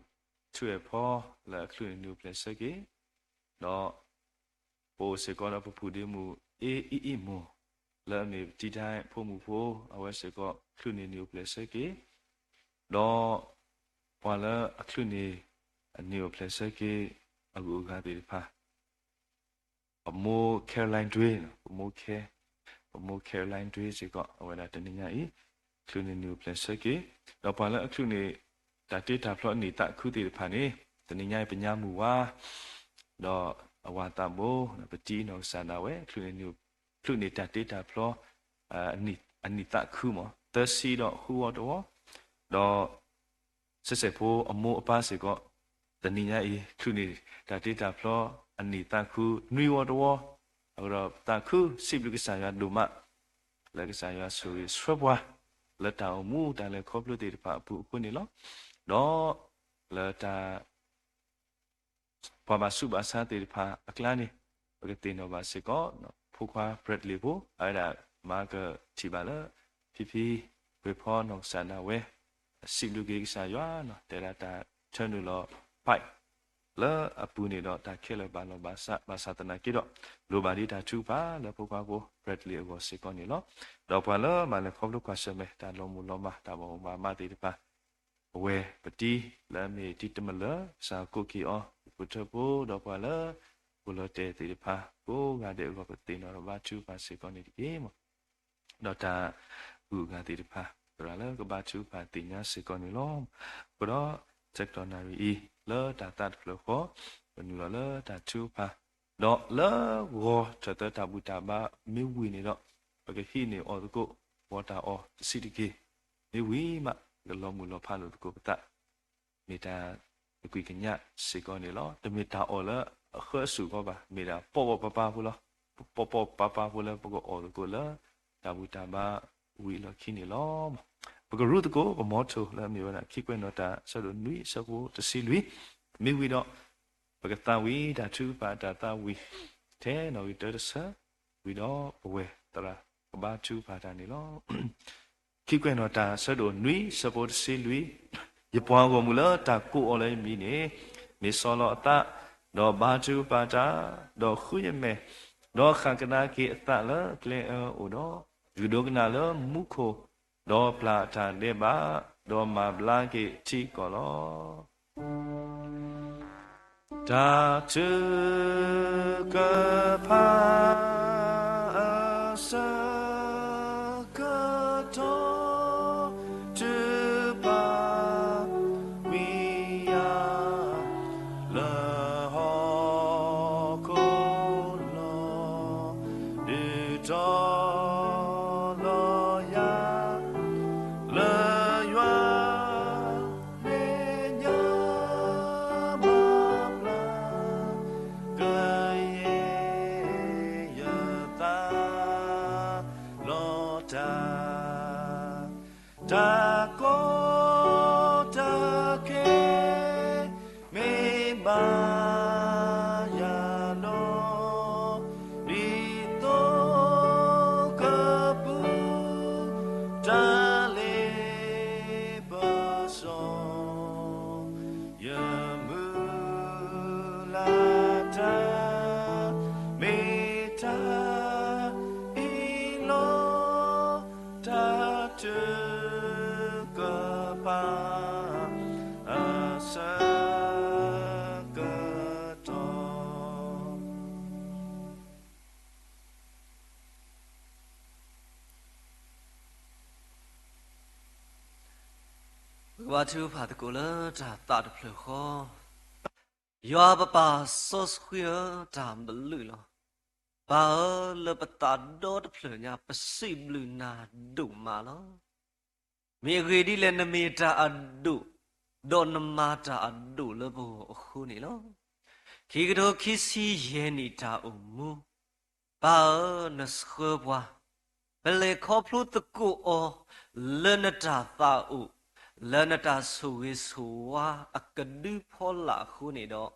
ထူအဲၣ်ဖီ လၢအချုးန့ၢ်နံၣ်အိၣ်ဖျဲၣ်ဆၢက့ၤ ဒီး ပအိၣ်စ့ၢ်ကီးဒီးပဖုဒ့မုၣ် အ့အံအံမိၢ် လၢအမ့ၢ်ပတံတၢ်ဖိမုၣ်ဖိ အဝဲစ့ၢ်ကီးချုးန့ၢ်နံၣ်အိၣ်ဖျဲၣ်ဆၢက့ၤ ဒီး ပှၤလၢအချုးန့ၢ် အနံၣ်အိၣ်ဖျဲၣ်ဆၢက့ၤ အဂုၤအဂၤသ့ၣ်တဖၣ် ပမိၢ် Caroline ဒွ့ ပမိၢ် Care ပမိၢ် Caroline ဒွ့စ့ၢ်ကီး အဝဲဒၣ်တနံၤညါအံၤ ချုးန့ၢ်နံၣ်အိၣ်ဖျဲၣ်ဆၢက့ၤ ဒီးပှၤလၢအချုးန့ၢ် တၢ်တ့တၢ်ဖျီအနံၣ်သးခုသ့ၣ်တဖၣ်န့ၣ် တနံၤညါအံၤ ပညါမုၢ်ဝါ ဒီးအဝၤသးဘိ ပတံနီၢ်ကစၢ်ဒၣ်ဝဲ ချုးန့ၢ်တၢ်တ့တၢ်ဖျီ အနံၣ်သးခုမး သၢဆံဒီးဃုဝီတဝီ ဒီး စဲးစဲးဖိအမိၢ်အပၢ်စ့ၢ်ကီး တနံၤညါအံၤ ချုးန့ၢ်တၢ်တ့တၢ်ဖျီအနံၣ်သးခုနွံဝီတဝီ အဃိဒီးသးခုစံးဘျုးကစၢ်ယွၤဒိၣ်မး လၢကစၢ်ယွၤဆိၣ်ဂ့ၤဆှၢပှၤ လၢတၢ်အိၣ်မူတၢ်လဲၤခီဖျိသ့ၣ်တဖၣ်အပူၤအဃိန့ၣ်လီၤ. ဒီး လၢတၢ် ပှၤဘၣ်ဆူးဘၣ်ဆါသ့ၣ်တဖၣ်အကျါန့ၣ် ပကသ့ၣ်နီၣ်ဘၣ်စ့ၢ်ကီး ဖိခွါ Bradley ဖိ အဝဲဒၣ်မၤကထံၣ်ဘၣ်လၢ ဖံဖံ ဝ့ၢ်ဖီနီၢ်ကစၢ်ဒၣ်ဝဲ စံးဘျုးက့ၤကစၢ်ယွၤ တဲဒၣ်တၢ်ထၢနုာ်လီၤ pipe လၢအပူၤန့ၣ်ဒီး တၢ်ခဲလၢာ်ဘၣ်လီၤဘၣ်စး ဘၣ်ဆၣ်သနာ်က့ဒီး လိၣ်ဘၣ်ဒံးတၢ်ထုကဖၣ်လၢဖိခွါဖိ Bradley အဂီၢ်စ့ၢ်ကီးန့ၣ်လီၤ. ဒီးပှၤလၢမၤလဲၤခီဖျိကွၢ်ဆၢၣ်မဲာ် တၢ်လီၤမုၢ်လီၤမၢ် တၢ်ဘၣ်မူဘၣ်မးသ့ၣ်တဖၣ် အဝဲပတံ လၢအမ့ၢ်တံတမလၢာ် ကစၢ်ကိးက့ၤအီၤ ဖိထၢဖိ ဒီးပှၤလၢ အိၣ်လီၤတဲာ်သ့ၣ်တဖၣ် ကိးဂၤဒဲးအဂီၢ် ပသ့ၣ်နီၣ်ဒီးဘါထုကဖၣ်စ့ၢ်ကီးန့ၣ်တက့ၢ်မး ဒီးတၢ်ဂုၤအဂၤသ့ၣ်တဖၣ် သရၣ်လၢကဘါထုကဖၣ်သ့ၣ်ညါစ့ၢ်ကီးန့ၣ်လီၤ. အဃိဒီး ဆၢကတီၢ်နၣ်ရံၣ်အံၤ လၢတၢ်သးတဖျၢၣ်ဃီ ပနုာ်လီၤလၢတၢ်ထုကဖၣ် ဒီးလၢဂီၤထၢၣ်သၢတၢ်ဘူၣ်တၢ်ဘါမ့ၢ်ဝံၤန့ၣ်ဒီး ပကဟံးန့ၢ်အီၣ်သကိး ဝီတၢ်အီၣ်တဆံးတက့ၢ် မ့ၢ်ဝံၤမး ပကလီၤမုၢ်လီၤဖးလိာ်သကိးပသး မ့ၢ်တၢ်တကွံာ်ကညးစ့ၢ်ကီးန့ၣ်လီၤ. တမ့ၢ်တၢ်အီၣ်လၢအဃၢအစူၣ်ဃီဘၣ်, မ့ၢ်ဒၣ်ပီၣ်ပီၣ်ပၢ်ပၢ်ဖိလၢ ပီၣ်ပီၣ်ပၢ်ပၢ်ဖိလၢပကအီၣ်သကိးလၢ တၢ်ဘူၣ်တၢ်ဘါဝံၤအလီၢ်ခံန့ၣ်လီၤ. ပကရူသကိးပမီထိၣ်လၢအမ့ၢ်ဝဲဒၣ် ခံကွဲးနီၣ်တၢ် ဆၢဒိၣ်နွံဆၢဖိတဆံလွံၢ်, မ့ၢ်ဝံၤဒီး ပကသးဝံၣ်တၢ်ထုကဖၣ်တၢ်သးဝံၣ် ထဲနီၣ်ဂံၢ်တၢတဆၢ, ဝံၤဒီးပဝဲသရၣ်ကဘါထုကဖၣ်တၢ်န့ၣ်လီၤ. ခံကွဲးနီၣ်တၢ် ဆၢဒိၣ်နွံဆၢဖိတဆံလွံၢ်, ယပှၤဂီၢ်မုၢ်လၢတၢ်ကိးအီၤလၢယမံၤန့ၣ် မ့ၢ်ဆီၣ်လီၤအသး, ဒီးဘါထုကဖၣ်တၢ်, ဒီးဃုယမဲာ်, ဒီးဃၣ်ကဒါက့ၤအသးလၢကျဲအၢအိၣ်ဒီး, ယကဒိကနၣ်လၢမူခိၣ်, ဒီးပျၢ်အတၢ်ဒဲးဘး, ဒီးမၤဘျါက့ၤထံကီၢ်လီၤ. တၢ်ထုကဖၣ်အဆၢကတီၢ် ထုကဖၣ်ဝံယၤ လၢဟီၣ်ခိၣ်လီၤ, ဒုးတီၤလီၤယၤ လၢယွၤမဲာ်ညါ မၤဘျါ ကယဲၢ်ယသးလီၤတၢ် တၢ်ကီတၢ်ခဲ မ့ၢ်ဘၣ်ယၤဒီး ဒ်သိးကပူၤ တၢ်လ့ပစီ ယ ဆၢကပၤအဆၢကတီၢ်. ပကဘါထုကဖၣ်သကိးလၢတၢ်သးတဖျၢၣ်ဃီ, ယွၤပပၢ်စီဆှံဧၢ, တၢ်ဘျုးလီၤ. ပၢ်ဧၢ, လၢပသးဒီတဖျၢၣ်ညါ ပစံးဘျုးနၤဒိၣ်မးလီၤ. မ့ၢ်အဂ့ၢ်ဒ်လဲၣ်, နမ့ၢ်တၢ်အဒိၣ်, ဒီးနမၤတၢ်အဒိၣ်လၢပဂီၢ်အဃိန့ၣ်လီၤ. ခံကထိခံဆံယဲၢ်နံၣ်တၢ်အိၣ်မူ, ပၢ်ဧၢ, နဆှၢပှၤ, ပလဲၤခီဖျိသကိးအီၤ, လၢနတၢ်သးအိၣ်, လၢနတၢ်ဆိၣ်ဂ့ၤဆိၣ်ဝါအကဒုဖီလာ်အဃိန့ၣ်ဒီး,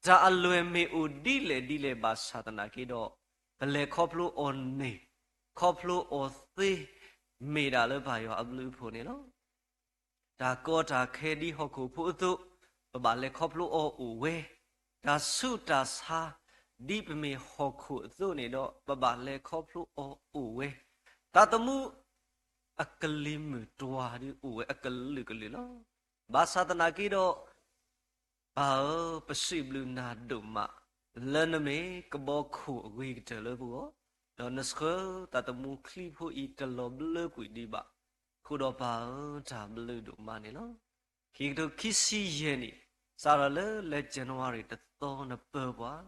တၢ်အလွဲၢ်မ့ၢ်အိၣ်ဒ်လဲၣ်ဒ်လဲၣ်ဘၣ်ဆၣ်သနာ်က့ဒီး, ပလဲၤခီဖျိအီၤန့ၣ်, ခီဖျိအီၤသ့, မ့ၢ်ဒၣ်လၢပၢ်ယွၤအဘျုးအဖှိၣ်န့ၣ်လီၤ. တၢ်ကီတၢ်ခဲဒ်ဟီၣ်ခိၣ်ဖိအသိး, ပဘၣ်လဲၤခီဖျိအီၤအိၣ်ဝဲ, တၢ်ဆူးတၢ်ဆါ, ဒ်ပမ့ၢ်ဟီၣ်ခိၣ်အသိးန့ၣ်ဒီး, ပဘၣ်လဲၤခီဖျိအီၤအိၣ်ဝဲ, သးသမူ အကလံၤမုၢ်တွၤဒ်အိၣ်ဝဲအကလုာ်ကလုာ်လီၤ. ဘၣ်ဆၣ်သနာ်က့ဒီး, ပၢ်ဧၢ, ပစံးဘျုးနၤဒိၣ်မး, လၢနမ့ၢ်ကဘီခိၣ်အဂ့ၤကတၢၢ်လၢပဂီၢ်, ဒီးနဆှၢသးသမူချံဖိအံၤတလီၤဘျၢကွံာ်ဒံးဘၣ်, အဃိဒီးပၢ်ဧၢ, တၢ်ဘျုးဒိၣ်မးန့ၣ်လီၤ. ခံကထိခံဆံယဲၢ်နံၣ်, စးထီၣ်လၢလါ January တသီနပၢပှၤ,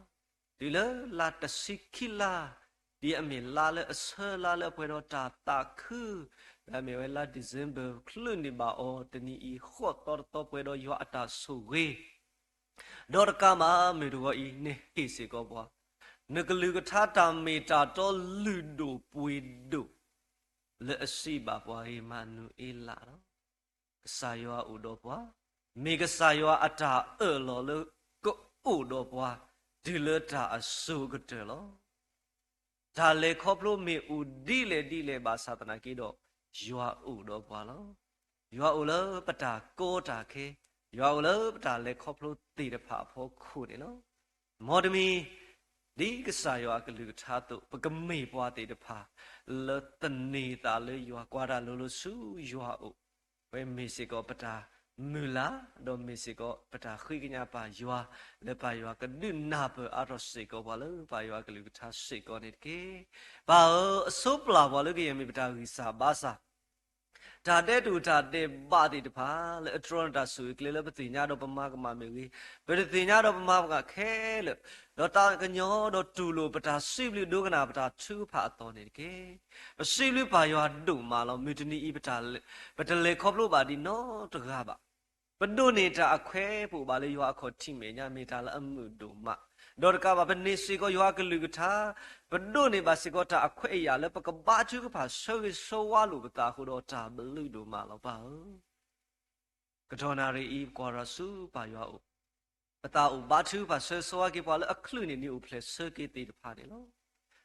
တုၤလၢလါတဆံခံလါ, ဒ်အမ့ၢ်လါလၢအဆၢလါလၢအပှဲၤဒီးတၢ်သးခု, လၢအမ့ၢ်ဝဲလါ December ချုးန့ၢ်ဘၣ်အီၤတနံၤအံၤ ဃိးသီတသီပှဲၤဒီးယွၤအတၢ်ဆိၣ်ဂ့ၤ, ဒီးတကးဘၣ်မုၢ်တဂီၤအံၤ နဟ့ၣ်စ့ၢ်ကီးပှၤ, နကလုၢ်ကထါတၢ်မ့ၢ်တၢ်တီလုၢ်ဒိၣ်ပှ့ၤဒိၣ်, လၢအစံးဘၣ်ပှၤ အ့မၤနူၤအ့လးလီၤ. ကစၢ်ယွၤအိၣ်ဒီးပှၤ, မ့ၢ်ကစၢ်ယွၤအတၢ်အၢၣ်လီၤလၢကအိၣ်ဒီးပှၤ, တုၤလၢတၢ်အစိၤကတၢၢ်လီၤ. တၢ်လဲၤခီဖျိမ့ၢ်အိၣ်ဒ်လဲၣ်ဒ်လဲၣ်ဘၣ်ဆၣ်သနာ်က့ဒီး, ယွၤအိၣ်ဒီးပှၤလီၤ. ယွၤအိၣ်လၢပတၢ်ကီတၢ်ခဲ, ယွၤအိၣ်လၢပတၢ်လဲၤခီဖျိသ့ၣ်တဖၣ်အဖီခိၣ်န့ၣ်လီၤ. မ်တမံၤ, ဒ်ကစၢ်ယွၤအကလုၢ်ကထါအသိး ပကမ့ၢ်ပှၤသ့ၣ်တဖၣ် လၢသန့ၤသးလၢယွၤ, ကွၢ်တၢ်လိၤလိၤဆူယွၤအအိၣ်, ဝဲမ့ၢ်စ့ၢ်ကီးပတၢ်မုၢ်လၢ်, ဒီးမ့ၢ်စ့ၢ်ကီးပတၢ်ဃ့ကညးပၢ်ယွၤ, လၢပၢ်ယွၤကဒုးနၢ်ပၢၢ်အါထီၣ်စ့ၢ်ကီးပှၤလၢပၢ်ယွၤအကလုၢ်ကထါစ့ၢ်ကီးန့ၣ်တက့ၢ်. ပၢ်ဧၢ, အဆိပျၢ်ပှၤလၢကယဲၢ်မ့ၢ်ပတၢ်ဂံၢ်စၢ်ဘါစၢ် တၢ်ဒဲးတူာ်တၢ်ဒဲးဘးသ့ၣ်တဖၣ် လၢအတြီနတၢ်ဆိၣ်ဂ့ၤကျဲလၢပသ့ၣ်ညါဒီးပမၤကမၣ်မ့ၢ်ဂ့ၤ, ပတသ့ၣ်ညါဒီးပမၤကမၣ်ခဲလၢာ်, ဒီးတၢ်ကညီဒီးတူၢ်လိာ်ပတၢ်စံးဘျုးဒိကနၣ်ပတၢ်ထုကဖၣ်အသီန့ၣ်တက့ၢ်. ပစံးဘျုးပၢ်ယွၤဒိၣ်မးလီၤ. မုၢ်တနံၤအံၤ ပတလဲၤခီဖျိဘၣ်ဒံးနီတဂၤဘၣ်. ပဒိးန့ၢ်တၢ်အခွဲးပအိၣ်ဘၣ်လၢယွၤအခီၣ်ထံးမဲာ်ညါ မ့ၢ်တၢ်လၢအမုာ်ဒိၣ်မး, ဒီးတကးဘၣ် ပန့ၢ်စ့ၢ်ကီးယွၤအကလုၢ်ကထါ, ပဒိးန့ၢ်ဘၣ်စ့ၢ်ကီးတၢ်အခွဲးအယာ်လၢပကဘါထုကဖၣ်ဆၢဂ့ၤဆၢဝါလိာ်ပသးအဃိဒီး တၢ်ဘျုးဒိၣ်မးလီၤပၢ်ဧၢ. ကတီၢ်နၣ်ရံၣ်အံၤ ပကွၢ်ထီၣ်ဆူပၢ်ယွၤအအိၣ်, ပသးအိၣ်ဘါထုကဖၣ်ဆၢဂ့ၤဆၢဝါက့ၤပှၤလၢအချုးန့ၢ်နံၤအိၣ်ဖျဲၣ်ဆၢက့ၤသ့ၣ်တဖၣ်န့ၣ်လီၤ.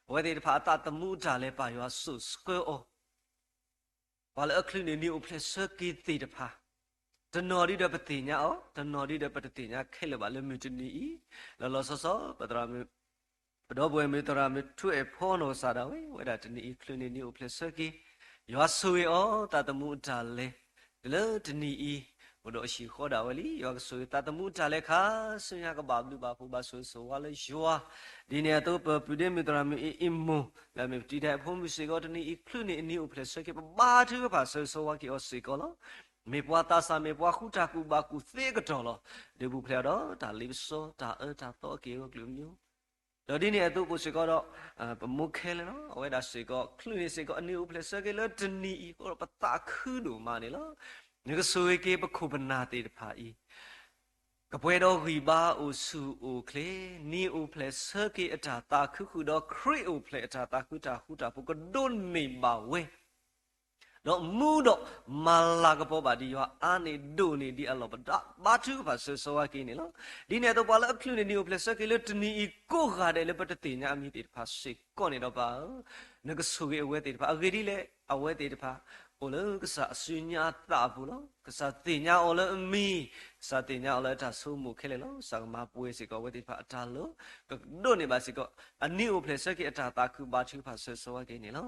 အဝဲသ့ၣ်တဖၣ်အသးသမူအတၢ်လဲၤ ပၢ်ယွၤစိာ်ဆှၢအီၤ ပှၤလၢအချုးန့ၢ်နံၤအိၣ်ဖျဲၣ်ဆၢက့ၤသ့ၣ်တဖၣ်, တနီၤဒ်ဒီးပသ့ၣ်ညါအီၤ, တနီၤဒ်ဒီးပတသ့ၣ်ညါခဲလၢာ်ဘၣ်လၢမုၢ်တနံၤအံၤ, လီၤလီၤဆီဆီ ပသရၣ်မုၣ်, ပဒီပုၢ်ဝဲၢ်မုၣ်သရၣ်မုၣ်ထူအဲၣ်ဖီနီၢ်ကစၢ်ဒၣ်ဝဲ, ဝဲဒၣ်တနံၤအံၤ ချုးန့ၢ်နံၤအိၣ်ဖျဲၣ်ဆၢက့ၤ, ယွၤဆိၣ်ဂ့ၤအီၤ သးသမူအတၢ်လဲၤ, တုၤလၢတနံၤအံၤ, အိၣ်ဒီးအဟံၣ်ဃီဒၣ်ဝဲလံ, ယွၤကဆိၣ်ဂ့ၤသးသမူအတၢ်လဲၤခါဆူညါ ကဘၣ်ဘျုးဘၣ်ဖှိၣ်ဘၣ်ဆိၣ်ဂ့ၤဆိၣ်ဝါလၢယွၤ, ဒ်န့ၣ်အသိး ပပုၢ်ဒ့မုၣ်သရၣ်မုၣ်အံၤအံၤမိၢ်, လၢအမ့ၢ်ပတံၤဒၣ်အဖိမုၣ်စ့ၢ်ကီး တနံၤအံၤ ချုးန့ၢ်အနံၤအိၣ်ဖျဲၣ်ဆၢက့ၤ ပဘါထုကဖၣ်ဆၢဂ့ၤဆၢဝါက့ၤအီၤစ့ၢ်ကီးလီၤ. မ့ၢ်ပှၤသးစၢ် မ့ၢ်ပှၤဃူတၢ်ကူၣ်ဘၣ်ကူၣ်သ့အကတီၢ်လီၤ. ဒုးပူၤဖျဲးအီၤဒီးတၢ်လ့ပစီ တၢ်အၢတၢ်သီအက့ၢ်အဂီၤကလုာ်ကမျူး, ဒီးဒ်န့ၣ်အသိးအိၣ်စ့ၢ်ကီးဒီး ပမိၢ်ခဲလၢာ်လီၤ. အဝဲဒၣ်စ့ၢ်ကီး ချုးန့ၢ်စ့ၢ်ကီးအနံၤအိၣ်ဖျဲၣ်ဆၢက့ၤလၢတနံၤအံၤအဃိဒီး ပသးခုဒိၣ်မးန့ၣ်လီၤ. နကဆိၣ်ဂ့ၤက့ၤပခိၣ်ပနၢ်သ့ၣ်တဖၣ်အံၤ ကပှဲၤဒီးဂံၢ်ဘါအိၣ်ဆူၣ်အိၣ်ချ့, နံၤအိၣ်ဖျဲၣ်ဆၢက့ၤအတၢ်သးခုဃုာ်ဒီး ခရံာ်အိၣ်ဖျဲၣ်အတၢ်သးခုတၢ်ဃူတၢ်ဖိးကဒိးန့ၢ်ဘၣ်ဝဲ, ဒီးမူဒီးမၤလၤကပီၤဘၣ်ဒံးယွၤအါန့ၢ်ဒိၣ်န့ၢ်ဒံးအလီၢ် ပဘါထုကဖၣ်ဆၢဂ့ၤဆၢဝါက့ၤန့ၣ်လီၤ. ဒ်န့ၣ်အသိးပှၤလၢအချုးန့ၢ်နံၤအိၣ်ဖျဲၣ်ဆၢက့ၤလၢတနံၤအံၤ ကိးဂၤဒဲးလၢပတသ့ၣ်ညါအမံၤသ့ၣ်တဖၣ်စ့ၢ်ကီးန့ၣ်ဒီးပၢ်ဧၢ, နကဆိၣ်ဂ့ၤအဝဲသ့ၣ်တဖၣ်. အဂ့ၢ်ဒ်လဲၣ်, အဝဲသ့ၣ်တဖၣ် အိၣ်လၢကစၢ်အစုညါအသးအပူၤလီၤ. ကစၢ်သ့ၣ်ညါအီၤလၢအမံၤ, ကစၢ်သ့ၣ်ညါအီၤလၢအတၢ်ဆိကမိၣ်ခဲလၢာ်လီၤ. ကစၢ်ကမၤပှဲၤစ့ၢ်ကီးအဝဲသ့ၣ်တဖၣ်အတၢ်လိၤ, ကဒိးန့ၢ်ဘၣ်စ့ၢ်ကီး အနံၤအိၣ်ဖျဲၣ်ဆၢက့ၤအတၢ်သးခုဘါထုကဖၣ်ဆၢဂ့ၤဆၢဝါက့ၤန့ၣ်လီၤ.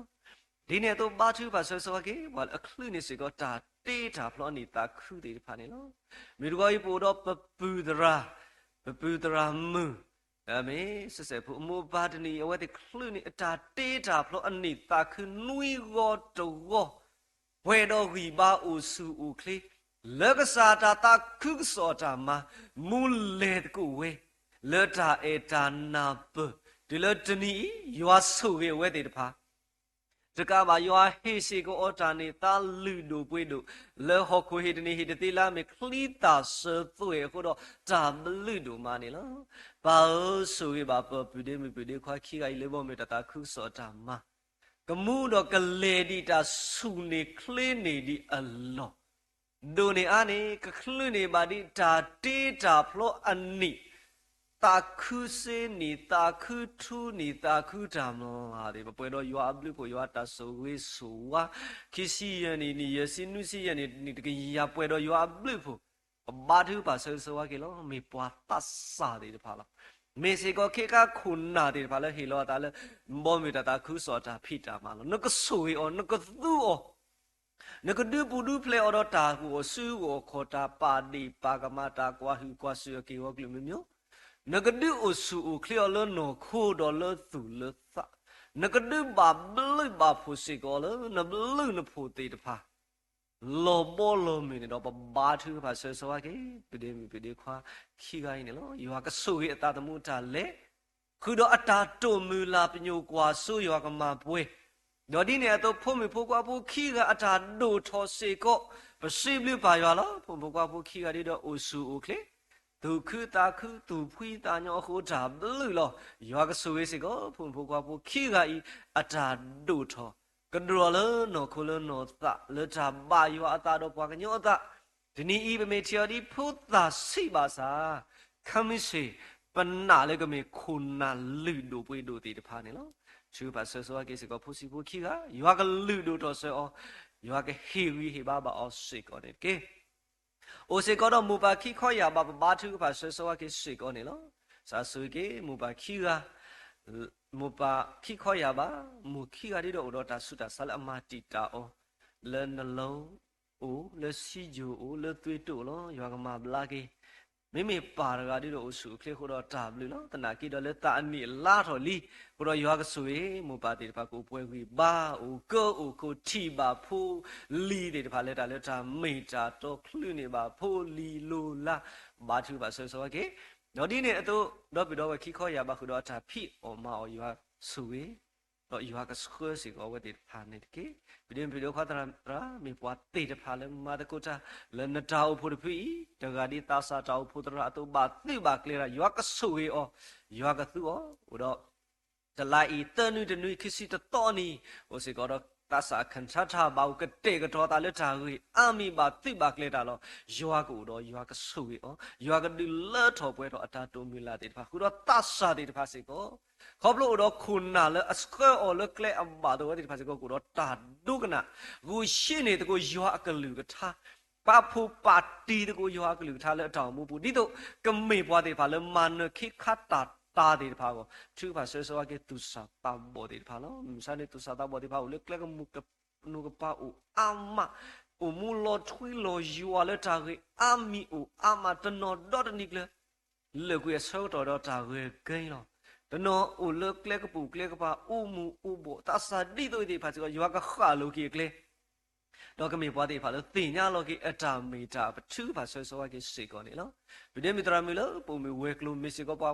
ဒ်န့ၣ်အသိးဘါထုကဖၣ်ဆၢဂ့ၤဆၢဝါက့ၤ ပှၤလၢအချုးန့ၢ်စ့ၢ်ကီးတၢ်တ့တၢ်ဖျီအနံၣ်သးခုသ့ၣ်တဖၣ်န့ၣ်လီၤ. မုၢ်တဂီၤအံၤပအိၣ်ဒီးပပုၢ်သရၣ်, ပပုၢ်သရၣ်မုၣ်, မ့ၢ်စဲးဖိအမိၢ်အပၢ်တနံၤအံၤ အဝဲသ့ၣ်ချုးန့ၢ်အတၢ်တ့တၢ်ဖျီအနံၣ်သးခုနွံဂီၤတဂီၤ ပှဲၤဒီးဂံၢ်ဘါအိၣ်ဆူၣ်အိၣ်ချ့ လၢကစၢ်တၢ်သးခုကစီၣ်အတၢ်မၤ မူလဲၤသကိးဝဲ လၢတၢ်အဲၣ်တၢ်နၢ်ပၢၢ် တုၤလၢတနံၤအံၤ ယွၤဆိၣ်ဂ့ၤအဝဲသ့ၣ်တဖၣ် တကးဘၣ်ယွၤဟ့ၣ်စ့ၢ်ကီးအီၤတၢ်န့ၢ်သါလုၢ်ဒိၣ်ပှ့ၤဒိၣ် လၢဟီၣ်ခိၣ်ဟ့ၣ်တန့ၢ်ဟ့ၣ်တသ့လၢအမ့ၢ်ချံသၣ်စၢၤသွဲၣ်အဃိဒီး တၢ်ဘျုးဒိၣ်မးန့ၣ်လီၤ. ပၢ်ဧၢ, ဆိၣ်ဂ့ၤဘၣ်ပပုၢ်ဒ့မုၣ်ပုၢ်ဒ့ခွါခံဂၤအံၤလၢဘီမုၢ်တၢ်သးခုကစီၣ်အတၢ်မၤ ကမူဒီးကလဲၤဒံးတၢ်ဆူၣ်န့ၢ်ချ့န့ၢ်ဒံးအလီၢ် ဒိၣ်န့ၢ်အါန့ၣ် ကချုးန့ၢ်ဘၣ်ဒံးတၢ်တ့တၢ်ဖျီအနံၣ် သးခုစ့နံၣ် သးခုထူနံၣ် သးခုတၢ်မျၢ်သ့ၣ် ပပှဲၤဒီးယွၤအဘျုးအဖှိၣ် ယွၤတၢ်ဆိၣ်ဂ့ၤဆိၣ်ဝါ ခံဆံယဲၢ်နံၣ် နံၣ်ယဲၢ်ဆံနွံဆံယဲၢ်နံၣ် နံၣ်တကယၤ ပှဲၤဒီးယွၤအဘျုးအဖှိၣ် ပဘါထုကဖၣ်ဆၢဂ့ၤဆၢဝါက့ၤလီၤ. မ့ၢ်ပှၤသးစၢ်သ့ၣ်တဖၣ်လီၤ. မ့ၢ်စ့ၢ်ကီးခဲခါခိၣ်နၢ်သ့ၣ်တဖၣ်လၢဟ့ၣ်လီၤအသးလၢ ဘီမုၢ်တၢ်သးခုကစီၣ်အတၢ်ဖံးတၢ်မၤလီၤ. နကဆိၣ်ဂ့ၤအီၤ နကသူအီၤ နကဒုးပူၤဒုးဖျဲးအီၤဒီးတၢ်ကူၣ်အီၣ်စုဂီၢ်ခီၣ် တၢ်ပာ်ဒ့ၣ်ပာ်ကမၣ် တၢ်ကွၢ်ဟုၣ်ကွၢ်စူၣ်အက့ၢ်အဂီၤကလုာ်မုၢ်မၠိ နကဒုးအိၣ်ဆူၣ်အိၣ်ချ့အီၤလၢနီၢ်ခိဒီးလၢသူၣ်လၢသး, နကဒုးဘၣ်ဘျုးဘၣ်ဖှိၣ်စ့ၢ်ကီးလၢနဘျုးနဖှိၣ်သ့ၣ်တဖၣ် လီၤဘီလီၤမုၢ်န့ၣ်ဒီး ပဘါထုကဖၣ်ဆၢဂ့ၤဆၢဝါက့ၤ ပုၢ်ဒ့မုၣ်ပုၢ်ဒ့ခွါခံဂၤအံၤန့ၣ်လီၤ. ယွၤကဆိၣ်ဂ့ၤအသးသမူတၢ်လဲၤ ဃုာ်ဒီးအတၢ်တိာ်မုၢ်လၢ်ပညိၣ်ကွၢ်စိယွၤကမၤပှဲၤ, ဒီးဒ်န့ၣ်အသိး ဖိမုၣ်ဖိခွါဖိခံဂၤအတၢ်ဒိၣ်ထီၣ်စ့ၢ်ကီး, ပစံးဘျုးပၢ်ယွၤလီၤ. ဖိမုၣ်ဖိခွါဖိခံဂၤဒ်ဒီးအိၣ်ဆူၣ်အိၣ်ချ့, သူၣ်ခုသးခု သူၣ်ဖှံသးညီအဃိတၢ်ဘျုးလီၤ. ယွၤကဆိၣ်ဂ့ၤစ့ၢ်ကီး ဖိမုၣ်ဖိခွါဖိခံဂၤအံၤ အတၢ်ဒိၣ်ထီၣ် ကဒြီလၢနီၢ်ခိလၢနီၢ်သး လၢတၢ်ဘၣ်ယွၤအသးဒီးပှၤကညီအသး, တနံၤအံၤပမ့ၢ်ထံၣ်အီၤဒ်ဖိသၣ်ဆံးဘၣ်ဆၣ်, ခဲမုၢ်ဆ့ၣ် ပနာ်လၢကမ့ၢ်ခိၣ်နၢ်လုၢ်ဒိၣ်ပှ့ၤဒိၣ်သ့ၣ်တဖၣ်န့ၣ်လီၤ. ထုကဖၣ်ဆၢဂ့ၤဆၢဝါက့ၤစ့ၢ်ကီးဖိဆံးဖိခံဂၤ, ယွၤကလုၢ်ဒိၣ်ထီၣ်စၢၤအီၤ, ယွၤကဟ့ၣ်ဂံၢ်ဟ့ၣ်ဘါဘၣ်အီၤစ့ၢ်ကီးန့ၣ်တက့ၢ်. အိၣ်စ့ၢ်ကီးဒီးမိၢ်ပၢ်ခံခီယာ်ဘၣ် ပဘါထုကဖၣ်ဆၢဂ့ၤဆၢဝါက့ၤစ့ၢ်ကီးန့ၣ်လီၤ. စံးဆၢက့ၤ မိၢ်ပၢ်ခံဂၤ, မိၢ်ပၢ်ခံခီယာ်ဘၣ်, မိၢ်ခံဂၤဒ်ဒီးအိၣ်ဒီးတၢ်ဆူးတၢ်ဆါလၢအမၤတံာ်တာ်အီၤ, လၢနလီအိၣ်, လၢစံယိၤအိၣ်, လၢသွံၣ်တိၣ်လီၤ. ယွၤကမၤဘျါက့ၤ မ့မ့ၢ်ပၢ်တဂၤဒ်ဒီးအိၣ်ဆူၣ်အိၣ်ချ့အဃိဒီးတၢ်ဘျုးလီၤ. သနာ်က့ဒီးလၢသးအနံၣ်အလါထီၣ်လံ, အဃိဒီးယွၤကဆိၣ်ဂ့ၤ မိၢ်ပၢ်သ့ၣ်တဖၣ်ကအိၣ်ပှဲၤဂံၢ်ဘါ, အိၣ်ကၢအိၣ်ခိၣ် ထံၣ်ဘၣ်ဖိလံၤသ့ၣ်တဖၣ်လၢတၢ်လၢတၢ်မ့ၢ်တၢ်တီ ချုးန့ၢ်ဘၣ်ဖိလံၤလိၤလါ, ဘါထုကဖၣ်ဆၢဂ့ၤဆၢဝါက့ၤ, ဒီးဒ်န့ၣ်အသိး ဒီပုၢ်ဒီဝဲၢ်ခံခီယာ်ဘၣ်ဃုာ်ဒီးအတၢ်ဖံးအီၣ်မၤအီၣ် ယွၤဆိၣ်ဂ့ၤ ဒီးယွၤကဆှၢစ့ၢ်ကီးအဝဲသ့ၣ်တဖၣ်န့ၣ်တက့ၢ်. ပုၢ်ဒ့မုၣ်ပုၢ်ဒ့ခွါသရၣ်သရၣ် မ့ၢ်ပှၤသ့ၣ်တဖၣ်လၢမၤသကိးတၢ် လၢနတၢ်အိၣ်ဖှိၣ်တဖုအံၤ, တဂၤဒ်သးစၢ်တၢ်အိၣ်ဖှိၣ်သရၣ်အသိး ဘၣ်သုးဘၣ်ကျဲၤတၢ်, ယွၤကဆိၣ်ဂ့ၤအီၤ, ယွၤကသူအီၤ, အိၣ်ဒီး တလါအံၤ သၢနွံတနွံ ခံဆံတသီနံၤ, အိၣ်စ့ၢ်ကီးဒီးသးစၢ်အခၢၣ်ထါတၢ်ဘၣ်အိၣ်ကတဲာ်ကတီၤသးလၢတၢ်ဂ့ၢ်အါမံၤ ဘၣ်သုးဘၣ်ကျဲၤတၢ်လီၤ. ယွၤကအိၣ်ဒီးယွၤကဆိၣ်ဂ့ၤအီၤ, ယွၤကဒုးလၢထီၣ်ပှဲၤထီၣ်အတၢ်တိာ်မုၢ်လၢ်သ့ၣ်တဖၣ် ဃုာ်ဒီးသးစၢ်သ့ၣ်တဖၣ်စ့ၢ်ကီး, ခီဖျိအိၣ်ဒီးခိၣ်နၢ်လၢအဆှၢအီၤလၢကျဲအဘၣ်အသိး အဝဲသ့ၣ်တဖၣ်စ့ၢ်ကီး ကအိၣ်ဒီးတၢ်ဒိကနၣ်, ဂုာ်ဆံးန့ၢ်သကိးယွၤအကလုၢ်ကထါ, ပာ်ဖှိၣ်ပာ်တံၤသကိးယွၤအကလုၢ်ကထါလၢအတၢ်အိၣ်မူပူၤ ဒ်သိးကမ့ၢ်ပှၤသ့ၣ်တဖၣ်လၢမၤနၢၤခ့ခါတၢ်သးသ့ၣ်တဖၣ်အဂီၢ်, ထုကဖၣ်ဆၢဂ့ၤဆၢဝါက့ၤသူၣ်စၢ်သးဘီၣ်သ့ၣ်တဖၣ်လီၤ. မုၢ်မဆါန့ၣ် သူၣ်စၢ်သးဘီၣ်သ့ၣ်တဖၣ်အိၣ်လၢကျဲကမူၣ်ကပၤအိၣ်အါမး, အိၣ်မူလီၤထွံလီၤယွၤလၢတၢ်ဂ့ၢ်အါမံၤအိၣ်အါမး တနီၤဒီတနံၤကျၢၤ လၢာ်ကွံာ်အဆၢကတီၢ်ဒီးတၢ်ဂဲၤကဲလီၤ. တနီၤအိၣ်လၢကျဲကပူၤကျဲကပၤ အိၣ်မူအိၣ်ဘှီၣ် သးစၢ်ဒ်သိးသ့ၣ်တဖၣ်စ့ၢ်ကီး ယွၤကဃၣ်လိၤက့ၤအကျဲ, ဒီးကမ့ၢ်ပှၤသ့ၣ်တဖၣ်လၢသ့ၣ်ညါလီၤက့ၤအတၢ်မ့ၢ်တၢ်ပထုကဖၣ်ဆၢဂ့ၤဆၢဝါက့ၤစ့ၢ်ကီးန့ၣ်လီၤ. ပုၢ်ဒ့မုၣ်သရၣ်မုၣ်လၢပအိၣ်မုၣ်ဝဲၤကျိၤ မ့ၢ်စ့ၢ်ကီးပှၤ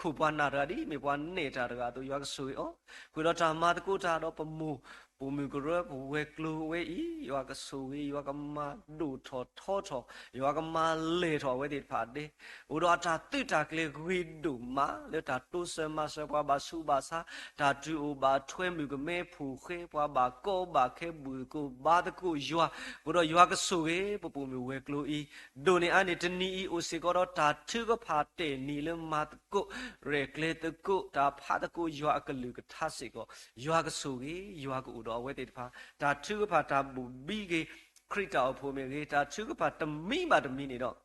ခိၣ်ပှၤနၢ်တဂၤဒ်အမ့ၢ်ပှၤနဲၣ်တၢ်တဂၤအသိး ယွၤကဆိၣ်ဂ့ၤအီၤ, ဃုာ်ဒီးတၢ်မၤသကိးတၢ်ဒီးပမိၢ်, ပိာ်မုၣ်ကရၢပဝဲၤကျိၤဝဲအံၤ ယွၤကဆိၣ်ဂ့ၤ ယွၤကမၤဒိၣ်ထီၣ်ထီထီၣ် ယွၤကမၤလဲၢ်ထီၣ်အဝဲသ့ၣ်တဖၣ်ဒဲး, အိၣ်ဒီးအတၢ်သုးတၢ်ကျဲၤဂ့ၤဒိၣ်မး လၢတၢ်တိစၢၤမၤစၢၤပှၤဘၣ်ဆူးဘၣ်ဆါ, တၢ်တုၤအိၣ်ဘၣ်ထွဲမုၣ်ကမဲဖိဃဲ ပှၤဘၣ်ကီဘၣ်ခဲ ဘူၣ်သကိးဘါသကိးယွၤ, ဃုာ်ဒီးယွၤကဆိၣ်ဂ့ၤ ပပိာ်မုၣ်ဝဲၤကျိၤအံၤ, ဒိၣ်န့ၢ်အါန့ၢ် တနံၤအံၤ အိၣ်စ့ၢ်ကီးဒီးတၢ်ထုကဖၣ်တဲာ်နံၤလၢမၤသကိး ရဲၣ်ကျဲၤသကိး တၢ်ဖးသကိးယွၤအကလုၢ်ကထါစ့ၢ်ကီး, ယွၤကဆိၣ်ဂ့ၤ ယွၤကအိၣ်ဒီးအဝဲသ့ၣ်တဖၣ်, တၢ်ထုကဖၣ်တၢ်ဘိၣ်ဘံက့ၤ ခရံာ်တၢ်အိၣ်ဖှိၣ်မ့ၢ်ဂ့ၤ, တၢ်ထုကဖၣ်တမံၤဘၣ်တမံၤန့ၣ်ဒီး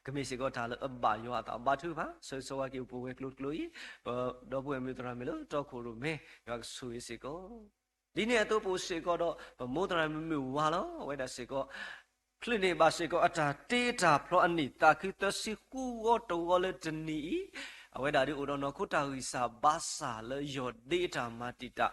ကမ့ၢ်စ့ၢ်ကီးတၢ်လၢအဘၣ်ယွၤအသး ဘါထုကဖၣ်ဆၢဂ့ၤဆၢဝါက့ၤ ပဝဲၤကျိၤတကျိၤအံၤ, ဒီပုၢ်ဝဲၢ်မုၣ်သရၣ်မုၣ်လၢတီခိၣ်ရိၣ်မဲ ယွၤကဆိၣ်ဂ့ၤစ့ၢ်ကီး ဒ်န့ၣ်အသိးပအိၣ်စ့ၢ်ကီးဒီး ပမိၢ်သရၣ်မုၣ်မုၢ်ဝါလီၤ. အဝဲဒၣ်စ့ၢ်ကီး ချုးန့ၢ်ဘၣ်စ့ၢ်ကီးအတၢ်တ့တၢ်ဖျီအနံၣ်သးခုသၢဆံဃုဂီၤတဂီၤလၢတနံၤအံၤ, အဝဲဒၣ်ဒုးအိၣ်ဒီးနီၢ်ခိတၢ်ဂံၢ်စၢ်ဘါစၢ်လၢယီၢ်ဒ့အတၢ်မၤတံာ်တာ်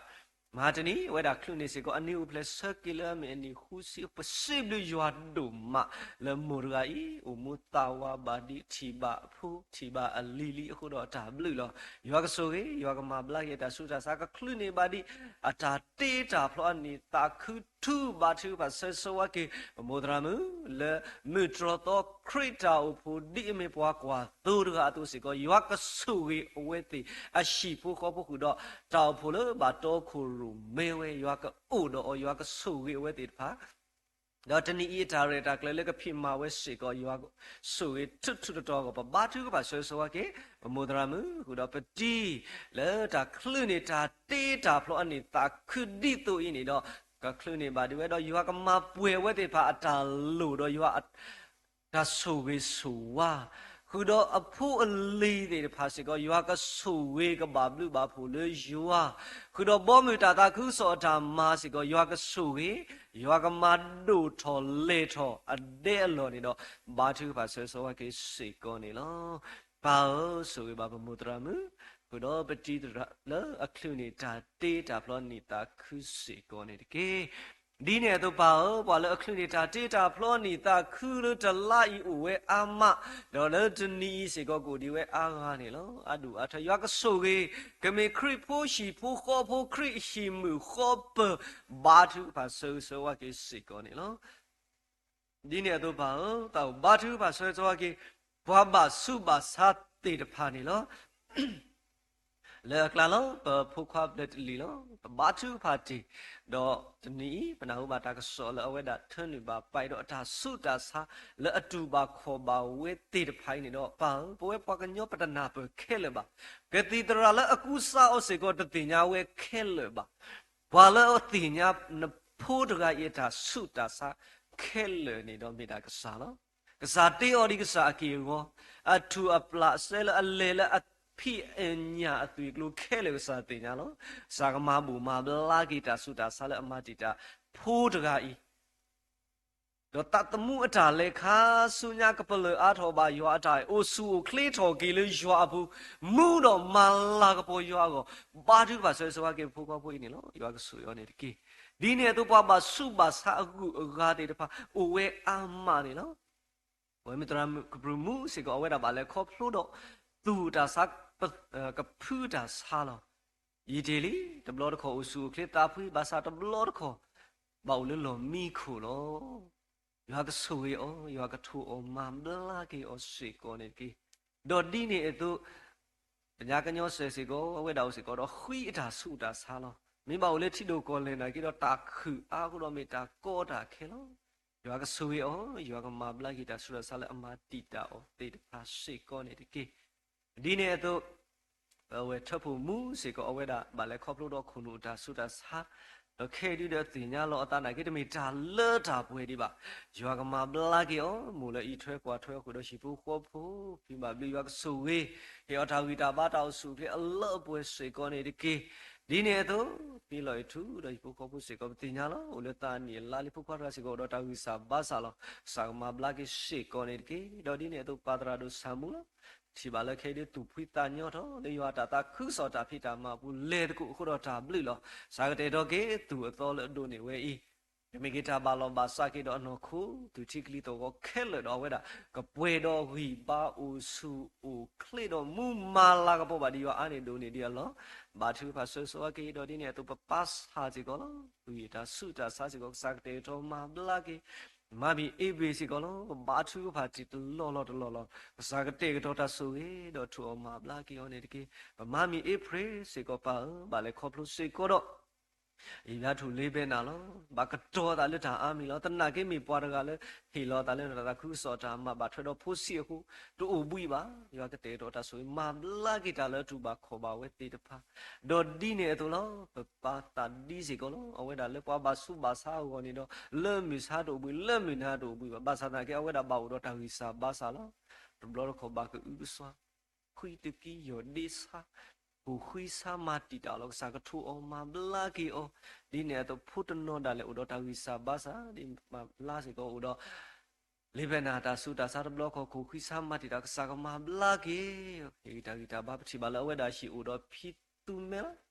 မဟါတနံၤ အဝဲဒၣ်ချုးန့ၢ်စ့ၢ်ကီးအနံၤအိၣ်ဖျဲၣ်ဆၢက့ၤလၢအမ့ၢ်အနံၣ်ဃုဆံ ပစံးဘျုးယွၤဒိၣ်မးလၢမိၢ်တဂၤအံၤ အိၣ်မူသးဝးဘၣ်ဒံး ထံၣ်ဘၣ်အဖိ ထံၣ်ဘၣ်အလံၤလံအဃိဒီးတၢ်ဘျုးလီၤ. ယွၤကဆိၣ်ဂ့ၤ ယွၤကမၤဘျါက့ၤတၢ်ဆူးတၢ်ဆါ ကချုးန့ၢ်ဘၣ်ဒံး အတၢ်တ့တၢ်ဖျီအနံၣ်သးခုထူ ဘါထုကဖၣ်ဆၢဂ့ၤဆၢဝါက့ၤ ပမိၢ်သရၣ်မုၣ် လၢမုၢ်တြီၢ်သီခရံာ်တၢ်အိၣ်ဖှိၣ် ဒ်အမ့ၢ်ပှၤကွၢ်သိတဂၤအသိးစ့ၢ်ကီး ယွၤကဆိၣ်ဂ့ၤအဝဲသ့ၣ် အဟံၣ်ဖိဃီဖိဃုာ်ဒီး တၢ်အိၣ်ဖှိၣ်လၢဘၣ်တီခိၣ်ရိၣ်မဲဝဲ ယွၤကအိၣ်ဒီးအီၤ ယွၤကဆိၣ်ဂ့ၤအဝဲသ့ၣ်တဖၣ် ဒီးတနံၤအံၤအတၢ်ရဲၣ်တၢ်ကျဲၤလၢကဖံးမၤဝဲစ့ၢ်ကီး ယွၤဆိၣ်ဂ့ၤထူထူတီတီအဂီၢ် ပဘါထုကဖၣ်ဆၢဂ့ၤဆၢဝါက့ၤ ပမိၢ်သရၣ်မုၣ် ဃုာ်ဒီးပတံၤ လၢတၢ်ချုးန့ၢ်တၢ်တ့တၢ်ဖျီအနံၣ်သးခုဒ်သိးအံၤန့ၣ်ဒီး ကချုးန့ၢ်ဘၣ်ဒံးဝဲဒီး ယွၤကမၤပှဲၤအဝဲသ့ၣ်တဖၣ်အတၢ်လိၣ်ဒီးယွၤ တၢ်ဆိၣ်ဂ့ၤဆိၣ်ဝါ ဃုာ်ဒီးအဖိအလံၤသ့ၣ်တဖၣ်စ့ၢ်ကီး ယွၤကဆိၣ်ဂ့ၤကဘၣ်ဘျုးဘၣ်ဖှိၣ်လၢယွၤ, ဃုာ်ဒီးဘီမုၢ်တၢ်သးခုကစီၣ်အတၢ်မၤစ့ၢ်ကီး ယွၤကဆိၣ်ဂ့ၤ, ယွၤကမၤဒိၣ်ထီၣ်လဲၢ်ထီၣ်အဒဲအလီၢ်န့ၣ်ဒီး ဘါထုကဖၣ်ဆၢဂ့ၤဆၢဝါက့ၤစ့ၢ်ကီးန့ၣ်လီၤ. ပၢ်ဧၢ, ဆိၣ်ဂ့ၤဘၣ်ပမိၢ်သရၣ်မုၣ်, ဃုာ်ဒီးပတံၤသရၣ်လၢအချုးန့ၢ်တၢ်တ့တၢ်ဖျီအနံၣ်သးခုစ့ၢ်ကီးန့ၣ်တက့ၢ်. ဒ်န့ၣ်အသိးပၢ်ဧၢ, ပှၤလၢအချုးန့ၢ်တၢ်တ့တၢ်ဖျီအနံၣ်သးခုလၢတလါအံၤအိၣ်ဝဲအါမး, ဒီးလၢတနံၤအံၤစ့ၢ်ကီးကအိၣ်ဒံးဝဲအါဂၤန့ၣ်လီၤ. အါဒူၣ်အါထၢ ယွၤကဆိၣ်ဂ့ၤ, ကမ့ၢ်ခရံာ်ဖိဟံၣ်ဖိဃီဖိ ခရံာ်အဟံၣ်မုာ်ဃီပၢၤ, ဘါထုကဖၣ်ဆၢဂ့ၤဆၢဝါက့ၤစ့ၢ်ကီးန့ၣ်လီၤ. ဒ်န့ၣ်အသိးပၢ်ဧၢ, သးအိၣ်ဘါထုကဖၣ်ဆၢဂ့ၤဆၢဝါက့ၤ ပှၤဘၣ်ဆူးဘၣ်ဆါသ့ၣ်တဖၣ်န့ၣ်လီၤ. လၢအကျါလီၤ ပဖိခွါဘျၢတလံၤလီၤ. ပဘါထုကဖၣ်တ့ၢ်, ဒီးတနံၤအံၤ ပနၢ်ဟူဘၣ်တၢ်ကစီၣ်လၢအဝဲဒၣ်ထၢနုာ်ဘၣ်ပာ်ဒီးအတၢ်ဆူးတၢ်ဆါ လၢအတူၢ်ဘၣ်ခီၣ်ဘၣ်ဝဲသ့ၣ်တဖၣ်အံၤန့ၣ်ဒီး ပၢ်ဧၢ, ပဝဲပှၤကညီပတနၢ်ပၢၢ်ခဲလၢာ်ဘၣ်. ကသံၣ်သရၣ်လၢအကူစါအီၤစ့ၢ်ကီးတသ့ၣ်ညါဝဲခဲလၢာ်ဘၣ်. ပှၤလၢအသ့ၣ်ညါနဖိတဂၤအံၤအတၢ်ဆူးတၢ်ဆါခဲလၢာ်န့ၣ်ဒီး မ့ၢ်ဒၣ်ကစၢ်လီၤ. ကစၢ်တ့အီၤဒ်ကစၢ်အက့ၢ်အဂီၤ, အထူၣ်အပျၢ်အစဲလၢအလဲၤလၢအဖံးအညၣ်အသွံၣ်အကျိၤခဲလၢာ် ကစၢ်သ့ၣ်ညါလီၤ. ကစၢ်ကမၤဘူၣ်မၤဘျါက့ၤတၢ်ဆူးတၢ်ဆါလၢအမၤတံာ်တာ်ဖိတဂၤအံၤ ဒီးသးသမူအတၢ်လဲၤခါဆူညါ ကပလၢၢ်အါထီၣ်ဘၣ်ယွၤအတၢ်အဲၣ် အိၣ်ဆူၣ်အိၣ်ချ့ထီၣ်က့ၤလၢယွၤအပူၤ, မူဒီးမၤလၤကပီၤယွၤအဂီၢ်, ဘါထုကဖၣ်ဆၢဂ့ၤဆၢဝါက့ၤဖိခွါဖိအံၤန့ၣ်လီၤ. ယွၤကဆိၣ်ဂ့ၤအီၤန့ၣ်တက့ၢ်. ဒ်န့ၣ်အသိးပှၤဘၣ်ဆူးဘၣ်ဆါအဂုၤအဂၤသ့ၣ်တဖၣ် အိၣ်ဝဲအါမးန့ၣ်လီၤ. ပဝဲမုၢ်သရၣ်ကပြုၢ်မူစ့ၢ်ကီး အဝဲဒၣ်ဘၣ်လဲၤခီဖျိဒီး သူၣ်တၢ်ဆါ ကဖုတၢ်ဆါလီၤ. ယံာ်တ့ၢ်လံ, တဘျီတခီၣ်အိၣ်ဆူၣ်အိၣ်ချ့ သးဖှံဘၣ်ဆၣ်တဘျီတခီၣ် ဘၣ်အိၣ်လၢလီၢ်မံခိၣ်လီၤ. ယွၤကဆိၣ်ဂ့ၤအီၤ, ယွၤကထိးအီၤမၤဘျါက့ၤအီၤစ့ၢ်ကီးန့ၣ်တက့ၢ်. ဒီးဒ်န့ၣ်အသိး ပညါကညီစဲးစ့ၢ်ကီး အဝဲဒၣ်အိၣ်စ့ၢ်ကီးဒီးဃံအတၢ်ဆူးတၢ်ဆါလီၤ. မ့ၢ်ဘၣ်အိၣ်လၢထံဒိၣ်ကီၢ်လဲၢ်နာ်က့ဒီး တၢ်ခုၣ်အါအဃိဒီးမ့ၢ်တၢ်ကီတၢ်ခဲလီၤ. ယွၤကဆိၣ်ဂ့ၤအီၤ, ယွၤကမၤဘျါက့ၤတၢ်ဆူးတၢ်ဆါလၢအမၤတံာ်တာ်အီၤသ့ၣ်တဖၣ်စ့ၢ်ကီးန့ၣ်တက့ၢ်. ဒ်န့ၣ်အသိး ပဝဲထၢဖှိၣ်မူစ့ၢ်ကီး အဝဲဒၣ်ဘၣ်လဲၤခီဖျိဒီးခိၣ်နူာ်အတၢ်ဆူးတၢ်ဆါ, ဒီးခဲအံၤဒုဒီးအသ့ၣ်ညါလီၤအသးနာ်က့ တမ့ၢ်တၢ်လၢတၢ်ပှဲၤဒံးဘၣ်. ယွၤကမၤဘျါက့ၤအီၤ မိၢ်လၢအအံးထွဲကွၢ်ထွဲအီၤဃုာ်ဒီးဟံၣ်ဖိဃီဖိ, ဖံးဘၣ်ဘျုးယွၤကဆိၣ်ဂ့ၤ, ဟ့ၣ်အီၤတၢ်ဂံၢ်တၢ်ဘါတၢ်အိၣ်ဆူၣ်အိၣ်ချ့အလၢအပှဲၤစ့ၢ်ကီးန့ၣ်တက့ၢ်. ဒ်န့ၣ်အသိး ဖံလီၤအံၤထူဒီးဟံၣ်ဖိဃီဖိစ့ၢ်ကီး ပသ့ၣ်ညါလီၤ. အိၣ်လၢသးအနံၣ်အလါလံ ဖိခွါတဂၤစ့ၢ်ကီး အိၣ်ဒီးတၢ်ဂံၢ်စၢ်ဘါစၢ်လီၤ. ကစၢ်ကမၤဘျါက့ၤစ့ၢ်ကီးန့ၣ်တက့ၢ်. ဒီးဒ်န့ၣ်အသိးပၢ်သရၣ်ဒိၣ်ဆၣ်မူလီၤ. ထံၣ်ဘၣ်လၢခဲအံၤဒုသူၣ်ဖှံသးညီထီၣ် လၢယွၤအတၢ်သးခုကစီၣ်တၢ်ဖံးတၢ်မၤအပူၤ လဲၤသကိးအဃိဒီးတၢ်ဘျုးလီၤ. ကစၢ်ကတဲာ်ကတီၤက့ၤသူၣ်အသီလၢအဒိးန့ၢ်ဝဲအံၤ ကမ့ၢ်က့ၤတၢ်ဘၣ်လီၢ်ဘၣ်စးက့ၤဒီးအနီၢ်ခိ သူၣ်ထံကလံၤသီၣ်ဂီၤခဲလၢာ်ဒီးအဝဲဒၣ် ကပှဲၤဒီးဂံၢ်ဘါအိၣ်ဆူၣ်အိၣ်ချ့ဒီးမူမၤလၤကပီၤဘၣ်ဒံးယွၤအါန့ၢ်ဒိးန့ၢ်ဒံးအလီၢ်. ဘါထုကဖၣ်ဆၢဂ့ၤဆၢဝါက့ၤဒီးဒ်န့ၣ်အသိးပပၢ်ဆၣ်စ့ၢ်ကီးလီၤ. သူၣ်ဂံၢ်တၢ်ဆူးတၢ်ဆါစ့ၢ်ကီး ကစၢ်ကတဲာ်ကတီၤမၤဘျါက့ၤ မါမံၤအ့ဘ့ၣ်စ့ၢ်ကီးလီၤ. ပဘါထုကဖၣ်တံၢ်တလီၢ်လီၢ်တလီၢ်လီၢ် ကစၢ်ကတဲာ်ကတီၤတၢ်ဆိၣ်ဂ့ၤဒီးထုးအီၤမၤဘျါက့ၤအီၤန့ၣ်တက့ၢ်. ပမါမံၤအ့ဖြ့ၣ်စ့ၢ်ကီးပၢ်ဧၢ ဘၣ်လဲၤခီဖျိစ့ၢ်ကီးဒီး အံၤဘၣ်ထူၣ်လ့ဘဲနၤလီၤ. ဘၣ်ကတီၤသးလၢတၢ်အါမံၤလီၤ. သနာ်က့မ့ၢ်ပှၤတဂၤလၢ ဟ့ၣ်လီၤသးလၢတၢ်သးခုကစီၣ်တၢ်မၤဘၣ်ထွဲဒီးဖိဆံးအဃိ တအိၣ်ဘှံးဘၣ်. ယွၤကတဲာ်ကတီၤတၢ်ဆိၣ်ဂ့ၤမၤဘျါက့ၤတၢ်လၢတူၢ်ဘၣ်ခီၣ်ဘၣ်ဝဲသ့ၣ်တဖၣ် ဒီးဒ်န့ၣ်အသိးလီၤ. ပပၢ်သးဒ်စ့ၢ်ကီးလီၤ. အဝဲဒၣ်လၢပှၤဘၣ်ဆူးဘၣ်ဆါအဂီၢ်န့ၣ်ဒီး လၢမုၢ်ဆါတအိၣ်ဘှံး လၢမုၢ်နၤတအိၣ်ဘှံးဘၣ်. ဘၣ်ဆၣ်သနာ်က့ အဝဲဒၣ်ဘၣ်အိၣ်ဒီးတၢ်ဂံၢ်စၢ်ဘါစၢ်လီၤ. တဘျီတခီၣ်ဘၣ်ကအုကစွါ ခွံတကံယီၢ်ဒ့ဆါ ခိၣ်ဃံဆါမၤတံာ်တာ်လီၤ. ကစၢ်ကထိးအီၤမၤဘျါက့ၤအီၤ, ဒ်န့ၣ်အသိးဖိတနီၤဒၣ်လဲာ်အိၣ်ဒီးတၢ်ဂံၢ်စၢ်ဘါစၢ် ဒ်မၤဘျါစ့ၢ်ကီးအိၣ်ဒီး လ့ဖဲနၤတၢ်ဆူးတၢ်ဆါတဘျီဃီ ခိၣ်ဃံဆါမၤတံာ်တာ် ကစၢ်ကမၤဘျါက့ၤ ဟ့ၣ်ဂံၢ်တၢ်ဂံၢ်တၢ်ဘါ ပထံၣ်ဘၣ်လၢအဝဲဒၣ်ဟံၣ်အိၣ်ဒီးဖံသူမဲလီၤ.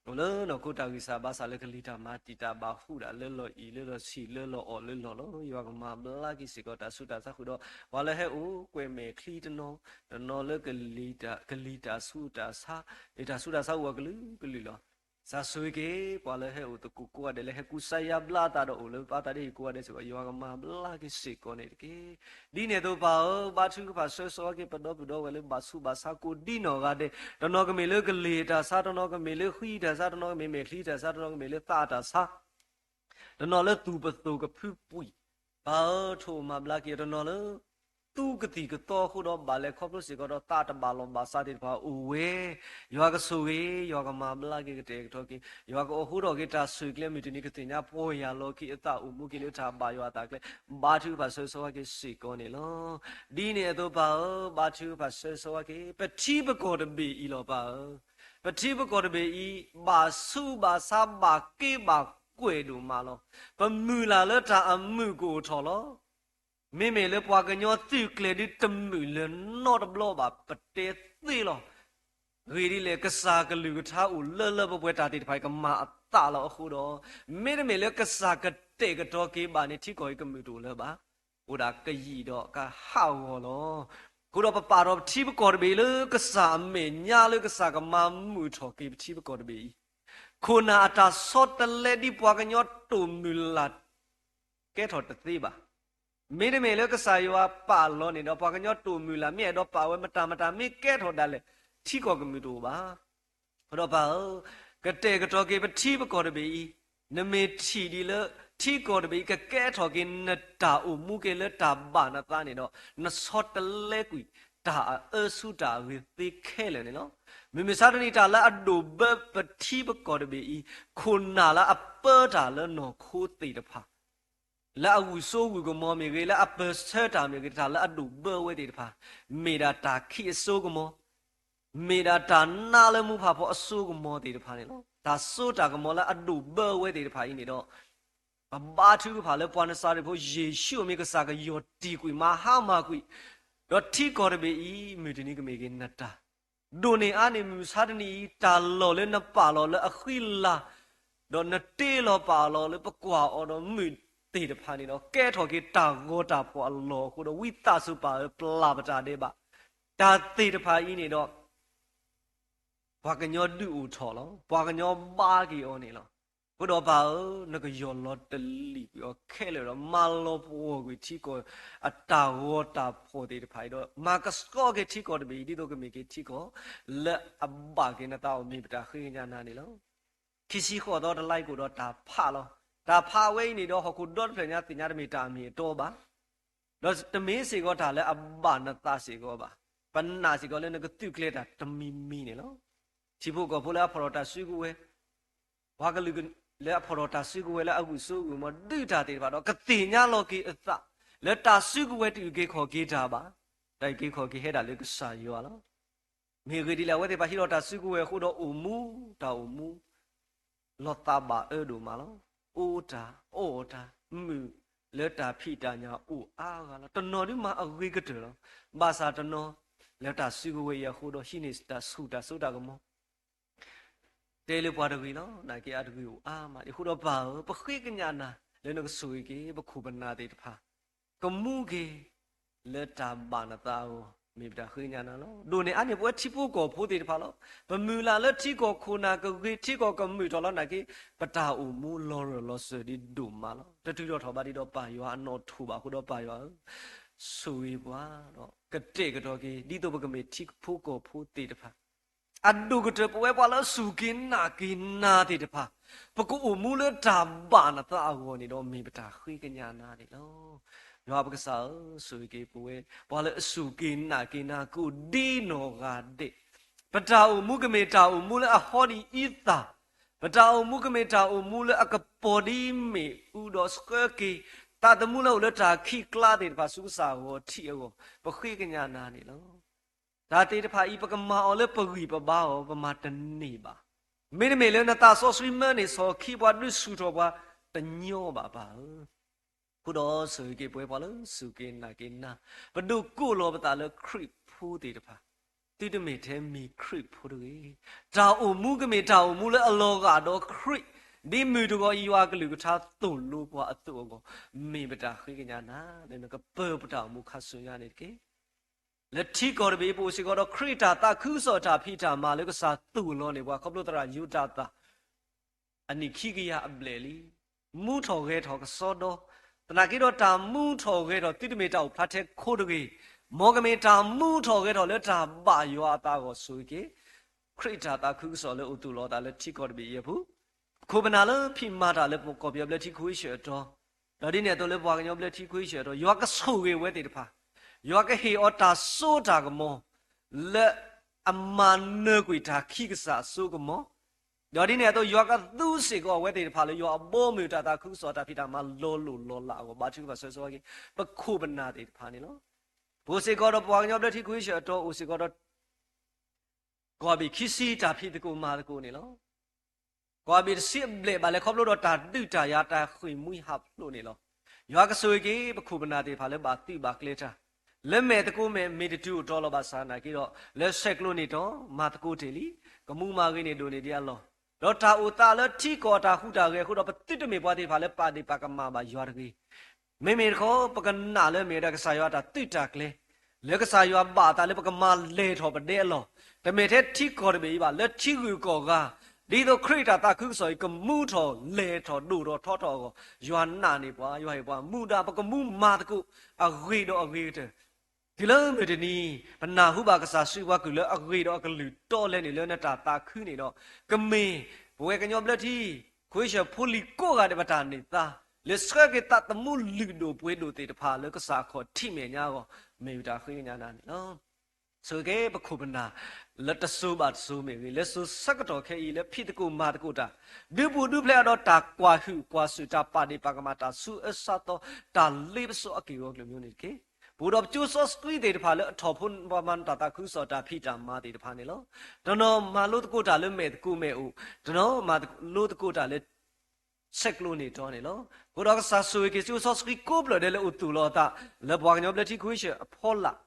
အိၣ်လၢနီၢ်ခိတၢ်ဂံၢ်စၢ်ဘါစၢ်လၢကလံၤတၢ်မၤတံာ်တာ် ဘၣ်ဟူးဒၣ်လၢလီၢ်အံၤလၢလီၢ်ဆံး လၢလီၢ်အီၣ်လၢလီၢ်လီၤ. ယွၤကမၤဘျါက့ၤစ့ၢ်ကီးတၢ်ဆူးတၢ်ဆါဃုာ်ဒီး ပှၤလၢဟဲအိၣ်ကွဲးမဲာ်ချံတနီၤ, တနီၤလၢကလံၤတၢ်, ကလံၤတၢ်ဆူးတၢ်ဆါ, တၢ်ဆူးတၢ်ဆါအိၣ်အကလုာ်ကလုာ်လီၤ. ကစၢ်ဆိၣ်ဂ့ၤက့ၤ ပှၤလၢဟဲအိၣ်သကိးကိးဂၤဒဲး လၢဟဲကူစါယါဘျါအသးဒီးအိၣ်လၢပၢ်သးဒ့ဟံၣ်ကိးဂၤဒဲးစ့ၢ်ကီး ယွၤကမၤဘျါက့ၤစ့ၢ်ကီးန့ၣ်တက့ၢ်. ဒ်န့ၣ်အသိးပၢ်ဧၢ, ဘါထုကဖၣ်ဆၢဂ့ၤဆၢဝါက့ၤ ပဒီပုၢ်ဒီဝဲၢ်လၢဘၣ်ဆူးဘၣ်ဆါကိးဒ်နီၢ်ဂၤဒဲး, တနီၤကမ့ၢ်လၢကလံၤတၢ်ဆါ, တနီၤကမ့ၢ်လၢဃံတၢ်ဆါ, တနီၤကမ့ၢ်မဲာ်ချံတၢ်ဆါ, တနီၤကမ့ၢ်လၢသးတၢ်ဆါ တနီၤလၢသူၣ်ပသိၣ်ကဖုပှံၢ်, ပၢ်ဧၢ, ထိးမၤဘျါက့ၤတနီၤလၢ သူကသံၣ်ကသီအဃိဒီး ဘၣ်လဲၤခီဖျိစ့ၢ်ကီးဒီးသးတဘၣ်လိာ်ဘၣ်စးသ့ၣ်တဖၣ်အိၣ်ဝဲ, ယွၤကဆိၣ်ဂ့ၤ, ယွၤကမၤဘျါက့ၤ ကတဲာ်ကတီၤက့ၤ, ယွၤကအိးထီၣ်က့ၤတၢ်ဆိၣ်ဂ့ၤကျဲ မုၢ်တနံၤကသ့ၣ်ညါပီၢ်ယၢ်လီၤက့ၤအသးအိၣ်မူက့ၤလၢတၢ်ဘၣ်ယွၤအသးကျဲ, ဘါထုကဖၣ်ဆၢဂ့ၤဆၢဝါက့ၤစ့ၢ်ကီးန့ၣ်လီၤ. ဒ်န့ၣ်အသိးပၢ်ဧၢ, ဘါထုကဖၣ်ဆၢဂ့ၤဆၢဝါက့ၤ ပထံပကီၢ်တဘ့ၣ်အံၤလီၤပၢ်ဧၢ. ပထံပကီၢ်တဘ့ၣ်အံၤ ဘၣ်ဆူးဘၣ်ဆါ ဘၣ်က့ဘၣ်ကွဲးဒိၣ်မးလီၤ. ပမုၢ်လၢ်လၢတၢ်အမုာ်ကအိၣ်ထီၣ်လီၤ. မ့မ့ၢ်လၢပှၤကညီသုးကျဲၤဒုးတမုာ်လၢၤနီတဘျီဘၣ် ပတဲသ့လီၤ. ဂ့ၢ်ဒ်လဲၣ်, ကစၢ်ကလုၢ်ကထါအိၣ်လၢလၢပှဲၤပှဲၤ တၢ်သ့ၣ်တဖၣ်အံၤကမၤအသးလီၤအဃိဒီး, မ့တမ့ၢ်လၢကစၢ်ကတဲာ်ကတီၤက့ၤဘၣ်န့ၣ် ထံကီၢ်အံၤကမုာ်တအိၣ်လၢၤဘၣ်. အိၣ်ဒၣ်ကယံာ်ဒီးကဟးဂီၤလီၤ. အဃိဒီးပပာ်ထီၣ်ပထံပကီၢ်တဘ့ၣ်လၢကစၢ်အမဲာ်ညါလၢကစၢ်ကမၤမုာ်ထီၣ်က့ၤပထံပကီၢ်တဘ့ၣ်အံၤ, ခိၣ်နၢ်အတၢ်ဆီတလဲဒ်ပှၤကညီတိာ်မုၢ်လၢ် ကဲထီၣ်တသ့ဘၣ်. မ့တမ့ၢ်လၢကစၢ်ယွၤပာ်လီၤန့ၣ်ဒီး ပှၤကညီတိာ်မုၢ်လၢ် မ့ၢ်အဲၣ်ဒိးပာ်ဝဲမတၤမတၤ မ့ၢ်ကဲထီၣ်ဒၣ်လဲာ် ထံကီၢ်ကမုာ်တအိၣ်ဘၣ်. အဃိဒီးပၢ်ဧၢ, ကတဲာ်ကတီၤက့ၤပထံပကီၢ်တဘ့ၣ်အံၤ, နမ့ၢ်ထံၣ်ဒ်လၢ ထံကီၢ်တဘ့ၣ်အံၤ ကကဲထီၣ်က့ၤနတၢ်အိၣ်မူက့ၤလၢတၢ်ဘၣ်နသးန့ၣ်ဒီး, နဆီတလဲကွံာ် တၢ်အအၢဆူတၢ်အဂ့ၤသ့ခဲလၢာ်န့ၣ်လီၤ. မုၢ်မဆါတနံၤ တၢ်လၢအဒိၣ်ဘၢပထံပကီၢ်တဘ့ၣ်အံၤ, ခိၣ်နၢ်လၢအပၢတၢ်လၢနီၢ်ခိသ့ၣ်တဖၣ် လၢအဂုာ်စိဂုာ်ကမီၤမ့ၢ်ဂ့ၤ, လၢအပၢၢ်ဆၢတၢ်မ့ၢ်ဂ့ၤ, တၢ်လၢအဒိၣ်ဘၢဝဲသ့ၣ်တဖၣ်, မ့ၢ်ဒၣ်တၢ်ခံးအစိကမီၤ, မ့ၢ်ဒၣ်တၢ်နါလၢမူဖးဖီအစိကမီၤသ့ၣ်တဖၣ်န့ၣ်လီၤ. တၢ်စိတၢ်ကမီၤလၢအဒိၣ်ဘၢဝဲသ့ၣ်တဖၣ်အံၤန့ၣ်ဒီး, ပဘါထုကဖၣ်လၢပှၤနစၤရ့းဖိ ယ့ၣ်ၡူးအမံၤကစၢ်ကယီၢ်တံာ်ကွံာ်မၤဟါမၢ်ကွံာ်, ဒီးထံကီၢ်တဘ့ၣ်အံၤ မုၢ်တနံၤကမ့ၢ်က့ၤနတၢ် ဒိၣ်န့ၢ်အါန့ၢ်မုၢ်မဆါတနံၤအံၤ တၢ်လီၢ်လၢနပာ်လီၤလၢအဃံလၤ, ဒီးနတ့လီၤပာ်လီၤလၢပကွၢ်အီၤဒီးမုၢ်သ့ၣ်တဖၣ်န့ၣ်ဒီး ကဲထီၣ်က့ၤတၢ်ဂီၤတၢ်ဖှီၣ်အလီၢ်အဃိဒီး ဝံသးစူၤပၢ်ဧၢ ပျၢ်ပတၢ်ဒဲးဘး, တၢ်သ့ၣ်တဖၣ်အံၤန့ၣ်ဒီး ပှၤကညီဒုးအိၣ်ထီၣ်လီၤ. ပှၤကညီဘါက့ၤအီၤန့ၣ်လီၤ. အဃိဒီးပၢ်ဧၢ, နကယီၢ်လီၤတလံာ်ကွံာ်အီၤခဲလၢာ်ဒီး မၤလီၤပှီၢ်ကွံာ်ထံကီၢ်အတၢ်ဂီၤတၢ်ဖှီၣ်သ့ၣ်တဖၣ်အံၤဒီး မၤကဆှီက့ၤထံကီၢ်တဘ့ၣ်အံၤ ဒ်သိးကမ့ၢ်က့ၤထံကီၢ်လၢအဘၣ်က့ၤနသးအိၣ် မ့ၢ်ပတၢ်ဃ့ကညးနၤန့ၣ်လီၤ. ခံဆံဃိးသီတလါအံၤကအိၣ်ဒီးတၢ်ဖးလီၤ. တၢ်ဖးဝဲအံၤန့ၣ်ဒီး ဟီၣ်ခိၣ်ဒီတဖျၢၣ်ညါသ့ၣ်ညါတမ့ၢ်တၢ်အမ့ၢ်အတီဘၣ်. ဒီးတမ့ၢ်စ့ၢ်ကီးတၢ်လၢအဘၣ်နသးစ့ၢ်ကီးဘၣ်. ပနာ်စ့ၢ်ကီးလၢနကသုးကျဲၤတၢ်တမံၤမံၤန့ၣ်လီၤ. ထံဖိကီၢ်ဖိလၢအဖီၣ်ထီၣ်တၢ်စုကဝဲၤ, ပှၤကလုာ်လၢအဖီၣ်ထီၣ်တၢ်စုကဝဲၤလၢအဂုာ်စိဂုာ်မီၤဒုးတၢ်သ့ၣ်တဖၣ်ဒီး ကသ့ၣ်ညါလီၤက့ၤအသး လၢတၢ်စုကဝဲၤတအုၣ်က့ၤခီၣ်က့ၤတၢ်ဘၣ်. တၢ်အုၣ်က့ၤခီၣ်က့ၤဟဲဒၣ်လၢကစၢ်ယွၤလီၤ. မ့ၢ်ဂ့ၢ်ဒ်လဲၣ် အဝဲသ့ၣ်တဖၣ်ဟံးထီၣ်တၢ်စုကဝဲၤအဃိဒီးအိၣ်မူ, တၢ်အိၣ်မူ လီၤသးဘၣ်အၢဒိၣ်မးလီၤ. အိၣ်တၢ်, အီၣ်တၢ်, မုာ်လၢတၢ်ဖံးတၢ်ညၣ်အိၣ်အါဂၤလီၤ. တနီၤဒုးမၤအဂ့ၤကတၢၢ်လီၤ. ဘၣ်ဆၣ်တနီၤ လၢတၢ်စုကဝဲၤအံၤအဃိဒီး ဟံးန့ၢ်တၢ်ဆူၣ်တၢ်စိတၢ်ကမီၤ တဲလၢပှၤတဂ့ၤလီၤ. နာ်က့အါတဂ့ၤအိၣ်အါမး. အဃိဒီးပၢ်ဧၢ, ပဃ့ကညးနၤ လၢနကဆိၣ်ဂ့ၤက့ၤ ပခိၣ်ပနၢ်သ့ၣ်တဖၣ် ကမူက့ၤ လၢတၢ်ဘၣ်နသးအဂီၢ် မ့ၢ်ပတၢ်ဃ့ကညးနၤလီၤ. ဒိၣ်န့ၢ်အါန့ၢ်ပဝဲထံဖိကီၢ်ဖိသ့ၣ်တဖၣ်လီၤ. ပမုၢ်လၢ်လၢထံကီၢ်ခိၣ်နၢ်ကဂ့ၤ ထံကီၢ်ကမုာ်ထီၣ်လီၤ. နာ်က့ ပတၢ်အိၣ်မူလီၤရၢၢ်လီၤစၢၤဒ်ဒိၣ်မးလီၤ. တတုၤထီၣ်ထီၣ်ဘးဒံးဒီးပၢ်ယွၤအနီၣ်ထိၣ်ဘၣ်အဃိဒီးပၢ်ယွၤဧၢ, ဆိၣ်ဂ့ၤပှၤဒီး ကတဲာ်ကတီၤက့ၤ ဒ်သိးပကမ့ၢ်ထံဖိကီၢ်ဖိသ့ၣ်တဖၣ် အဒိၣ်ကတၢၢ်ပဝဲပှၤလၢအစူၢ်က့ၤနာ်က့ၤနၤသ့ၣ်တဖၣ်, ပကအိၣ်မူလၢတၢ်ဘၣ်နသးအဂီၢ်န့ၣ်ဒီး မ့ၢ်ပတၢ်ဃ့ကညးနၤန့ၣ်လီၤ. ယွၤပကစၢ်ဧၢ, ဆိၣ်ဂ့ၤက့ၤပဝဲ ပှၤလၢအစူၢ်က့ၤနာ်က့ၤနၤ ကိးဒ်နီၢ်ဂၤဒဲး, ပတၢ်အိၣ်မူကမ့ၢ်တၢ်အိၣ်မူလၢအဟီဒ်အံသၣ်, ပတၢ်အိၣ်မူကမ့ၢ်တၢ်အိၣ်မူလၢအကပီၤဒ်မ့ၣ်အူဒီးဆှၢက့ၤ သးသမူလၢအိၣ်လၢတၢ်ခံးကျါသ့ၣ်တဖၣ်ဆူကစၢ်ဂီၤထံးအဂီၢ်, ပဃ့ကညးနၤန့ၣ်လီၤ. တၢ်သ့ၣ်တဖၣ်အံၤ ပကမၤအီၤလၢပဂံၢ်ပဘါအီၤ ပမၤတန့ၢ်ဘၣ်. မ့တမ့ၢ်လၢနသးစီဆှံမၢန့ၢ်စီၤခံပှၤဒုးဆူၣ်ထီၣ်ပှၤတညီဘၣ်ပၢ်ဧၢ. အဃိဒီးဆိၣ်ဂ့ၤက့ၤပဝဲပှၤလၢစူၢ်က့ၤနာ်က့ၤနၤ, ပဒိးကိးလီၤပသးလၢခရံာ်ဖိသ့ၣ်တဖၣ်, သုတမ့ၢ်ထဲမ့ၢ်ခရံာ်ဖိတဂ့ၤ. တၢ်အိၣ်မူကမ့ၢ်တၢ်အိၣ်မူလၢအလီၤဂာ်ဒီးခရံာ်, ဒ်မုၢ်တဂီၤအံၤယွၤအကလုၢ်ကထါသိၣ်လိပှၤအသိးအဂီၢ်, မ့ၢ်ပတၢ်ဃ့ကညးနၤ လၢနကပၢၤပတၢ်အိၣ်မူခါဆူညါန့ၣ်တက့ၢ်. လၢထံကီၢ်တဘ့ၣ်အံၤ ပအိၣ်စ့ၢ်ကီးဒီးခရံာ်တၢ်သးခုကစီၣ်တၢ်ဖံးတၢ်မၤလၢကစၢ်သိၣ်လီၤန့ၢ်ပှၤ ခီဖျိသရၣ်ယူဒၤသၢ အနံၣ်ခံကယၤအဘျဲၣ်လံ. မူထီၣ်ဂဲၤထီၣ်ကစီဒီ, သနာ်က့ဒီးတၢ်မူထီၣ်ဂဲၤထီၣ် သုတမ့ၢ်တၢ်အိၣ်ဖျါထဲခိတဂ့ၤ, မ်ကမ့ၢ်တၢ်မူထီၣ်ဂဲၤထီၣ်လၢတၢ်ဘၣ်ယွၤအသးအဂီၢ်ဆိၣ်ဂ့ၤက့ၤ ခရံာ်တၢ်သးခုကစီၣ်လၢအိၣ်သူၣ်လီၤအသးလၢထံကီၢ်တဘ့ၣ်အံၤအပူၤ, ပခိၣ်ပနၢ်လၢဖံးမၤတၢ်လၢပကီၢ်ပယီၤဘျၢထံခွံဆၢၣ်အတီ, ဒီးဒ်န့ၣ်အသိးလၢပှၤကညီဘျၢထံခွံဆၢၣ်အတီ, ယွၤကဆိၣ်ဂ့ၤဝဲသ့ၣ်တဖၣ်, ယွၤကဟ့ၣ်အီၤတၢ်စိတၢ်ကမီၤ လၢအမၤနၢၤကွံာ်တၢ်ခံကစၢ်အစိကမီၤ, ဒီးဒ်န့ၣ်အသိး ယွၤကသူစ့ၢ်ကီးအဝဲသ့ၣ်တဖၣ်လၢယွၤအဘီအမုၢ် တၢ်သးခုကစီၣ်တၢ်ဖံးတၢ်မၤလီၤလိၢ်လီၤလးအဂီၢ် ဘါထုကဖၣ်ဆၢဂ့ၤဆၢဝါက့ၤ ပခိၣ်ပနၢ်သ့ၣ်တဖၣ်န့ၣ်လီၤ. ပအိၣ်စ့ၢ်ကီးဒီးပှၤကညီဘျၢထံခွံဆၢၣ်အတီ အိၣ်စ့ၢ်ကီးဒီး ကီၢ်ဘ့ၣ်ခံဆံတၢ်ဖံးသကိးမၤသကိးန့ၣ်လီၤ. ကီၢ်ဘ့ၣ်တဆံအဘျဲၣ်ဘၣ်လဲၤခီဖျိဒီးတၢ်ဒုးတၢ်ယၤတၢ်ဃ့ၢ်မှံဟးဖျိးန့ၣ်လီၤ. ယွၤကဆိၣ်ဂ့ၤက့ၤ ပခိၣ်ပနၢ်သ့ၣ်တဖၣ်လၢဘၣ်သုးဘၣ်ကျဲၤတၢ်, လၢမဲာ်သကိးမဲာ်မ့ၢ်တတုၤအိၣ်တီလီၤဘၣ်ဆၣ်သနာ်က့ဒီး လၢဆဲးကျိးန့ၢ်တီ မၤသကိးတ့ၢ်လံ, ကမူမၤဂ့ၤန့ၣ်ဒိၣ်န့ၢ်ဒံးအလီၢ်, ဒီးတၢ်အိၣ်သးလၢထံကီၢ်အတၢ်ဟူးတၢ်ဂဲၤအဃိဒီး ပသုတမ့ၢ်ပှၤသ့ၣ်တဖၣ်လၢပာ်ဒ့ၣ်ပာ်ကမၣ်ဘၣ်ယွၤတဂ့ၤ. မ့မ့ၢ်တခီ ပကနၣ်လၢမ့ၢ်ဝဲဒၣ်ကစၢ်ယွၤအတၢ်သုးတၢ်ကျဲၤ, လၢကစၢ်ယွၤဘၣ်အသးလၢပကမၤလဲၢ်ထီၣ်ပဒဲအလီၢ်, တမ့ၢ်ထဲထံကီၢ်တဘ့ၣ်အံၤဘၣ်, လၢထံဂုၤကီၢ်ဂၤ, ဒ်သိးခရံာ်တၢ်သးခုကစီၣ်အံၤ ကမူထီၣ်လဲၢ်ထီၣ်ဒိၣ်ထီၣ်ထီထီၣ်အဂီၢ်, ယွၤနာ်န့ၢ်ပှၤ, ယွၤဟ့ၣ်ပှၤမူဒါ ပကမူမၤသကိးအဂ့ၤဒီးအဂ့ၤကတၢၢ် တုၤလၢမုၢ်တနံၤ ပနၢ်ဟူဘၣ်ကစၢ်စုပှၤကုၢ်လၢအဂ့ၤဒီးအကလုၢ်တီလဲန့ၣ်လၢနတၢ်သးခုန့ၣ်ဒီး, ကမ့ၢ်ပဝဲကညီဘျၢထံ ခွံဆၢၣ်ဖိလံၤကိးဂၤဒဲးပတၢ်န့ၢ်သါ, လၢဆှၢက့ၤသးသမူလုၢ်ဒိၣ်ပှ့ၤဒိၣ်သ့ၣ်တဖၣ်လၢကစၢ်အခီၣ်ထံးမဲာ်ညါအဂီၢ်, မ့ၢ်ပတၢ်ဃ့ကညးနၤန့ၣ်လီၤ. ဆိၣ်ဂ့ၤက့ၤပခိၣ်ပနၢ် လၢတစိၤဘၣ်တစိၤမ့ၢ်ဂ့ၤ, လၢစိၤဆၢကတီၢ်ခဲအံၤ လၢဖံးသကိးမၤသကိးတၢ်, ဒုးပူၤဒုးဖျဲးအဒီးတၢ်ကွၢ်ဟုၣ်ကွၢ်စူၣ် တၢ်ပာ်ဒ့ၣ်ပာ်ကမၣ် တၢ်ဆူအၢဆါသီ တၢ်လ့ပစီအက့ၢ်အဂီၤကလုာ်မ့ၢ်န့ၣ်တက့ၢ်. ပအိၣ်ဒီးပကၠိစီဆှံသ့ၣ်တဖၣ်လၢအထီၣ်ဖိပှၤမၤတၢ်သးခုကစီၣ်တၢ်ဖံးတၢ်မၤသ့ၣ်တဖၣ်န့ၣ်လီၤ. တနီၤမၤလိသကိးတၢ်လၢမဲာ်သကိးမဲာ်အိၣ်, တနီၤမၤလိသကိးတၢ်လၢ ဆဲးကျိးန့ၢ်တီန့ၣ်လီၤ. အဃိဒီးကစၢ်ဆိၣ်ဂ့ၤက့ၤကၠိစီဆှံကိးဖျၢၣ်ဒဲးလၢအိၣ်သူၣ်လီၤအသး လၢပှၤကညီဘျၢထံခွံဆၢၣ်အဖီလာ်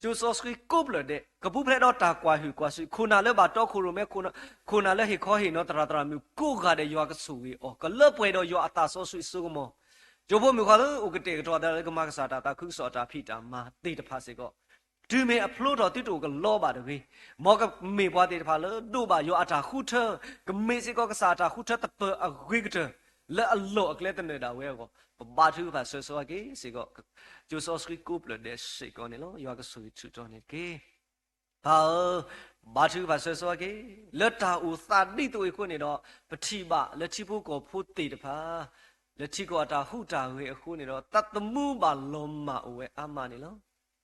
ကၠိစီဆှံကိးဖျၢၣ်ဒဲး ကပူၤဖျဲးဒီးတၢ်ကွၢ်ဟုၣ်ကွၢ်စူၣ်, ခိၣ်နၢ်လၢဘၣ်တီခိၣ်ရိၣ်မဲ, ခိၣ်နၢ်လၢဟ့ၣ်ခီဟ့ၣ်နီၤသရၣ်သရၣ်မုၣ်ကိးဂၤဒဲး ယွၤကဆိၣ်ဂ့ၤအီၤ, ကလၢပှဲၤဒီးယွၤအသးစီဆှံအစိကမီၤ, ကၠိဖိမုၣ်ခွါလၢအိၣ်ကတဲာ်ကတီၤအသးလၢကမၤကစၢ်တၢ်သးခုကစီၣ်အတၢ်ဖံးတၢ်မၤသ့ၣ်တဖၣ်စ့ၢ်ကီး, တုၤမ့ၢ်အဖျိထီၣ်သုတအိၣ်ကလီဘၣ်တဂ့ၤ, မ်ကမ့ၢ်ပှၤသ့ၣ်တဖၣ်လၢဒိးဘၣ်ယွၤအတၢ်ဃုထၢ, ကမ့ၢ်စ့ၢ်ကီးကစၢ်အတၢ်ဃုထၢသပၢၤအဂ့ၤကတၢၢ် လၢအလီၢ်အကျဲသနၢၣ်ဒၣ်ဝဲအဂီၢ်, ပဘါထုကဖၣ်ဆၢဂ့ၤဆၢဝါက့ၤစ့ၢ်ကီး ကၠိစီဆှံကိးဖျၢၣ်ဒဲးစ့ၢ်ကီးန့ၣ်လီၤ. ယွၤကဆိၣ်ဂ့ၤဆူၣ်ထီၣ်န့ၣ်တက့ၢ်. ပၢ်ဧၢ, ဘါထုကဖၣ်ဆၢဂ့ၤဆၢဝါက့ၤ, လၢတၢ်အိၣ်သးဒ်သိးအံၤအဃိန့ၣ်ဒီး ပထံၣ်ဘၣ်လၢထံဖိကီၢ်ဖိသ့ၣ်တဖၣ် လၢထံကီၢ်အတၢ်ဟူးတၢ်ဂဲၤအဃိန့ၣ်ဒီး သးသမူဘၣ်လီၤမၢ်အိၣ်ဝဲအါမးန့ၣ်လီၤ.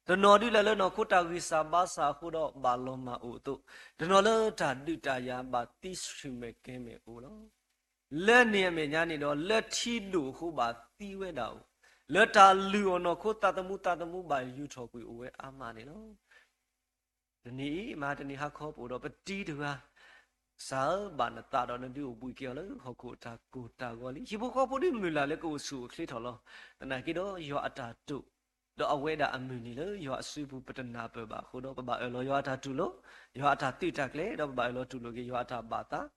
တနီၤဒုးလၢလၢနီၢ်ခိတၢ်ဂံၢ်စၢ်ဘါစၢ်အဃိဒီးဘၣ်လီၤမၢ်အိၣ်အသိး, တနီၤလၢတၢ်ဒုးတၢ်ယၤဘၣ်သံဆူၣ်မဲာ်ကဲၤမဲာ်အိၣ်လီၤ. လၢန့ၣ်အမဲာ်ညါန့ၣ်ဒီး လၢထံဒိၣ်အဃိဘၣ်သံဝဲဒၣ်အိၣ်, လၢတၢ်လုၢ်အီၣ်နီၢ်ခိသးသမူ သးသမူဘၣ်ယူၢ်ထီၣ်ကွံာ်အိၣ်ဝဲအါမးန့ၣ်လီၤ. တနံၤအံၤ မဟါတနံၤဟါခီပအိၣ်ဒီးပတံၤတဂၤ, ကစၢ်ဧၢ, ဘၣ်နသးဒီးနဒုးအိၣ်ဘှံးက့ၤအီၤလၢဟီၣ်ခိၣ်အတၢ်ကိၢ်တၢ်ဂီၤလံ. ဟံၣ်ဖိဃီဖိဒုးမုၢ်လၢ်လၢကအိၣ်ဆူၣ်အိၣ်ချ့ထီၣ်လီၤ. သနာ်က့ဒီးယွၤအတၢ်တိာ်, ဒီးအဝဲဒၣ်အမုၢ်နံၤလၢယွၤအစုပူၤပတနၢ်ပၢၢ်ဘၣ်အဃိဒီး ပဘၣ်အၢၣ်လီၤယွၤအတၢ်တူၢ်လိာ်, ယွၤအတၢ်သုးတၢ်ကျဲၤ, ဒီးပဘၣ်အၢၣ်လီၤတူၢ်လိာ်က့ၤယွၤအတၢ်ဘၣ်သး,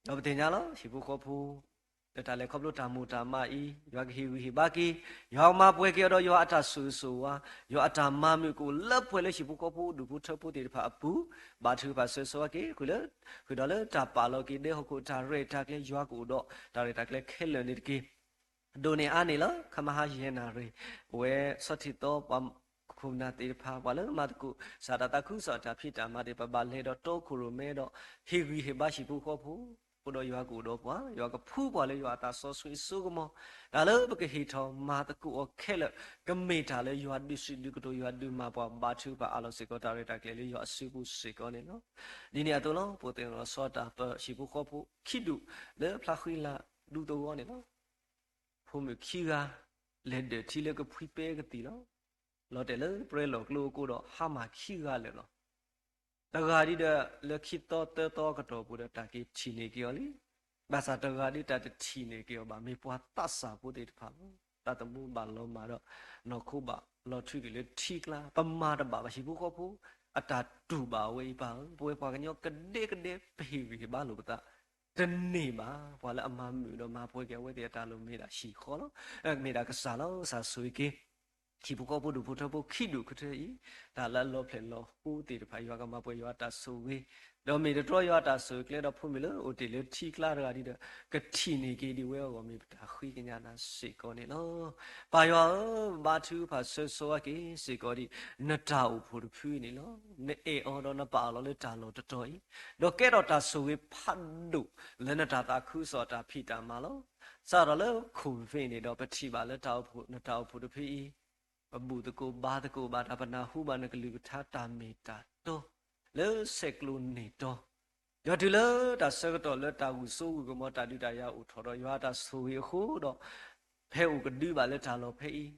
ဒီးပသ့ၣ်ညါလီၤ ဟံၣ်ဖိဃီဖိ လၢတၢ်လဲၤခီဖျိတၢ်မိၢ်တၢ်မးအံၤ ယွၤကဟ့ၣ်ဂံၢ်ဟ့ၣ်ဘါက့ၤ, ယွၤကမၤပှဲၤက့ၤအီၤဒီးယွၤအတၢ်ဆိၣ်ဂ့ၤဆိၣ်ဝါ, ယွၤအတၢ်မၤမုာ်ကအိၣ်လၢပှဲၤလၢဟံၣ်ဖိဃီဖိဒူၣ်ဖိထၢဖိသ့ၣ်တဖၣ်အပူၤ, ဘါထုကဖၣ်ဆၢဂ့ၤဆၢဝါက့ၤ, ဃုာ်ဒီးလၢတၢ်ပာ်လီၤက့ၤဒဲဟီၣ်ခိၣ်အတၢ်ရဲၣ်တၢ်ကျဲၤ ယွၤကအိၣ်ဒီးတၢ်ရဲၣ်တၢ်ကျဲၤခဲလၢာ်န့ၣ်တက့ၢ်. အဒိၣ်န့ၢ်အါန့ၣ်လီၤ. ခမဟါယဲၢ်နၣ်ရံၣ်, ပဝဲဆီၣ်ထံသီပှၤခိၣ်နၢ်သ့ၣ်တဖၣ် ပှၤလၢမၤသကိးကစၢ်တၢ်သးခုကစီၣ်တၢ်ဖံးတၢ်မၤသ့ၣ်တဖၣ် ဘၣ်လဲၤဒီးတီခိၣ်ရိၣ်မဲဒီး ဟ့ၣ်ဂံၢ်ဟ့ၣ်ဘါဟံၣ်ဖိဃီဖိ, အဃိဒီးယွၤကအိၣ်ဒီးပှၤ, ယွၤကဖှူပှၤလၢယွၤအသးစီဆှံအစိကမီၤ, တၢ်လၢပကဟ့ၣ်ထီၣ်မၤသကိးအီၤခဲလၢာ် ကမ့ၢ်တၢ်လၢယွၤဒုးဆံးဒုးကတိၤ ယွၤဒုးမၤပှၤ ဘါထုကဖၣ်အးလီၤစ့ၢ်ကီး တၢ်ရဲၣ်တၢ်ကျဲၤလၢယွၤအစုပူၤစ့ၢ်ကီးန့ၣ်လီၤ. ဒ်န့ၣ်အသိးလီၤ. ပသ့ၣ်နီၣ်လီၤဆီတၢ်ပၢၢ်ဟံၣ်ဖိဃီဖိခံဒူၣ်လၢဖျါဃံလၤဒူသဝီန့ၣ်လီၤ. ဖိမုၣ်ခံဂၤ လဲၤဒၢၣ်ထံလၢကဖှံပဲကသံၣ်လီၤ. လီၤတဲာ်လၢပြဲလီၢ်ကျိအကိၣ်ဒီး ဟါမၢ်ခံဂၤလၢာ်လီၤ. တဂၤဒ်ဒီး လၢခံသီသၢသီအကတီၢ်ပူၤဒီး တၢ်က့ၤထံၣ်န့ၢ်က့ၤအီၤလံ. ဘၣ်ဆၣ်တဂၤဒ်တၢ်တထံၣ်န့ၢ်က့ၤအီၤဘၣ်, မ့ၢ်ပှၤသးစၢ်ဖိသ့ၣ်တဖၣ်လီၤ. သးသမူဘၣ်လီၤမၢ်ဒီး နီၢ်ခိဘၣ်လီၤထွံက့ၤလၢထံကျါ, ပမၤတဘၣ်ဘၣ် ဟံၣ်ဖိဃီဖိ အတၢ်တူၢ်ဘၣ်ဝဲအံၤပၢ်ဧၢ, ပဝဲပှၤကညီကဒဲကဒဲ ပဟ့ၣ်ဂံၢ်ဟ့ၣ်ဘါလိာ်ပသး တန့ၢ်ဘၣ်. ပှၤလၢအမၤမုာ်ဒီးမၤပှဲၤက့ၤအဝဲသ့ၣ်အတၢ်လိၤ မ့ၢ်ဒၣ်ဟံၣ်ဃီလီၤ. မ့ၢ်ဒၣ်ကစၢ်လီၤ. ကစၢ်ဆိၣ်ဂ့ၤက့ၤ ဟံၣ်ဖိဃီဖိဒူၣ်ဖိထၢဖိခံဒူၣ်ကတၢၢ်အံၤ, တၢ်လၢအလီၤဖျဲၣ်လီၤဃိသ့ၣ်တဖၣ် ယွၤကမၤပှဲၤယွၤအတၢ်ဆိၣ်ဂ့ၤ, ဒီးမ့ၢ်တတြီယွၤအတၢ်ဆိၣ်ဂ့ၤကျဲဒီး ဖိမုၣ်လၢအိၣ်တ့ၢ်လၢထံကျါတဂၤဒ်ဒီး ကထံၣ်န့ၢ်က့ၤဒံးဝဲအဂီၢ် မ့ၢ်ပတၢ်ဃ့ကညးနၤစ့ၢ်ကီးန့ၣ်လီၤ. ပၢ်ယွၤဧၢ, ဘါထုကဖၣ်ဆၢဂ့ၤဆၢဝါက့ၤစ့ၢ်ကီးဒံး နတၢ်အိၣ်ဖှိၣ်တဖုအံၤန့ၣ်လီၤ. နအဲၣ်အီၤဒီးနပာ်အီၤလီၤလၢတၢ်လီၢ်တတီၤအံၤ, ဒီးကဲထီၣ်တၢ်ဆိၣ်ဂ့ၤဖးဒိၣ်လၢနတၢ်သးခုကစီၣ်အတၢ်ဖံးတၢ်မၤလီၤ. စးထီၣ်လၢ COVID န့ၣ်ဒီး ပထံၣ်ဘၣ်လၢတၢ်အိၣ်ဖှိၣ် နတၢ်အိၣ်ဖှိၣ်တဖုအံၤ ပဘူၣ်သကိးဘါသကိးဘၣ်တၢ်, ပနၢ်ဟူဘၣ်နကလုၢ်ကထါတၢ်မ့ၢ်တၢ်တီ လၢဆဲးကျိးန့ၢ်တီ, ဒီးတုၤလၢတၢ်ဆၢကတီၢ်လၢတၢ်ဂုာ်စိဂုာ်ကမီၤ တၢ်ဒုးတၢ်ယၤအိၣ်ထီၣ်ဒီး ယွၤအတၢ်ဆိၣ်ဂ့ၤအဃိဒီး ပဟဲအိၣ်ကဒုဘၣ်လၢတၢ်လီၢ်ဖဲအံၤ,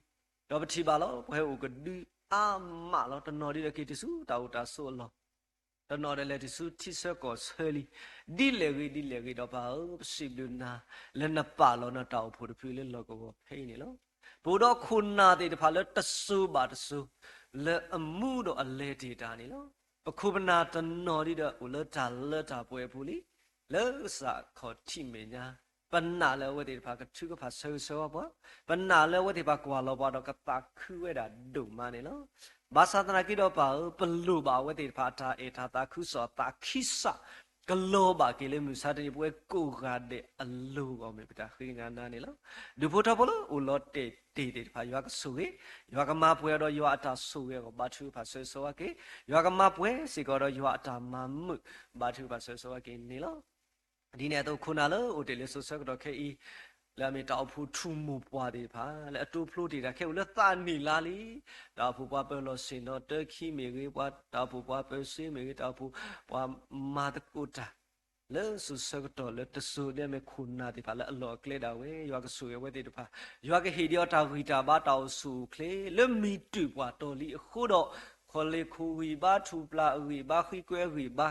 ဒီးပထံၣ်ဘၣ်လီၤ ပှၤဟဲအိၣ်ကဒုအါမးလီၤ. တနီၤဒ်ဒီးက့ၤတုၤဆူတၢ်အိၣ်တၢ်ဆိးအလီၢ်, တနီၤဒီးလဲၤတုၤဆူထံဆၢကီၢ်ဆၢလံ. ဒ်လဲၣ်ဂ့ၤဒ်လဲၣ်ဂ့ၤဒီးပၢ်ဧၢ, ပစံးဘျုးနၤ လၢနပာ်လီၤနတၢ်အိၣ်ဖှိၣ်တဖုလၢလီၢ်ကဝီၤဖဲအံၤန့ၣ်လီၤ. ပအိၣ်ဒီးခိၣ်နၢ်သ့ၣ်တဖၣ်လၢတစိၤဘၣ်တစိၤ လၢအမူဒီးအလဲၤတ့ၢ်တၢ်န့ၣ်လီၤ. ပခိၣ်ပနၢ်တနီၤဒ်ဒီးအိၣ်လၢတၢ်လၢတၢ်ပှဲၤအပူၤလံ. လၢကစၢ်ခီၣ်ထံးမဲာ်ညါ ပနာ်လၢအဝဲသ့ၣ်တဖၣ်ကထုကဖၣ်ဆၢဂ့ၤဆၢဝါပှၤ, ပနာ်လၢအဝဲသ့ၣ်တဖၣ်ကွၢ်လီၤပှၤဒီးကသးခုဝဲဒၣ်ဒိၣ်မးန့ၣ်လီၤ. ဘၣ်ဆၣ်သနာ်က့ဒီးပၢ်ဧၢ, ပလိၣ်ဘၣ်အဝဲသ့ၣ်တဖၣ်အတၢ်အဲၣ်တၢ်သးခုကစီၣ်အသးခံစး ကလီၤဘၣ်က့ၤလၢမုၢ်ဆါတနံၤ ပဝဲကိးဂၤဒဲးအလိၤအဂီၢ် မ့ၢ်ပတၢ်ဃ့ကညးနၤန့ၣ်လီၤ. ဒူၣ်ဖိထၢဖိလၢအိၣ်လီၤတဲာ်တ့ၢ်သ့ၣ်တဖၣ် ယွၤကဆိၣ်ဂ့ၤ, ယွၤကမၤပှဲၤအီၤဒီးယွၤအတၢ်ဆိၣ်ဂ့ၤအဂီၢ် ဘါထုကဖၣ်ဆၢဂ့ၤဆၢဝါက့ၤ, ယွၤကမၤပှဲၤစ့ၢ်ကီးဒီးယွၤအတၢ်မၤမုာ် ဘါထုကဖၣ်ဆၢဂ့ၤဆၢဝါက့ၤန့ၣ်လီၤ. ဒ်န့ၣ်အသိး ခိၣ်နၢ်လၢအိၣ်တ့ၢ်လၢစိၤဆၢကတီၢ်ခဲအံၤ လၢအမ့ၢ်တၢ်အိၣ်ဖှိၣ်ထူၣ်မိၢ်ပှၢ်သ့ၣ်တဖၣ် လၢအတိဖျိတ့ၢ်တၢ်ခဲအိၣ်လၢသးနံၣ်လါလံ, တၢ်အိၣ်ဖှိၣ်ပှၤပၢၤလီၢ်ဆ့ၣ်နီၤတၢခံမ့ၢ်ဂ့ၤ, ပှၤတၢ်အိၣ်ဖှိၣ်ပှၤပၢၤစ့မ့ၢ်ဂ့ၤ, တၢ်အိၣ်ဖှိၣ်ပှၤမၤသကိးတၢ် လၢစိၤဆၢကတီၢ်လၢတစိၤ ဒ်အမ့ၢ်ခိၣ်နၢ်သ့ၣ်တဖၣ်လၢအလီၢ်အကျဲဒၣ်ဝဲ ယွၤကဆိၣ်ဂ့ၤအဝဲသ့ၣ်တဖၣ်, ယွၤကဟ့ၣ်ဒံးအီၤတၢ်ဂံၢ်တၢ်ဘါတၢ်အိၣ်ဆူၣ်အိၣ်ချ့ လၢမံၤတုာ်ပှၤတီၤလံအဃိဒီး ခီၣ်လ့ၣ်ခိၣ်ဂံၢ်ဘါ ထူၣ်ပျၢ်အဂံၢ်ဘါ ဃံကွဲအဂံၢ်ဘါ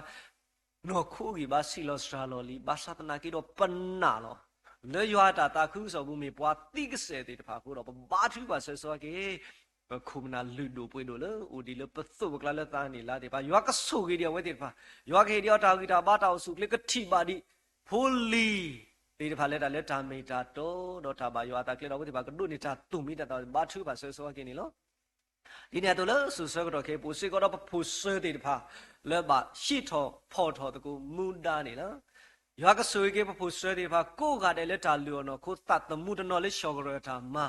နီၢ်ခိအဂံၢ်ဘါ ဆံးလီၤစှၤလီၤလံ. ဘၣ်ဆၣ်သနာ်က့ဒီးပနာ်လီၤ လၢယွၤအတၢ်သးခုကစီၣ်ပူၤမ့ၢ်ပှၤသံကစဲာ်သ့ၣ်တဖၣ်အဃိဒီး ပဘါထုကဖၣ်ဆၢဂ့ၤဆၢဝါက့ၤ ပခိၣ်ပနၢ်လုၢ်ဒိၣ်ပှ့ၤဒိၣ်လၢအိၣ်ဒံးလၢပသိးပကျါလၢသးနံၣ်လါသ့ၣ်တဖၣ် ယွၤကဆိၣ်ဂ့ၤဒံးအဝဲသ့ၣ်တဖၣ်, ယွၤကဟ့ၣ်ဒံးအီၤတၢ်ဂံၢ်တၢ်ဘါတၢ်အိၣ်ဆူၣ်အိၣ်ချ့ ကထံၣ်ဘၣ်ဒံး ဖိလံၤသ့ၣ်တဖၣ်လၢတၢ်လၢတၢ်မ့ၢ်တၢ်တီ ဒီးတၢ်ဘၣ်ယွၤအသးကျဲဒီး အဝဲသ့ၣ်တဖၣ်ကဒိးန့ၢ်တၢ်သူၣ်မံသးသး ဘါထုကဖၣ်ဆၢဂ့ၤဆၢဝါက့ၤန့ၣ်လီၤ. ဒ်န့ၣ်အသိးလၢစိၤဆၢကတီၢ်ခဲအံၤ ပအိၣ်စ့ၢ်ကီးဒီးပဖိၣ်စၢၤသ့ၣ်တဖၣ် လၢဘၣ်ဟံးထီၣ်ဖီၣ်ထီၣ်သကိးမူဒါန့ၣ်လီၤ. ယွၤကဆိၣ်ဂ့ၤက့ၤပဖိၣ်စၢၤသ့ၣ်တဖၣ် ကိးဂၤဒဲးလၢတၢ်လုၢ်အီၣ်နီၢ်ခိ သးသမူ တနီၤလၢဆီၣ်ကရၢၢ်တၢ်မၤ,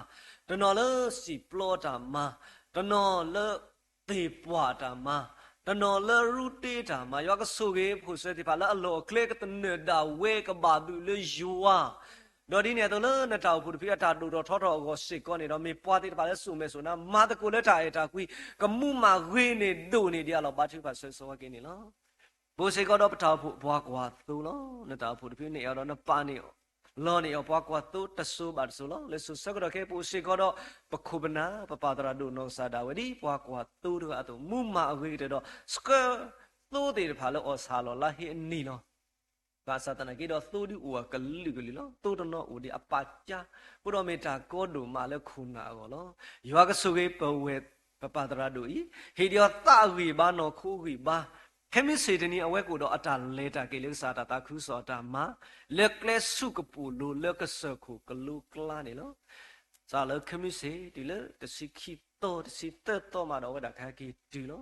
တနီၤလၢစံၣ်ပျီတၢ်မၤ, တနီၤလၢသ့ၣ်ပှၢ်တၢ်မၤ, တနီၤလၢရူတ့တၢ်မၤ, ယွၤကဆိၣ်ဂ့ၤပဖိၣ်စၢၤသ့ၣ်တဖၣ်လၢအလီၢ်အကျဲကသနၢၣ်ဒၣ်ဝဲ ကဘၣ်ဘုးလၢယွၤ ဒီးဒ်န့ၣ်အသိးလၢနတၢ်အိၣ်ဖှိၣ်တဖုအတၢ်ဒိၣ်ထီၣ်ထီထီၣ်အဂီၢ်စ့ၢ်ကီးန့ၣ်ဒီး မ့ၢ်ပှၤသ့ၣ်တဖၣ်လၢစိာ်မဲာ်စိာ်နါ မၤသကိးလၢတၢ်အဲၣ်တၢ်ကွံ ကမူမၤဂ့ၤန့ၢ်ဒိၣ်န့ၢ်ဒံးအလီၢ် ဘါထုကဖၣ်ဆၢဂ့ၤဆၢဝါက့ၤန့ၣ်လီၤ. ပအိၣ်စ့ၢ်ကီးဒီးပတၢ်အိၣ်ဖှိၣ်ပှၤကွၢ်သိလီၤ. နတၢ်အိၣ်ဖှိၣ်တဖုနအဲၣ်အီၤဒီးနပာ်န့ၢ်အီၤ လီၤန့ၢ်အီၤပှၤကွၢ်သိတစိၤဘၣ်တစိၤလီၤ. လၢစိၤဆၢကတီၢ်ခဲအံၤ ပအိၣ်စ့ၢ်ကီးဒီး ပခိၣ်ပနၢ် ပပၢ်သရၣ်ဒိၣ်နီၢ်ကစၢ်ဒၣ်ဝဲဒ်ပှၤကွၢ်သိတဂၤအသိး မူမၤအဂ့ၤကတၢၢ်ဒီး ဆှၢသိသ့ၣ်တဖၣ်လၢအီၣ်ဆၣ်လီၤလါဟ့အနံၤလီၤ. ဘၣ်ဆၣ်သနာ်က့ဒီး သိဒုးအိၣ်အကလုာ်ကလုာ်လီၤ. သိတနီၤအိၣ်ဒံးအပာ်ကၢ်, အဃိဒီးမ့ၢ်တၢ်ကီဒိၣ်မးလၢခိၣ်နၢ်အဂီၢ်လီၤ. ယွၤကဆိၣ်ဂ့ၤပဝဲပပၢ်သရၣ်ဒိၣ်အံၤ, ဟ့ၣ်ဒံးအီၤသးအဂံၢ်ဘါနီၢ်ခိအဂံၢ်ဘါ, ခဲမုၢ်ဆ့ၣ်တနံၤအဝဲကအိၣ်ဒီးအတၢ်လဲၤတၢ်က့ၤလၢကစၢ်တၢ်သးခုကစီၣ်အတၢ်မၤ, လၢကျဲဆူၣ်ကပိာ်လိၤလၢကစၢၢ်ခိၣ်ကလိကျါန့ၣ်လီၤ. စးလၢခဲမုၢ်ဆ့ၣ်တုၤလၢတဆံခံသီတဆံသၢသီမးဒီးအဝဲဒၣ်ကဟဲက့ၤတုၤလီၤ.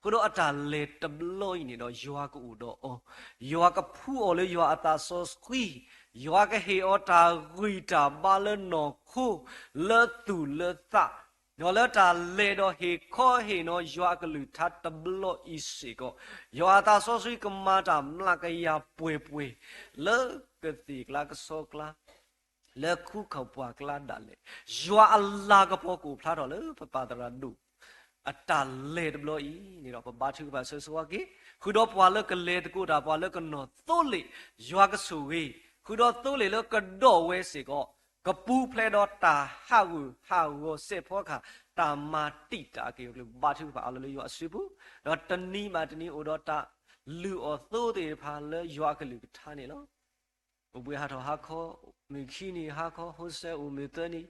အဃိဒီးအတၢ်လဲၤတဘျီအံၤန့ၣ်ဒီးယွၤကအိၣ်ဒီးအီၤ, ယွၤကဖှူအီၤလၢယွၤအသးစီဆှံ, ယွၤကဟ့ၣ်အီၤတၢ်ဂံၢ်တၢ်ဘါလၢနီၢ်ခိ, လၢသူၣ်လၢသး, ဒီးလၢတၢ်လဲၤဒီးဟ့ၣ်ခီဟ့ၣ်နီၤယွၤအကလုၢ်ကထါတဘျီအံၤစ့ၢ်ကီး, ယွၤအသးစီဆှံကမၤတၢ်မျးကယၤပှဲၤပှဲၤ, လၢကသ့ၣ်ကျါကဆီကျါ လၢခူခီၣ်ပှၢ်ကျါဒၣ်လဲာ်, ယွၤအလၤကပီၤကအိၣ်ဖျါထီၣ်လၢပပၢ်သရၣ်ဒိၣ် အတၢ်လဲၤတဘျီအံၤန့ၣ်ဒီး ပဘါထုကဖၣ်ဆၢဂ့ၤဆၢဝါက့ၤ, ဃုာ်ဒီးပှၤလၢကလဲၤသကိးတၢ် ပှၤလၢကနီၢ်သိလ့ၣ်, ယွၤကဆိၣ်ဂ့ၤ, ဃုာ်ဒီးသိလ့ၣ်လၢကဒီးဝဲစ့ၢ်ကီး ကပူၤဖျဲးဒီးတၢ်ဟးဂူာ်ဟးဂီၤစဲးဖီကဟၣ်, တၢ်မၤတံာ်တာ်က့ၤအီၤကလုၢ်ဘါထုကဖၣ်အလီၢ်လၢယွၤအစုပူၤ, ဒီးတနံၤဘၣ်တနံၤအိၣ်ဒီးတၢ်လုၢ်အီၣ်သိသ့ၣ်တဖၣ်လၢယွၤအကလုၢ်ကထါန့ၣ်လီၤ. အိၣ်ဘှံးဟးထီၣ်ဟါခီ, မုၢ်ခံနံၤဟါခီ, ဟိစဲးအိၣ်မုၢ်သၢနံၤ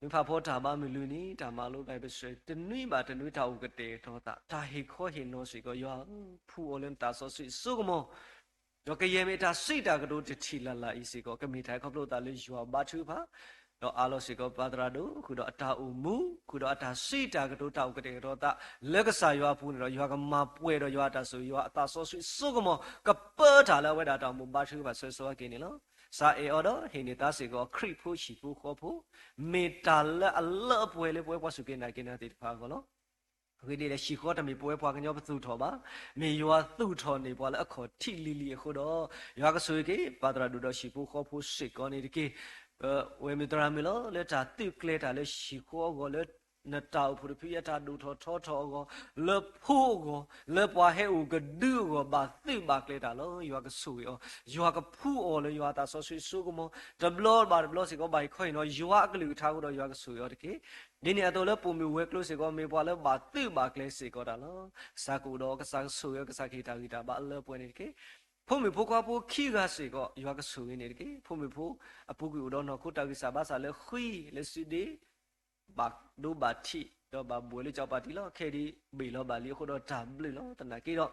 မ့ၢ်ဖးဖီတၢ်ဘါမုၢ်လွံၢ်နံၤ, တၢ်မၤလိဘၣ်ပစၢၤ, တနွံဘၣ်တနွံတၢ်အိၣ်ကတဲာ်ကတီၤသး, တၢ်ဟ့ၣ်ခီဟ့ၣ်နီၤစ့ၢ်ကီးယွၤဧၢ, ဖှူအီၤလၢနသးစီဆှံစိကမီၤ, ဒီးကယဲၢ်မ့ၢ်တၢ်စံးတၢ်ကတိၤတထံၣ်လၢ်လၢ်အံၤစ့ၢ်ကီး, ကမ့ၢ်တၢ်ခီဖျိသးလၢယွၤဘါထုကဖၣ်, ဒီးအးလီၤစ့ၢ်ကီးပၢ်သရၣ်ဒိၣ်, ဃုာ်ဒီးအတၢ်အိၣ်မူ, ဃုာ်ဒီးအတၢ်စံးတၢ်ကတိၤတၢ်အိၣ်ကတဲာ်ကတီၤသး, လၢကစၢ်ယွၤအပူၤန့ၣ်ဒီး ယွၤကမၤပှဲၤဒီးယွၤအတၢ်ဆိၣ်ဂ့ၤ, ယွၤအသးစီဆှံစိကမီၤ ကပၢတၢ်လၢအဝဲဒၣ်တၢ်အိၣ်မူဘါထုကဖၣ်ဆၢဂ့ၤဆၢဝါက့ၤန့ၣ်လီၤ. စးအဲၣ်အီၤဒီးဟ့ၣ်န့ၢ်သးစ့ၢ်ကီး ခရံာ်ဖိဟံၣ်ဖိဃီဖိ, မ့ၢ်တၢ်လၢအလၢအပှဲၤလၢပဝဲပှၤစူၢ်က့ၤနာ်က့ၤနာ်သ့ၣ်တဖၣ်အဂီၢ်လီၤ. အဂ့ၢ်ဒ်လဲၣ်, ဟံၣ်ဃီတမ့ၢ်ပဝဲပှၤကညီပသူၣ်ထီၣ်ဘၣ်, မ့ၢ်ယွၤသူၣ်ထီၣ်န့ၢ်ပှၤလၢအခီၣ်ထံးလံၤလံၤအဃိဒီး, ယွၤကဆိၣ်ဂ့ၤက့ၤ ပၢ်သရၣ်ဒိၣ်ဒီးဟံၣ်ဖိဃီဖိစ့ၢ်ကီးန့ၣ်တက့ၢ်. ဝဲမ့ၢ်သရၣ်မုၣ်လီၤ, လၢတၢ်သုးကျဲၤတၢ်လၢဟံၣ်ဃီအဂီၢ်, လၢနတၢ်အိၣ်ဖှိၣ်တဖုအတၢ်ဒိၣ်ထီၣ်ထီထီၣ်အဂီၢ်, လၢဖိအဂီၢ်, လၢပှၤဟဲအိၣ်ကဒုအဂီၢ် ဘၣ်သုးဘၣ်ကျဲၤတၢ်လီၤ. ယွၤကဆိၣ်ဂ့ၤအီၤ, ယွၤကဖှူအီၤလၢယွၤအသးစီဆှံစိကမီၤ, တဘျီဘၣ်တဘျီစ့ၢ်ကီး ဘၣ်ဟ့ၣ်ခီဟ့ၣ်နီၤယွၤအကလုၢ်ကထါအဃိဒီးယွၤကဆိၣ်ဂ့ၤအီၤတက့ၢ်. ဒ်န့ၣ်အသိးလၢပိာ်မုၣ်ဝဲၤကျိၤစ့ၢ်ကီး မ့ၢ်ပှၤလၢဘၣ်သုးဘၣ်ကျဲၤစ့ၢ်ကီးတၢ်လီၤ. ကစၢ်ကအိၣ်ဒီး ကစၢ်ကဆိၣ်ဂ့ၤအီၤ, ကစၢ်ကဟ့ၣ်တၢ်ဂံၢ်တၢ်ဘါအလၢအပှဲၤန့ၣ်တက့ၢ်. ဖိမုၣ်ဖိခွါဖိခံဂၤစ့ၢ်ကီး ယွၤကဆိၣ်ဂ့ၤန့ၣ်တက့ၢ်. ဖိမုၣ်ဖိအပူၤကွံာ်အိၣ်ဒီးနီၢ်ခိတၢ်ဂံၢ်စၢ်ဘါစၢ်လၢဃံ, လၢစုဒ့, ဘၣ်ဒိဘၣ်ထံး, ဒီးဘၣ်ဘှီလၢကၠီပၣ်တံလီၤ. ခဲအံၤဒ်ဘ့ၣ်လီၤဘၣ်လံအဃိဒီးတၢ်ဘျုးလီၤ. သနာ်က့ဒီး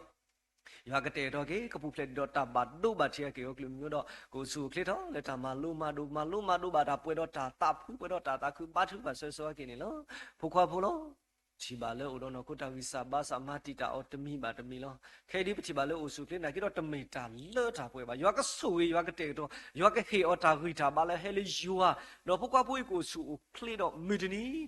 ယွၤကတဲာ်ကတီၤက့ၤ ကပူၤဖျဲးဒံးဒီးတၢ်ဘၣ်ဒိဘၣ်ထံးအက့ၢ်အဂီၤကလုာ်မံၤဒီး ကအိၣ်ဆူၣ်အိၣ်ချ့ထီၣ်လၢတၢ်မၤလိမၤဒိး, မၤလိမၤဒိးဘၣ်တၢ်ပှဲၤဒီးတၢ်သးဖှံ, ပှဲၤဒီးတၢ်သးခု, ဘါထုကဖၣ်ဆၢဂ့ၤဆၢဝါက့ၤန့ၣ်လီၤ. ဖိခွါဖိလီၤ. ထံၣ်ဘၣ်လၢအိၣ်ဒီးနီၢ်ခိတၢ်ဂံၢ်စၢ်ဘါစၢ် မၤတံာ်တာ်အီၤတမံၤဘၣ်တမံၤလီၤ. ခဲအံၤဒ်ပထံၣ်ဘၣ်လၢအိၣ်ဆူၣ်အိၣ်ချ့သနာ်က့ဒီး တမ့ၢ်တၢ်လၢတၢ်ပှဲၤဘၣ်. ယွၤကဆိၣ်ဂ့ၤ, ယွၤကတဲာ်ကတီၤ, ယွၤကဟ့ၣ်အီၤတၢ်ဂံၢ်တၢ်ဘါလၢအဟဲလၢယွၤ, ဒီးဖိခွါဖိအံၤကအိၣ်ဆူၣ်အိၣ်ချ့ဒီးမုၢ်တနံၤ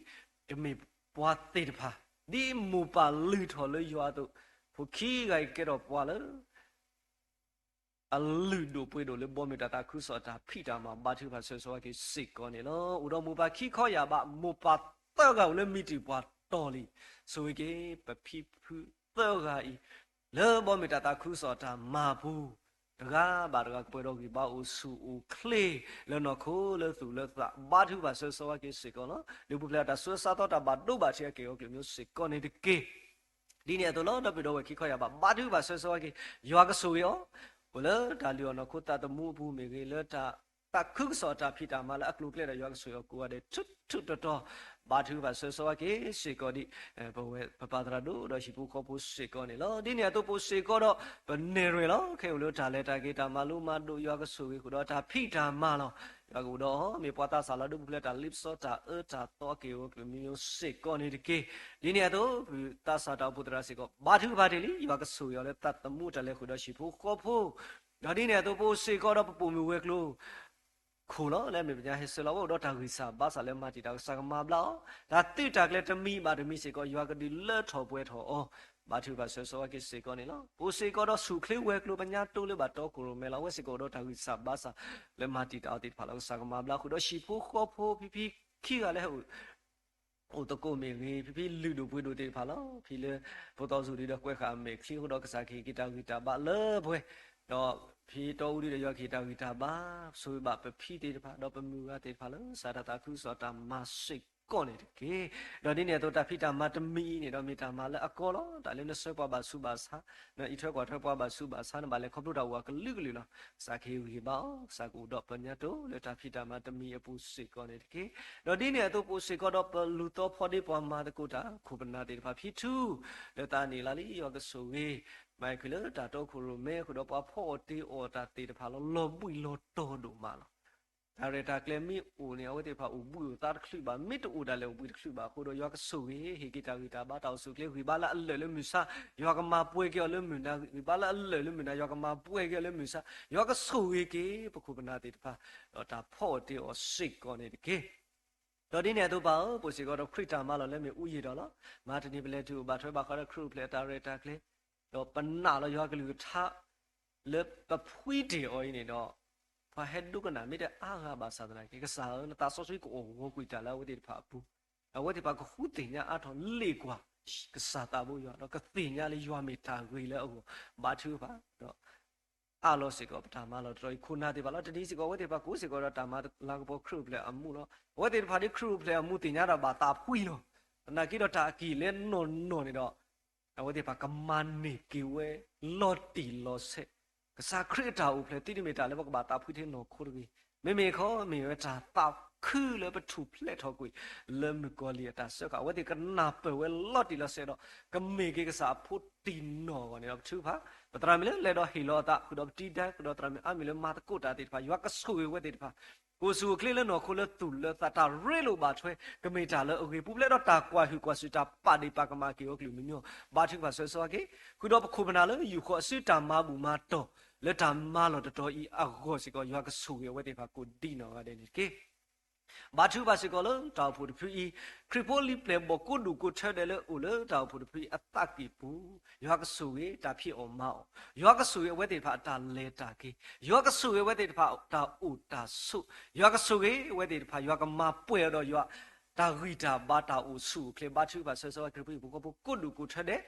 ကမ့ၢ်ပှၤသ့ၣ်တဖၣ် ဒ်မိၢ်ပၢ်လုၢ်ထီၣ်လၢယွၤအသိး, ဖိခံဂၤအံၤကဲထီၣ်ပှၤလၢ အလုၢ်ဒိၣ်ပှ့ၤဒိၣ်လၢဘီမုၢ်တၢ်သးခုကစီၣ်အတၢ်ဖံးတၢ်မၤ ဘါထုကဖၣ်ဆၢဂ့ၤဆၢဝါက့ၤစ့ၢ်ကီးန့ၣ်လီၤ. အိၣ်ဒီးမိၢ်ပၢ်ခံခီယၢ်ဘး, မိၢ်ပၢ်သၢဂၤအိၣ်လၢမံၤတံာ်ပှၤတီၤလံ. ဆိၣ်ဂ့ၤက့ၤ ပဖံဖုသၢဂၤအံၤ လၢဘီမုၢ်တၢ်သးခုကစီၣ်အတၢ်မၤပူၤ, တဂၤဘၣ်တဂၤကပှဲၤဒီးဂံၢ်ဘါအိၣ်ဆူၣ်အိၣ်ချ့ လၢနီၢ်ခိလၢသူၣ်လၢသး ဘါထုကဖၣ်ဆၢဂ့ၤဆၢဝါက့ၤစ့ၢ်ကီးလီၤ. လၢပူၤဖျဲးတၢ်ဆူးတၢ်ဆါ တၢ်ဘၣ်ဒိဘၣ်ထံးအက့ၢ်အဂီၤကလုာ်မံၤစ့ၢ်ကီးန့ၣ်တက့ၢ်. ဒ်န့ၣ်အသိးလီၤ. ဒီပုၢ်ဒီဝဲၢ်ခံခီယၢ်ဘး ဘါထုကဖၣ်ဆၢဂ့ၤဆၢဝါက့ၤ, ယွၤကဆိၣ်ဂ့ၤအီၤ, အိၣ်လၢတၢ်လုၢ်အီၣ်နီၢ်ခိသးသမူအပူၤမ့ၢ်ဂ့ၤ, လၢတၢ်သးခုကစီၣ်အတၢ်ဖံးတၢ်မၤလၢအကျိၤအကျဲဒီး ယွၤကဆိၣ်ဂ့ၤအီၤကိးဂၤဒဲး ထူးထူးတီၤတီၤ, ဘါထုကဖၣ်ဆၢဂ့ၤဆၢဝါက့ၤစ့ၢ်ကီးဒ် ပဝဲပပၢ်သရၣ်ဒိၣ်ဒီးဟံၣ်ဖိဃီဖိစ့ၢ်ကီးန့ၣ်လီၤ. ဒ်န့ၣ်အသိးပအိၣ်စ့ၢ်ကီးဒီး ပနဲၣ်ရွဲၣ်လီၤ. ခဲအံၤအိၣ်လၢတၢ်လဲၤတၢ်က့ၤ တၢ်မၤလိမၤဒိး ယွၤကဆိၣ်ဂ့ၤဃုာ်ဒီးတၢ်ဖံးတၢ်မၤလီၤ. ယွၤကအိၣ်ဒီးအီၤ မ့ၢ်ပှၤသးစၢ်လီၤ. ဒီပုၢ်ဝဲၢ်တၢ်လ့ပစီတၢ်အၢတၢ်သီအက့ၢ်အဂီၤကလုာ်မံၤစ့ၢ်ကီးန့ၣ်တက့ၢ်. ဒ်န့ၣ်အသိး ပသးစၢ်တၢ်အိၣ်ဖှိၣ်သရၣ်စ့ၢ်ကီး ဘါထုကဖၣ်တ့ၢ်လံ. ယွၤကဆိၣ်ဂ့ၤအီၤလၢသးသမူတၢ်လဲၤဃုာ်ဒီးဟံၣ်ဖိဃီဖိ, ဒီးဒ်န့ၣ်အသိးပအိၣ်စ့ၢ်ကီးဒီးပပိာ်မုၣ်ဝဲၤကျိၤ ခိၣ်လီၤ. လၢအမ့ၢ်ပညါဟဲဆၢလီၤဝဲအိၣ်ဒီးတၢ်ဂံၢ်စၢ်ဘါစၢ်လၢမၤတံာ်တာ် ကစၢ်ကမၤဘျါအီၤ, တၢ်သုးတၢ်ကျဲၤတမံၤဘၣ်တမံၤစ့ၢ်ကီး ယွၤကဒုးလၢထီၣ်ပှဲၤထီၣ်အီၤ, ဘါထုကဖၣ်ဆၢဂ့ၤဆၢဝါက့ၤစ့ၢ်ကီးန့ၣ်လီၤ. ပအိၣ်စ့ၢ်ကီးဒီးဆူၣ်ချ့ဝဲၤကျိၤ ပညါတိလၢဘၣ်တီခိၣ်ရိၣ်မဲလီၤ. အဝဲစ့ၢ်ကီးအိၣ်ဒီးတၢ်ဂံၢ်စၢ်ဘါစၢ်လၢမၤတံာ်တာ်အီၤသ့ၣ်တဖၣ်လီၤ. ကစၢ်ကမၤဘျါဃုာ်ဒီးဟံၣ်ဖိဃီဖိဖံဖံခံဂၤလၢ အိၣ်သကိးမ့ၢ်ဂ့ၤ, ဖံဖံလုၢ်ဒိၣ်ပှ့ၤဒိၣ်သ့ၣ်တဖၣ်လီၤ. ဖံလၢ ဖိသီစူၤဒံးဒီးကွဲးဃာ်အမဲာ်ချံအဃိဒီး ကစၢ်ကဟ့ၣ်က့ၤတၢ်ဂံၢ်တၢ်ဘါလၢပှဲၤ, ဒီးဖံတီအူဒံးဒီး ယွၤကဟ့ၣ်တၢ်ဂံၢ်တၢ်ဘါ, ဆိၣ်ဂ့ၤဘၣ်ပဖံသ့ၣ်တဖၣ် ဒီးပမုၢ်ဂၤသ့ၣ်တဖၣ်လၢ ကစၢ်တၢ်သးခုကစီၣ်တၢ်မၤစ့ၢ်ကီးန့ၣ်တက့ၢ်. ဒီးဒ်န့ၣ်အသိး တၢ်ဖံးတၢ်မၤတမံၤအံၤန့ၣ်ဒီး မ့ၢ်တၢ်မၤလၢအကီလီၤ. တၢ်လၢနဆှၢပှၤဘၣ်ဆူးဘၣ်ဆါ, နအံးထွဲကွၢ်ထွဲပှၤဘၣ်ဆူးဘၣ်ဆါ, နဘၣ်လဲၤခီဖျိတၢ်အိၣ်အကလုာ်ကလုာ်လီၤ. ကစၢ်ကဟ့ၣ်ဂံၢ်ဘါအီၤ, ကစၢ်ကအိၣ်ဒီးပညါတိလၢတၢ်ဖံးတၢ်မၤတမံၤအပူၤစ့ၢ်ကီးန့ၣ်တက့ၢ်. ဒီးဒ်န့ၣ်အသိးပအိၣ်စ့ၢ်ကီးဒီးပလူၤသီဖီဒ့ပှၤမၤသကိးတၢ်ခိၣ်ပနၢ်သ့ၣ်တဖၣ် ဖံထူ လၢသးန့ၣ်လၢလံ ယွၤကဆိၣ်ဂ့ၤ, မၤအံၤကွံာ်လၢတၢ်တီခိၣ်ရိၣ်မဲအဃိဒီး ပှၤဖီအီၣ်တ့အီၣ်တၢ်သ့ၣ်တဖၣ်လီၤ. လီၤဘှံးလီၤတီၤဒိၣ်မးလီၤ. တၢ်ရဲၣ်တၢ်ကျဲၤမ့ၢ်အိၣ်န့ၣ် အဝဲသ့ၣ်တဖၣ်အိၣ်ဘှံးအိၣ်သါတချုးဘၣ်, မ့ၢ်တအိၣ်ဒၣ်လဲာ်အိၣ်ဘှံးတချုးဘၣ်အဃိဒီး ယွၤကဆိၣ်ဂ့ၤ ဟ့ၣ်က့ၤတၢ်ဂံၢ်တၢ်ဘါ တၢ်အိၣ်ဆူၣ်အိၣ်ချ့ ဂံၢ်ဘါလၢအလၢာ်လၢမုၢ်ဆါ ယွၤကမၤပှဲၤက့ၤအီၤလၢမုၢ်နၤ, ဂံၢ်ဘါလၢအလၢာ်လၢမုၢ်နၤ ယွၤကမၤပှဲၤက့ၤအီၤလၢမုၢ်ဆါ, ယွၤကဆိၣ်ဂ့ၤက့ၤ ပခိၣ်ပနၢ်သ့ၣ်တဖၣ်, ဒီးတၢ်ဖီအီၣ်တ့အီၣ်စ့ၢ်ကီးန့ၣ်တက့ၢ်. ဒီးဒ်န့ၣ်အသိးပၢ်ဧၢ, ပအိၣ်စ့ၢ်ကီးဒီးခရံာ်တၢ်မၤလီၢ်လၢမ့ၢ်အူယံာ်ဒီးလီၤ. မဟါတနံၤပလဲၤတုၤအိၣ်ဘၣ်ထွဲဘၣ်ဃးဒီးခရံာ်အိၣ်ဖျဲၣ်အတၢ်ရဲၣ်တၢ်ကျဲၤ, ဒီးပနာ်လီၤယွၤကလုၢ်ကထါ လၢပဖှံတ့ၢ်အီၤအံၤန့ၣ်ဒီး, ပှၤဟဲဒိကနၣ်မ့ၢ်တအါဂၤဘၣ်ဆၣ်သနာ်က့ ကစၢ်ဧၢ, နသးစီဆှံကအိၣ်ဂီၤကွံာ်တၢ်လၢအဝဲသ့ၣ်တဖၣ်အပူၤ, အဝဲသ့ၣ်တဖၣ်ကဃုသ့ၣ်ညါအါထီၣ်လ့ၣ်ကွၢ် ကစၢ်သးဘိယွၤ, ဒီးကသ့ၣ်ညါလၢယွၤမ့ၢ်တၢ်ဂ့ၤလၢအဂီၢ်, ဘါထုကဖၣ်ဒီး အၢၣ်လီၤစ့ၢ်ကီးပတၢ်မၤလီၤတတီၤအံၤ ခိၣ်နၢ်သ့ၣ်တဖၣ်လီၤ. တနံၤစ့ၢ်ကီး အဝဲသ့ၣ်တဖၣ်ကိးစ့ၢ်ကီးဒီးတၢ်မၤလၤကပီၤခရံာ်အိၣ်ဖျဲၣ်အမူလီၤ. အဝဲသ့ၣ်တဖၣ်ဒ်ခရံာ်အိၣ်ဖျဲၣ်အမူသ့ၣ်ညါတၢ်ဘၣ်သးဖှံလီၤ. သနာ်က့ဒီးတၢ်အကံၢ်လၢနီၢ်နီၢ်န့ၣ်ဒီး အဝဲသ့ၣ်တဖၣ်ကမၤန့ၢ်က့ၤဝဲလီၤတံၢ်လီၤဆဲး, ကစၢ်ခရံာ်အတၢ်အိၣ်ဖျဲၣ်သုတမ့ၢ်တၢ်လၢပကဘၣ်သးဖှံထဲနီၢ်ခိတဂ့ၤ. မ့မ့ၢ်ခီ မ့ၢ်ဝဲတၢ်သးခုလၢပထူၣ်ဖျဲးထီၣ်ကွံာ် လၢမုၣ်ကီၤလံၢ်အတၢ်စၢဃာ် အဝဲသ့ၣ်ကနၢ်ပၢၢ်ဝဲလီၤတံၢ်လီၤဆဲးဒီး ကမ့ၢ်က့ၤကစၢ်အဖိတံၢ်နီၢ်အဂီၢ်န့ၣ်ဒီး ပထုကဖၣ် ပသရၣ်မုၣ်လၢလဲၤဒီးဟ့ၣ်လီၤအသး ဃုာ်ဒီးပတံၤဒါ ဃုာ်ဒီးသရၣ်မုၣ်အါမံၤလၢမၤသကိးတၢ်သ့ၣ်တဖၣ် ယွၤကဆိၣ်ဂ့ၤဝဲသ့ၣ်တဖၣ် ကအိၣ်ဆူၣ်အိၣ်ချ့လၢနီၢ်ခိလၢသူၣ်လၢသး တၢ်ရ့လိာ်ဘၣ်ထွဲ ကမ့ၢ်တၢ်လၢအဂ့ၤ ပူၤဖျဲးဒီးတၢ်ကွၢ်ဟုၣ်ကွၢ်စူၣ် တၢ်ပာ်ဒ့ၣ်ပာ်ကမၣ်က့ၤအီၤကလုာ်မံၤမံၤအီၤ ဘါထုကဖၣ်ဆၢဂ့ၤဆၢဝါက့ၤ ဃုာ်ဒီးပခိၣ်ပနၢ်လၢယူၢ်ဃီအစုတၢ်မၤဘူၣ်မၤတီၢ် လၢတၢ်မၤလီၢ်တတီၤအံၤအဂီၢ်စ့ၢ်ကီး ယွၤကဆိၣ်ဂ့ၤအဝဲသ့ၣ်တဖၣ်ကိးဒ်နီၢ်ဂၤဒဲးန့ၣ်တက့ၢ်. ဘါထုကဖၣ်စ့ၢ်ကီးလၢတၢ်အိၣ်ဖှိၣ်တဖုအံၤ, ခရံာ်ဖိလံၤပျဲၢ်ဘီၣ်ကိးဒူၣ်ကိးထၢဒဲးလၢအိၣ်လၢတၢ်အိၣ်ဖှိၣ်တဖုအံၤအသးကံၢ်ပူၤ, ယွၤကဆိၣ်ဂ့ၤတၢ်ဖံးအီၣ်မၤအီၣ်, ယွၤကဆိၣ်ဂ့ၤအဝဲသ့ၣ်တဖၣ်အတၢ်လဲၤတၢ်က့ၤ, ယွၤကဆိၣ်ဂ့ၤအဝဲသ့ၣ်တဖၣ်တၢ်အိၣ်တၢ်ဆိး, ယွၤကဆိၣ်ဂ့ၤအဝဲသ့ၣ်တဖၣ် ယွၤကမၤပှဲၤအီၤဒီးယွၤ တၢ်ဂံၢ်တၢ်ဘါတၢ်အိၣ်ဆူၣ်အိၣ်ချ့ ဘါထုကဖၣ်ဆၢဂ့ၤဆၢဝါက့ၤ ခရံာ်ဖိဟံၣ်ဖိဃီဖိကိးဒူၣ်ကိးထၢဒဲး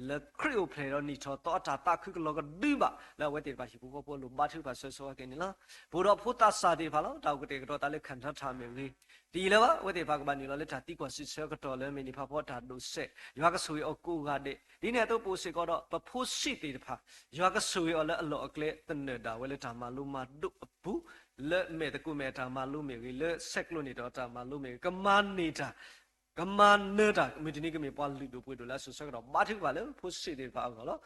လၢခရံာ်အိၣ်ဖျဲၣ်ဒီးနံၣ်ထီၣ်သီအတၢ်သးခုကလီၤကဒုဘၣ် လၢအဝဲသ့ၣ်တဖၣ်ဟံၣ်ဖိဃီဖိအလိၤ ဘါထုကဖၣ်ဆၢဂ့ၤဆၢဝါက့ၤန့ၣ်လီၤ. ပအိၣ်ဒီးဖိသးစၢ်သ့ၣ်တဖၣ်လီၤ. တၢ်အိၣ်ကတဲာ်ကတီၤသးလၢခၣ်ထၢၣ်ထၣ်မ့ၢ်ဂ့ၤ, တယံာ်လၢၤဘၣ် အဝဲသ့ၣ်တဖၣ်ကဘၣ်နုာ်လီၤလၢတၢ်သံကွၢ်စံးဆၢကတီၢ်လၢမ့ၢ်န့ၢ်ဖးဖီတၢ်ဒိးစဲး, ယွၤကဆိၣ်ဂ့ၤအီၤကိးဂၤဒဲး, ဒ်န့ၣ်အသိးပအိၣ်စ့ၢ်ကီးဒီး ပဖိဆံးသ့ၣ်တဖၣ်, ယွၤကဆိၣ်ဂ့ၤအီၤလၢအလီၢ်အကျဲသနၢၣ်ဒၣ်ဝဲလၢတၢ်မၤလိမၤဒိးအပူၤ, လၢမဲာ်သကိးမဲာ်အတၢ်မၤလိမ့ၢ်ဂ့ၤ, လၢဆဲးကျိးန့ၢ်တၢ်တၢ်မၤလိမ့ၢ်ဂ့ၤ, ကမၤန့ၢ်တၢ် ကမၤနၢၤတၢ် မုၢ်တနံၤကမ့ၢ်ပှၤလုၢ်ဒိၣ်ပှ့ၤဒိၣ်လၢအစိၤဆၢကတီၢ် ဘါထုကဖၣ်လၢဖိဆံးသ့ၣ်တဖၣ်အဂီၢ်လီၤ.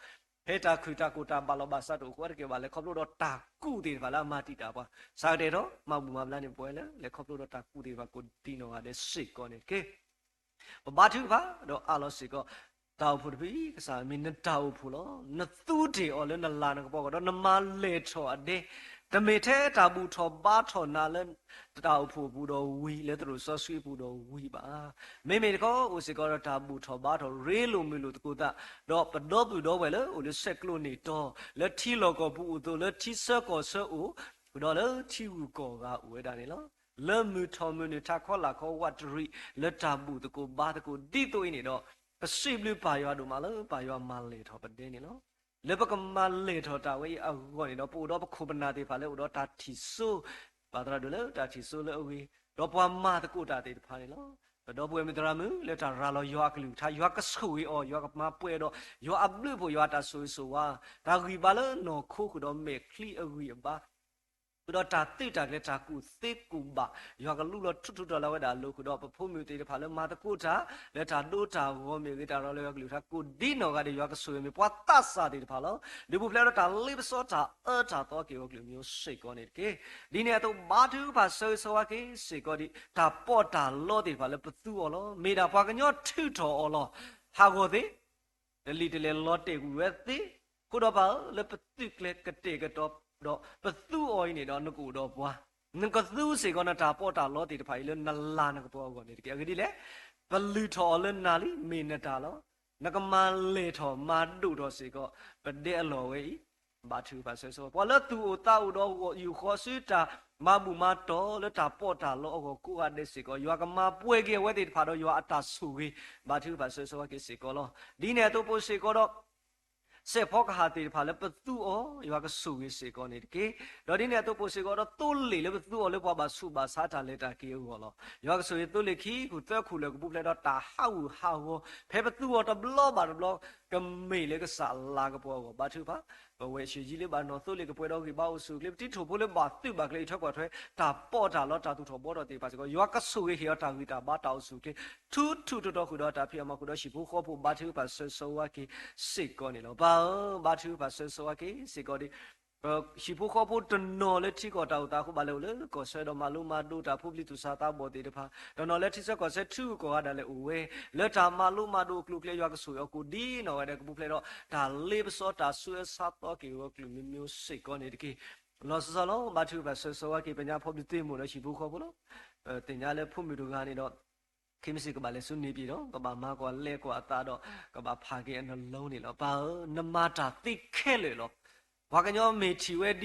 ဖဲတၢ်ခုၣ်တၢ်ကိၢ်တၢ်ဘၣ်လီၤဘၣ်စးတအိၣ်ဃိတက့ၢ်ဘၣ် လဲၤခီဖျိဒီးတၢ်ကူၣ်သ့ၣ်တဖၣ်လၢအမၤတံာ်တာ်ပှၤ, စးကတဲာ်ထီၣ် မၤဘူၣ်မၤဘျါန့ၣ်ပဝဲလၢ လဲၤခီဖျိဒီးတၢ်ကူၣ်သ့ၣ်တဖၣ်ကိးဒ်နီၢ်ဂၤဒဲးစ့ၢ်ကီးန့ၣ်တက့ၢ်. ပဘါထုကဖၣ်ဒီးအၢၣ်လီၤစ့ၢ်ကီး, တၢ်အိၣ်ဖှိၣ်တဖုအံၤ ကစၢ်မ့ၢ်နတၢ်အိၣ်ဖှိၣ်လီၤ. နသူတ့ၢ်အီၤလၢနလၤနကပီၤအဂီၢ် ဒီးနမၤလဲၢ်ထီၣ်အဒဲ, တမ့ၢ်ထဲတၢ်ဘူၣ်ထီၣ်ဘါထီၣ်နၤလၢ တၢ်အိၣ်ဖှိၣ်အပူၤဒီးဝံၤ လၢသရိာ်စီဆှံအပူၤဒီးဝံၤဘၣ်. မ့မ့ၢ်တခီ အိၣ်စ့ၢ်ကီးဒီးတၢ်ဘူၣ်ထီၣ်ဘါထီၣ် ရ့လိာ်မုာ်လိာ်သကိးသး, ဒီးပဒီပုၢ်ဒီဝဲၢ်လၢအိၣ်လၢဆဲးကျိးန့ၢ်တီၤ, လၢထံလီၢ်ကီၢ်ပူၤအိၣ်သိး လၢထံဆၢကီၢ်ဆၢအိၣ်, ဃုာ်ဒီးလၢထံဂုၤကီၢ်ဂၤအိၣ်ဝဲဒၣ်န့ၣ်လီၤ. လၢမုၢ်ထီၣ်မုၢ်နုာ်ထးခီလာ်ခီဝးတရံး လၢတၢ်ဘူၣ်သကိးဘါသကိးဒ်သိးအံၤန့ၣ်ဒီး, ပစံးဘျုးပၢ်ယွၤဒိၣ်မးလၢပၢ်ယွၤမၤလဲၢ်ထီၣ်ပဒဲန့ၣ်လီၤ. လၢပကမၤလဲၢ်ထီၣ်တၢ်ဝဲအံၤအဂီၢ်န့ၣ်ဒီး ပအိၣ်ဒီးပခိၣ်ပနၢ်သ့ၣ်တဖၣ်လၢအိၣ်ဒီးတၢ်ထံၣ်စိ, ဘၣ်သရၣ်ဒိၣ်လၢတၢ်ထံၣ်စိလၢအဂ့ၤ, ဒီးပှၤမၤသကိးတၢ်သ့ၣ်တဖၣ်န့ၣ်လီၤ. ပဒီပုၢ်ဝဲၢ်မုၣ်သရၣ်မုၣ်လၢတၢ်ရၤလီၤယွၤအကလုၢ်ကထါ ယွၤကဆိၣ်ဂ့ၤအီၤ ယွၤကမၤပှဲၤဒီး ယွၤအဘျုးအဖှိၣ် ယွၤအတၢ်ဆိၣ်ဂ့ၤဆိၣ်ဝါ, တၢ်ဂံၢ်ဘါလၢနီၢ်ခိဃုာ်ဒီးမဲာ်ချံအဂံၢ်အဘါ ဃုာ်ဒီးတၢ်သုးတၢ်ကျဲၤ တၢ်ကူၣ်သ့ကူၣ်ဘၣ်, ယွၤကလူလီၤထူးထူးတီၤလၢဝဲဒၣ်အလိၤဃုာ်ဒီး ပဖိမုၣ်သ့ၣ်တဖၣ်လၢမၤသကိးတၢ် လၢတၢ်ဒိတၢ်ဂီၤမ့ၢ်ဂ့ၤ တၢ်ရၤလီၤယွၤကလုၢ်ကထါကိးဒ်နီၢ်ဂၤဒဲး ယွၤကဆိၣ်ဂ့ၤမ့ၢ်ပှၤသးစၢ်သ့ၣ်တဖၣ်လီၤ. ဒုးပူၤဖျဲးဒီးတၢ်လ့ပစီတၢ်အၢတၢ်သီက့ၤအဂီၢ်ကလုာ်မံၤစ့ၢ်ကီးန့ၣ်တက့ၢ်. ဒ်န့ၣ်အသိးဘါထုကဖၣ်ဆၢဂ့ၤဆၢဝါက့ၤစ့ၢ်ကီးဒံး တၢ်ပီးတၢ်လီသ့ၣ်တဖၣ်လၢပသူအီၤလီၤ. မ့ၢ်ဒၣ်ပှၤကညီထုးထီၣ်အီၤလီၤ. ဟးဂီၤသ့ တလံာ်တလဲၤလီၤတဲာ်ကွံာ်ဝဲသ့, အဃိဒီးပၢ်ဧၢ, လၢပသုးကျဲၤကတဲာ်ကတီၤဒီး ပသူအီၤအံၤန့ၣ်ဒီး နကအိၣ်ဒီးပှၤ, နကသူစ့ၢ်ကီးနတၢ်ပီးတၢ်လီသ့ၣ်တဖၣ်အံၤလၢနလၤနကပီၤအဂီၢ်န့ၣ်တက့ၢ်. အဂ့ၢ်ဒ်လဲၣ်, ပလုၢ်ထီၣ်အီၤလၢနၤလံ, မ့ၢ်နတၢ်လီၤ. နကမၤလဲၢ်ထီၣ်မၤဒိၣ်ထီၣ်စ့ၢ်ကီး ပဒဲအလီၢ်ဝဲအံၤ, ဘါထုကဖၣ်ဆၢဂ့ၤဆၢဝါ, ပှၤလၢသူၣ်အိၣ်သးအိၣ်ဒီးဂီၢ်ယူၢ်ဃီစုတၢ်မၤဘူၣ်မၤတီၢ်လၢတၢ်ပီးတၢ်လီအဂီၢ်ကိးဂၤဒဲးစ့ၢ်ကီး ယွၤကမၤပှဲၤက့ၤအဝဲသ့ၣ်တဖၣ်ဒီးယွၤအတၢ်ဆိၣ်ဂ့ၤ, ဘါထုကဖၣ်ဆၢဂ့ၤဆၢဝါက့ၤစ့ၢ်ကီးလီၤ. ဒ်န့ၣ်အသိးပအိၣ်စ့ၢ်ကီးဒီး စဲးဖီကဟၣ်သ့ၣ်တဖၣ်လၢပသူအီၤ ယွၤကဆိၣ်ဂ့ၤစ့ၢ်ကီးန့ၣ်တက့ၢ်. ဒီးဒ်န့ၣ်အသိးပအိၣ်စ့ၢ်ကီးဒီးသိလ့ၣ်လၢပသူအီၤလၢပှၤဘၣ်ဆူးဘၣ်ဆါ တၢ်လဲၤတၢ်က့ၤအဂီၢ်လီၤ. ယွၤကဆိၣ်ဂ့ၤသိလ့ၣ်ခံခူၣ်သၢခူၣ်လၢာ်ကပူၤဖျဲးဒီးတၢ်ဟးဂူာ်ဟးဂီၤ ဖဲပသူအီၤတဘျီဘၣ်တဘျီ ကမ့ၢ်လၢကစၢ်လၤကပီၤအဂီၢ် ဘါထုကဖၣ်, ပဝဲၡ့ၣ်ယံလၢဘၣ်နီၢ်သိလ့ၣ်ကပှဲၤဒီးဂံၢ်ဘါအိၣ်ဆူၣ်အိၣ်ချ့ ပတံၤထိၣ်ဖိလၢဘၣ်သုးဘၣ်ကျဲၤအံးထွဲကွၢ်ထွဲ တၢ်ပီးတၢ်လီတၢ်သူၣ်ထီၣ်ဘှီထီၣ်သ့ၣ်တဖၣ်စ့ၢ်ကီး ယွၤကဆိၣ်ဂ့ၤဟ့ၣ်အီၤတၢ်ဂံၢ်တၢ်ဘါတၢ်အိၣ်ဆူၣ်အိၣ်ချ့ ထူထူတီၤတီၤဃုာ်ဒီးတၢ်ဖံးအမၤဃုာ်ဒီးဟံၣ်ဖိဃီဖိ ဘါထုကဖၣ်ဆၢဂ့ၤဆၢဝါက့ၤစ့ၢ်ကီးန့ၣ်လီၤ. ပၢ်ဧၢ, ဘါထုကဖၣ်ဆၢဂ့ၤဆၢဝါက့ၤစ့ၢ်ကီးဒံး ဟံၣ်ဖိဃီဖိတနီၤလၢထံကီၢ်တၢ်အိၣ်သးအဃိ ဘၣ်လဲၤအိၣ်လၢကီၢ်ဆၢဒီးမၤလိမၤဒိးတၢ် ဖိပျံၤသူၣ်စၢ်သးဘီၣ်သ့ၣ်တဖၣ်, တနီၤလၢထံဆၢကီၢ်ဆၢထံဂုၤကီၢ်ဂၤဒၣ်လဲာ်အိၣ်ဝဲ, လၢတၢ်မၤလိမၤဒိးအကျိၤအကျဲ ယွၤကဆိၣ်ဂ့ၤအီၤကိးဒ်နီၢ်ဂၤဒဲး ကပူၤဖျဲးဒီး တၢ်လ့ပစီတၢ်ဆူးအၢဆါသီက့ၤအဂီၢ်ကလုာ်မံၤမံၤစ့ၢ်ကီးန့ၣ်တက့ၢ်. လီၤဆီဆီလီၤ. ဘါထုကဖၣ်ဆၢဂ့ၤဆၢဝါက့ၤ ပညါဖီဘျုးသ့ၣ်မိၢ်ဒီးဟံၣ်ဖိဃီဖိလီၤ. သ့ၣ်ညါလၢဖိမုၣ်တဂၤန့ၣ်ဒီး ခဲမုၢ်ဆ့ၣ်ကဘၣ်လဲၤဆူန့ၣ်ပၠံၣ်ဒီး ကဘၣ်မၤကွၢ်လဲၤကွၢ်အသးဒီး ကဘၣ်ဖးက့ၤအနလိန့ၣ်လီၤ. ပၢ်ဧၢ, နမၤတၢ်သ့ခဲလၢာ်လီၤ. ပှၤကညီမ့ၢ်ထံၣ်ဝဲဒ်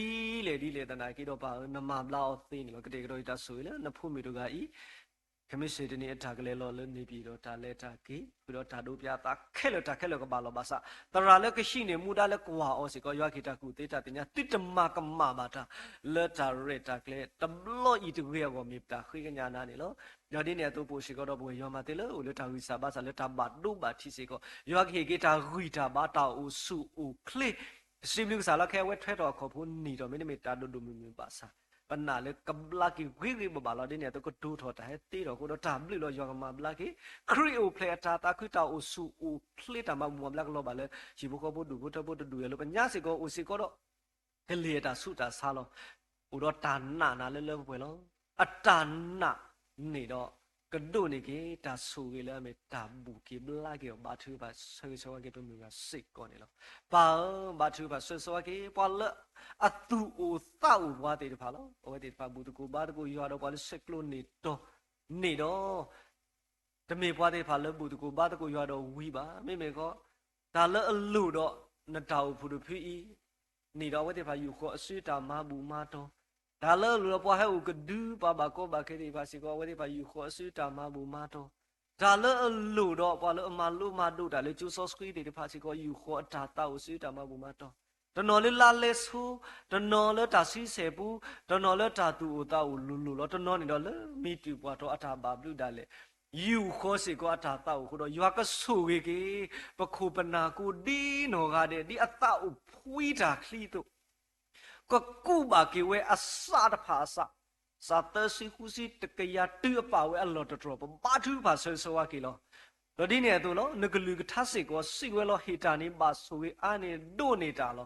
လဲၣ်ဒ်လဲၣ်သနာ်က့ဒီး ပၢ်ဧၢ, နမၤဘျါအီၤသ့န့ၣ်လီၤ. ကတဲာ်ကတီၤယတၢ်ဆိၣ်ဂ့ၤလၢနဖိမုၣ်တဂၤအံၤ ခမ့ၢ်စ့တနံၤအတၢ်ကလဲၤလီၤလၢန့ၣ်ပံၤဒီး တၢ်လဲၤတၢ်က့ၤ ဃုာ်ဒီးတၢ်ဒိးပၠးအသးခဲလၢာ် တၢ်ခဲလၢာ်ကဘၣ်လီၤဘၣ်ဆၣ် သရၣ်လၢကဟံးန့ၢ်မူဒါလၢကွၢ်အီၤစ့ၢ်ကီး ယွၤကဟ့ၣ်တၢ်ကူၣ်သ့တၢ်သ့ၣ်ညါ သုတမၤကမၣ်ဘၣ်တၢ် လၢတၢ်ရဲၣ်တၢ်ကျဲၤတဘျီအံၤတဂ့ၤအဂီၢ် မ့ၢ်တၢ်ဃ့ကညးနၤန့ၣ်လီၤ. ဒီးဒ်န့ၣ်အသိး ပအိၣ်စ့ၢ်ကီးဒီးပဝဲယွၤမၤသ့လၢအိၣ်လၢတၢ်ဂံၢ်စၢ်ဘါစၢ်လၢတၢ်ဘၣ်ဒိဘၣ်ထံးစ့ၢ်ကီး ယွၤကဟ့ၣ်က့ၤတၢ်ဂံၢ်တၢ်ဘါ တၢ်အိၣ်ဆူၣ်အိၣ်ချ့ စံးဘျုးကစၢ်လၢခဲအဝဲထွဲထီၣ်အခီၣ်ဖိနံၤဒီး မ့တမ့ၢ်တၢ်ဒိၣ်ဒိၣ်မုၢ်မုၢ်ဘၣ်ဆၣ် ပနာ်လၢကဘျါက့ၤဂ့ၤဂ့ၤဘၣ်ဘၣ်လီၤ. ဒ်န့ၣ်အသိး ကတိၤထီၣ်တၢ်ဟဲသ့ထီၣ်အဃိဒီး တၢ်ဘျုးလီၤ ယွၤကမၤဘျါက့ၤ ခရံာ်အိၣ်ဖျဲၣ်အတၢ်သးခု တၢ်အိၣ်ဆူၣ်အိၣ်ချ့ တၢ်မၤဘူၣ်မၤဘျါကလီၤဘၣ်လၢ ဟံၣ်ဖိဃီဖိဒူၣ်ဖိထၢဖိတဒူၣ်အလိၤ ပညါစ့ၢ်ကီးအိၣ်စ့ၢ်ကီးဒီး ကလ့ၤအတၢ်ဆူးတၢ်ဆါလီၤ. အိၣ်ဒီးတၢ်နာ်နၤလၢလၢပှဲၤပှဲၤလီၤ. အတၢ်နာ်န့ၣ်ဒီး ကဒိးန့ၢ်က့ၤ တၢ်ဆိၣ်ဂ့ၤလၢအမ့ၢ်တၢ်ဘူၣ်က့ၤဘျါက့ၤအီၤ ဘါထုကဖၣ်ဆၢဂ့ၤဆၢဝါက့ၤပမုၢ်ဂၤစ့ၢ်ကီးန့ၣ်လီၤ. ပၢ်ဧၢ, ဘါထုကဖၣ်ဆၢဂ့ၤဆၢဝါက့ၤ ပှၤလၢအသူၣ်အိၣ်သးအိၣ်ပှၤသ့ၣ်တဖၣ်လီၤ. အဝဲသ့ၣ်တဖၣ်ဘူၣ်သကိးဘါသကိးယွၤဒီး ပှၤလၢဆဲးကျိးန့ၢ်တီၤန့ၣ်ဒီး တမ့ၢ်ပှၤသ့ၣ်တဖၣ်လၢဘူၣ်သကိးဘါသကိးယွၤဒီးဝံၤဘၣ်. မ့မ့ၢ်ဃီ တၢ်လၢအလိၣ်ဒီးနတၢ်အိၣ်ဖှိၣ်တဖုအံၤန့ၣ်ဒီး အဝဲသ့ၣ်တဖၣ်ယူာ်ဃီအစုတၢ်မၤဘူၣ်မၤတီၤ, တၢ်လၢအလိၣ်ဒီးပှၤဟဲအိၣ်ကဒုပှၤဘၣ်ကီဘၣ်ခဲသ့ၣ်တဖၣ်စ့ၢ်ကီး အဝဲသ့ၣ်တဖၣ်ယူာ်ဃီအစုတၢ်မၤဘူၣ်မၤတီၤ, တၢ်လၢအလိၣ်ဒီးပှၤလၢအမၤလိမၤဒိးတၢ်လၢကၠိစီဆှံသ့ၣ်တဖၣ်စ့ၢ်ကီး ယူာ်ဃီအတၢ်သးအိၣ်စုတၢ်မၤဘူၣ်မၤတီၤ, တနီၤလၢလါလဲဆိ, တနီၤလၢတၢ်ဆံဆဲၣ်ပူ, တနီၤလၢတၢ်သူၣ်အိၣ်သးအိၣ်လိၤလိၤလီၤ. တနီၤန့ၣ်ဒီးလၢမံၤတုၤပှၤတီၤ အတၢ်ဘၣ်ဘျုးဒၣ်လဲာ် ယူာ်ဃီစ့ၢ်ကီးအတၢ်သးအိၣ်အဃိဒီး ယွၤကဆိၣ်ဂ့ၤက့ၤ ပခိၣ်ပနၢ်ကိးဒ်နီၢ်ဂၤဒဲး ဒ်အသးအိၣ်ဖှံတၢ်ချံအသိး, ကကူးဘၣ်က့ၤဝဲအစးတဖၣ်အစး, စးသၢဆံဃုဆံတကယၤတုၤအပာ်ဝဲအလီၢ်တတြီၢ် ပဘါထုကဖၣ်ဆၢဂ့ၤဆၢဝါက့ၤလီၤ. ဒီးဒ်န့ၣ်အသိးလီၤ, နကလုၢ်ကထါစ့ၢ်ကီး စံးဝဲလီၤ ဟ့ၣ်တၢ်န့ၣ်ဘၣ်ဆိၣ်ဂ့ၤအါန့ၢ်ဒိးန့ၢ်တၢ်လ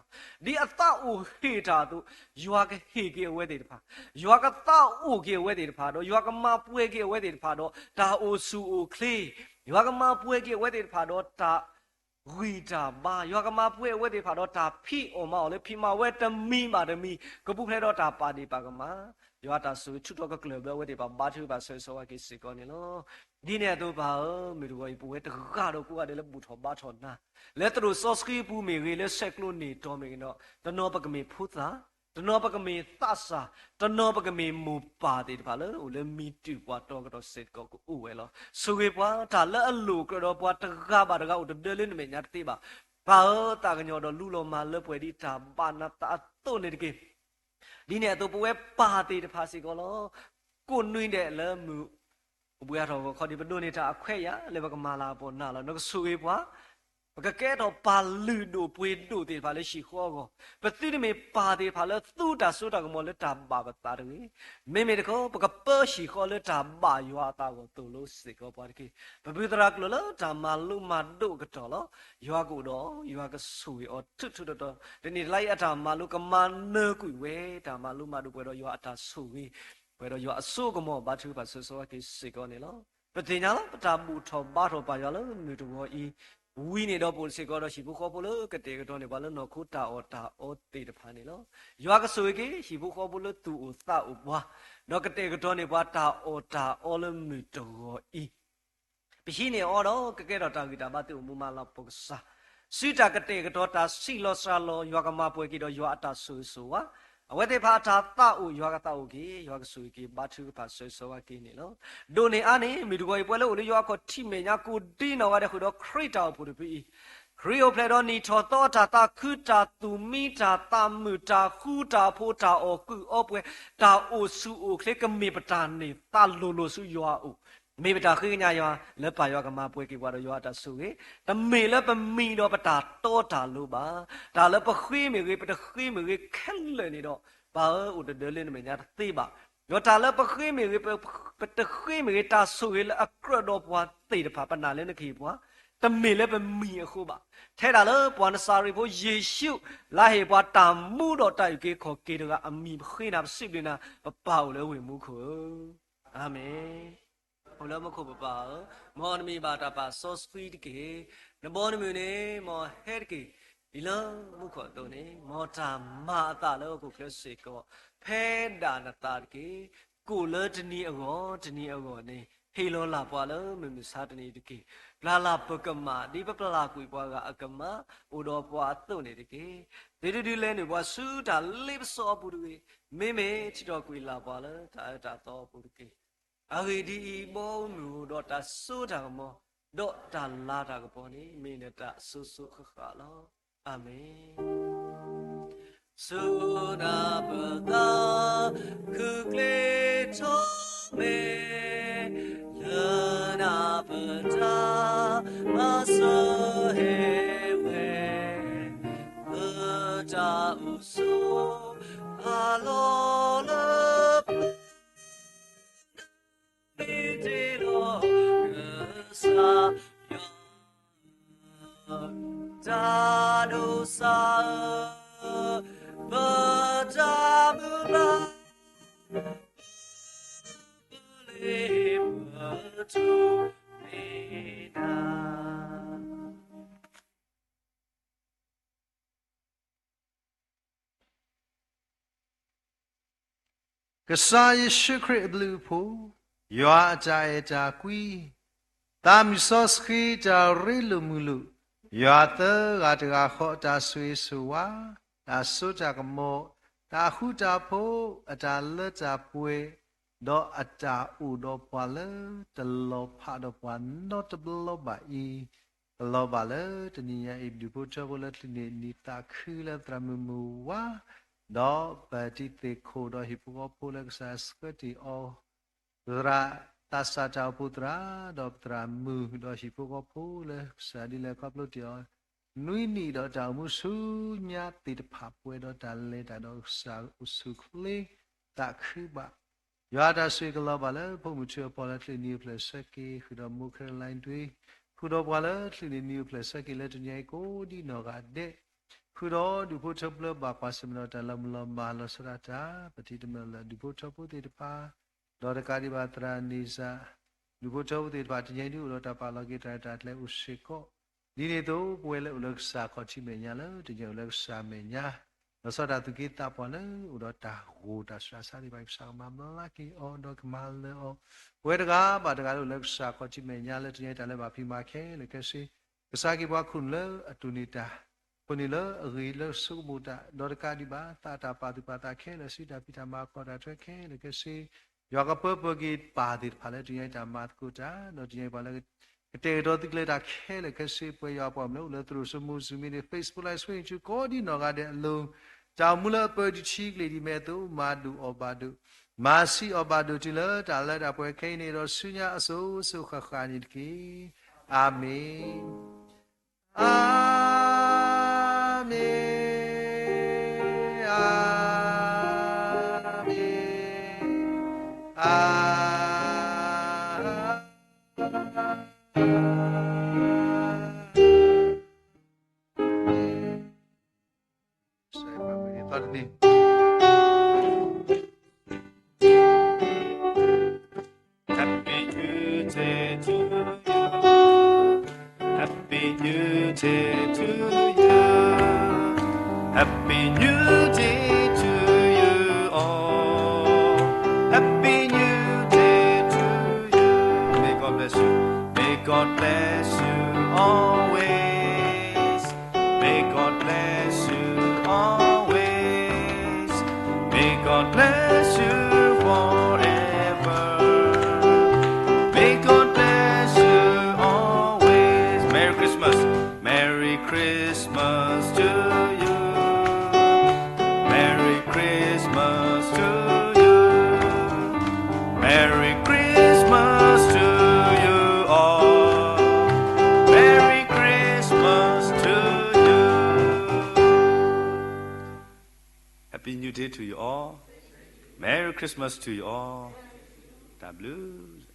ီၤ. ဒ်အသးအိၣ်ဟ့ၣ်တၢ်အသိး, ယွၤကဟ့ၣ်က့ၤအဝဲသ့ၣ်တဖၣ်, ယွၤကသးအိၣ်က့ၤအဝဲသ့ၣ်တဖၣ်ဒီး ယွၤကမၤပှဲၤက့ၤအဝဲသ့ၣ်တဖၣ်ဒီး တၢ်အိၣ်ဆူၣ်အိၣ်ချ့, ယွၤကမၤပှဲၤက့ၤအဝဲသ့ၣ်တဖၣ်ဒီးတၢ် ဂံၢ်တၢ်ဘါ, ယွၤကမၤပှဲၤအဝဲသ့ၣ်တဖၣ်ဒီးတၢ်ဖံးအီၣ်မၤအီၣ်လၢ ဖံးမၤဝဲတမံၤဘၣ်တမံၤ ကပူၤဖျဲးဒီးတၢ်ပာ်ဒ့ၣ်ပာ်ကမၣ်, ယွၤအတၢ်ဆိၣ်ဂ့ၤထုးထီၣ်ကကျၢၢ်ဘၢအဝဲသ့ၣ်တဖၣ် ဘါထုကဖၣ်ဆၢဂ့ၤဆၢဝါက့ၤစ့ၢ်ကီးန့ၣ်လီၤ. ဒ်န့ၣ်အသိးပၢ်ဧၢ, မုၢ်တဂီၤအံၤ ပဝဲတဂၤဒီးကိးဂၤဒဲးလၢဘူၣ်ထီၣ်ဘါထီၣ်နၤ, လၢသရိာ်စီဆှံပူၤမ့ၢ်ဂ့ၤ, လၢဆဲးကျိးန့ၢ်တီၤမ့ၢ်ဂ့ၤဒီး တနီၤပကမ့ၢ်ဖိသၣ်, တနီၤပကမ့ၢ်သးစၢ်, တနီၤပကမ့ၢ်မိၢ်ပၢ်သ့ၣ်တဖၣ်လၢ အိၣ်လၢမံၤတုၤပှၤတီၤကတီၢ်စ့ၢ်ကီးကအိၣ်ဝဲလီၤ. ဆိၣ်ဂ့ၤပှၤ တၢ်လၢအလိၣ်ကြၢးဒီးပှၤတဂၤဘၣ်တဂၤအိၣ်တဒၢလၢနမဲာ်ညါတသ့ဘၣ်. ပၢ်ဧၢ, သးကညီၤဒီးလူလီၤမၤလၢပှဲၤဒ်တၢ်ဘၣ်နသးအသိးန့ၣ်တက့ၢ်. ဒ်န့ၣ်အသိးပဝဲပၢ်သ့ၣ်တဖၣ်စ့ၢ်ကီးလီၤ. ကိးနွံဒဲးလၢမုၢ်အိၣ်ဘှံးအါထီၣ်ဂီၤခီဒံး ပဒိးန့ၢ်တၢ်အခွဲးယာ်လၢပကမၤလၤအပီၢ်နၤလီၤ. နကဆိၣ်ဂ့ၤပှၤ, ပကကဲထီၣ်ပၢ်လုၢ်ဒိၣ်ပှ့ၤဒိၣ်သ့ၣ်တဖၣ်လၢဟံၣ်ဃီအဂီၢ်, ပသုတမ့ၢ်ပၢ်သ့ၣ်တဖၣ်လၢသူတၢ်စိတၢ်ကမီၤလၢတၢ်ဘၣ်ပသးတဂ့ၤ. မ့မ့ၢ်တခီ ပကပၢဟံၣ်ဃီလၢတၢ်ဘၣ်ယွၤအသးအဂီၢ်သိၣ်လိစ့ၢ်ကီးပှၤတက့ၢ်. ပပုၢ်သရၣ်ကျၢၤလၢတၢ်မၤလိမၤဒိးအကတီၢ်လီၤ. ယွၤကအိၣ်ဒီး ယွၤကဆိၣ်ဂ့ၤအီၤထူထူတီတီ, တနံၤတလါအံၤအတၢ်မၤလိကမၤနၢၤကွံာ်ဝဲ, တၢ်မၤလိမၤဒိးပှဲၤဒီးယွၤအတၢ်ဆိၣ်ဂ့ၤ, ပှဲၤဒီးယွၤအစိကမီၤ ဘါထုကဖၣ်ဆၢဂ့ၤဆၢဝါက့ၤစ့ၢ်ကီးန့ၣ်လီၤ. ပသ့ၣ်ညါလီၤ ပတၢ်ဘူၣ်ထီၣ်ဘါထီၣ်ပၢ်ယွၤလၢမုၢ်တဂီၤအံၤ, ဝံၤန့ၣ်ဒီးပအိၣ်စ့ၢ်ကီးဒီးဟံၣ်ဖိဃီဖိလၢကတဲာ်ကတီၤန့ၢ်ပှၤလၢနီၢ်ခိတၢ်အီၣ်တၢ်အီသ့ၣ်တဖၣ်န့ၣ်လီၤ. ယွၤကဆိၣ်ဂ့ၤက့ၤ ဟံၣ်ဖိဃီဖိလၢသူၣ်အိၣ်သးအိၣ်ပှၤ, ဒီးကတဲာ်ကတီၤန့ၢ်ပှၤတၢ်အီၣ်တၢ်အီလၢမုၢ်တဂီၤအံၤ ပဟံးန့ၢ်အီၤဒီး ကကဲထီၣ်တၢ်ဂံၢ်တၢ်ဘါ သုးအိၣ်မူမၤလၤကပီၤကစၢ်, စုတၢ်ကတဲာ်ကတီၤ တၢ်ဆံးလီၤစှၤလီၤ ယွၤကမၤပှဲၤက့ၤဒီးယွၤအတၢ်ဆိၣ်ဂ့ၤဆိၣ်ဝါ, အဝဲသ့ၣ်တဖၣ်အတၢ်သးအိၣ် ယွၤကသးအိၣ်က့ၤ, ယွၤကဆိၣ်ဂ့ၤက့ၤ ဘါထုကဖၣ်ဆၢဂ့ၤဆၢဝါက့ၤန့ၣ်လီၤ. ဒိးန့ၢ်အါန့ၣ် မုၢ်တဂီၤအံၤ ပဝဲလၢအိၣ်လၢယွၤအခီၣ်ထံးမဲာ်ညါ ကိးဒ်နီၢ်ဂၤဒဲးဃုာ်ဒီးခရံာ်တၢ်အိၣ်ဖှိၣ်တဖုအံၤ, ခရံာ်အိၣ်ဖျဲၣ်ဒီးနံၣ်ထီၣ်သီ တၢ်သးခု တၢ်သူၣ်မံ တၢ်သးမုာ် တၢ်ဃူတၢ်ဖိး တၢ်အီၣ်ကုးအီပှဲၤ တၢ်အိၣ်ဆူၣ်အိၣ်ချ့ ကမ့ၢ်ပတၢ်န့ၢ်သါလိၤလိၤဆူယွၤအအိၣ်, မ့ၢ်ပတၢ်ဃ့ကညးယွၤ လၢပၢ်ယွၤကမၤပှဲၤက့ၤပှၤဒီးယွၤအတၢ်ဆိၣ်ဂ့ၤ, တမ့ၢ်လၢပမံၤဒီးပတၢ်တီတၢ်လိၤဘၣ်. တၢ်လၢပဃ့မ့ၢ်ဂ့ၤ ပတဃ့မ့ၢ်ဂ့ၤ ခဲလၢာ်န့ၣ်ဒီး ပၢ်ဧၢ အိၣ်တဒၢလၢနမဲာ်ညါတသ့ဘၣ်. ဒီးတၢ်လၢပဃ့မ့ၢ်ဂ့ၤ ပတဃ့မ့ၢ်ဂ့ၤ တၢ်ဆိၣ်ဂ့ၤလၢအကြၢးဒီးပှၤသ့ၣ်တဖၣ် ပနာ်လၢနကဟ့ၣ်ပှၤ, တမ့ၢ်လၢပမံၤအဃိဘၣ်. ထဲဒၣ်လၢပှၤနစၤရ့းဖိယ့ၣ်ၡူး လၢဟ့ၣ်ပှၤတၢ်မူဒီးတၢ်အုၣ်က့ၤခီၣ်က့ၤတဂၤအမံၤ ပဃ့နၤ ပစံးဘျုးနၤ ပပၢ်အိၣ်လၢဝ့ၢ်မူခိၣ်ဧၢ, အၤမ့ၣ်. အိၣ်လၢမူခိၣ်ပပၢ်ဧၢ, မ်နမံၤဘၣ်တၢ်ပာ်စီဆှံတက့ၢ်. နဘီနမုၢ်န့ၣ် မ်ဟဲတက့ၢ်. ဒ်လၢမူခိၣ်အသိးန့ၣ် မ်တၢ်မၤအသးလၢဟီၣ်ခိၣ်ချၢစ့ၢ်ကီး ဖဲဒၣ်နသးတက့ၢ်. ကိၣ်လၢတနံၤအဂီၢ် တနံၤအဂီၢ်န့ၣ် ဟ့ၣ်လီၤလၢ်ပှၤလၢမုၢ်မဆါတနံၤတက့ၢ်. ပျၢ်လၢ်ပကမၣ် ဒ်ပပျၢ်ကွံာ်ပှၤဂၤအကမၣ် အိၣ်ဒီးပှၤအသိးန့ၣ်တက့ၢ်. သုတဒုးလဲၤနုာ်ပှၤဆူတၢ်လ့ပစီအပူၤတဂ့ၤ, မ့မ့ၢ်ထံၣ်ထီၣ်ကွံာ်လၢ်ပှၤလၢတၢ်အၢတၢ်သီအပူၤတက့ၢ်. အဂ့ၢ်ဒ်အံၤ, ဘီမုၢ်ဧိၤ, ဒီးတၢ်စိတၢ်ကမီၤ, ဒီးတၢ်လၤတၢ်ကပီၤန့ၣ် မ့ၢ်နတၢ်စိၤစိၤဃၣ်ဃၣ်လီၤ. အၤမ့ၣ်. စူၢ်နၤပသး ခုၣ်ကျ့ထီၣ်မဲာ်, လၢနၤပတၢ် မၤစၢၤဟဲဝဲ, ပတၢ်အိၣ်ဆိး အလီၢ်လၢ မ့ၢ်တ့ၢ်လီၤကစၢ်ယွၤ တၢ်ဒိးစၢ်ဧၢ, ပတၢ်မုၢ်လၢ် ပလ့ပထူၣ်န့ၢ်နၤ ကစၢ်ယ့ၣ်ၡူးခရံာ်အဘျုးအဖှိၣ်, ယွၤအတၢ်အဲၣ်တၢ်ကွံ, သးမုၢ်စီဆှံတၢ်ရ့လိာ်မုာ်လိာ်, ယွၤသၢဂၤတဂၤဃီအတၢ်ဆိၣ်ဂ့ၤဆိၣ်ဝါ, တၢ်စိတၢ်ကမီၤ, တၢ်ဃူတၢ်ဖိး, အတၢ်လၢတၢ်ပှဲၤ, ဒီးအတၢ်အိၣ်ဒီးပှၤလၢတလီၤဖးဒီးပှၤနီတဘျီဘၣ်အံၤ, ကလီၤဘၣ်လၢတနံၤညါအံၤ ဒူၣ်ဖိထၢဖိလၢချံးန့ၢ်နံၤသးခုလၢသရၣ်မုၣ်မုၢ်ဝါ, ဒီးပတံၤသ့ၣ်ခိၣ်ဒီးဟံၣ်ဖိဃီဖိလၢကစၢ်ဆှၢတ့ၢ်အီၤ, သရၣ်သးစၢ်တၢ်အိၣ်ဖှိၣ်သရၣ်, ဒီးပသရၣ်မုၣ်ဒီးဟံၣ်ဖိဃီဖိလၢကစၢ်ဒ်လဲၣ်ခီဖျိတ့ၢ်အီၤ, နွံနံၣ်ဒီးတၢ်အိၣ်မူဆူညါသ့ၣ်တဖၣ် ပှဲၤဒီးတၢ်လဲၤတၢ်ဒီးကစၢ်အိၣ်ဆူၣ်အိၣ်ချ့သးခုဘၣ် ယွၤအတၢ်ဆိၣ်ဂ့ၤကလီၤဘၣ်လၢဖိမုၣ်ထူအပီၢ်လၢချံးန့ၢ်နံၤအိၣ်ဖျဲၣ်ဆၢက့ၤ ဃုာ်ဒီးမိၢ်ခဲလၢလါဒွံ, ဃုာ်ဒီးပှၤလၢချံးန့ၢ်နံၤအိၣ်ဖျဲၣ်ဆၢက့ၤလၢတနံၤအံၤကိးဒံနီၢ်ဂၤဒဲး, ဃုာ်ဒီးဒူၣ်ဖိထၢဖိလၢဘၣ်ကွၢ်ဆၢၣ်မဲာ်ဒီးတၢ်လီၤမုၢ်လီၤမၢ်လီၤဆီဒၣ်တၢ် ပတံၤတမၢၢ်လၢဒူၣ်ဖိထၢဖိသ့ၣ်တဖၣ်, ဒီးတကးဒံးဘၣ်သရၣ်န့ၣ်စၢ်, ဒူၣ်ဖိထၢဖိသ့ၣ်တဖၣ် တနံၤအံၤဒုးအိၣ်ဒီးတၢ်ပာ်လီၤက့ၤတၢ်ရဲၣ်တၢ်ကျဲၤအိၣ်စ့ၢ်ကီး, ဒ်န့ၣ်အသိး ပဝဲလၢအိၣ်လၢကစၢ်ခီၣ်ထံးမဲာ်ညါလၢတနံၤအံၤအိၣ်လၢကစၢ်မဲာ်ညါ, လီၤဆီဒၣ်တၢ်သူၣ်က့သးပှၢ်လၢအိၣ်ဒီးတၢ်ဂိၢ်တၢ်ဆူးတၢ်ဆါသ့ၣ်တဖၣ် ကစၢ်ကမၤဘျါက့ၤအီၤဒီးကမၤလၢအီၤ, ပဝဲတဂၤဘၣ်တဂၤလၢအိၣ်လၢကစၢ်ခီၣ်ထံးမဲာ်ညါလၢတနံၤအံၤတၢ်လၢဘၣ်ဖံးမၤခဲလၢာ်ခဲဆ့, ကစၢ်က့ၤပှၤခိၣ်နူာ်လၢအတူၢ်န့ၢ်တၢ်, ခိၣ်နူာ်လၢအဂ့ၤလၢဆိကမိၣ်တၢ်, ဒီးတကးဒံးဘၣ် သးတၢ်ပာ်သူၣ်ပာ်သးခဲလၢာ်ဆံ တၢ်ဖံးတၢ်မၤကီၢ်တၢ်ထွဲခဲလၢာ်ခဲဆ့, ယွၤကပၢပၢက့ၤပၢ်သ့ၣ်တဖၣ်လၢတနံၤအံၤတၢ်မၤသကိးတၢ်, ဒီးတနံၤအံၤပှၤလၢ ကတဲာ်ကတီၤသုးကျဲၤတၢ်ခဲလၢာ်ခဲဆ့ ပှဲၤယွၤပှၤမုၢ်လၢအိၣ်လၢသရိာ်စိမိၤစူၤမ့ၢ်န့ၣ် Facebook Live Stream ဆူကိးဒံနီၢ်ဂၤဒဲးအလိၤ, တၢ်အိၣ်မူလၢအပၢဒံးထံကလ့ၢ်ဒံးမဲာ်အသိး မၤဒိၣ်အီၣ်ဘၣ်ဒိၣ်, မၤဆံးအီၣ်ဘၣ်ဒိၣ်တုၤလၢတၢ်လၢတၢ်ပှဲၤခဲအံၤန့ၣ်ဒီးဆူညါအစိၤစိၤဃၣ်ဃၣ်န့ၣ်တက့ၢ်. အၤမ့ၣ်. အၤမ့ၣ်, အၤမ့ၣ်, အၤ Happy New Day to you. Happy New Day to you. Happy New Day to you all. Happy New Day to you. May God bless you. May God bless you always. May God bless you always. May God bless you forever. May God bless you always. Merry Christmas. Merry Christmas to you. Merry Christmas to you. Merry Christmas to you all. Merry Christmas to you. Happy New Day to you all. Merry Christmas to you all. တၢ်ဘျုး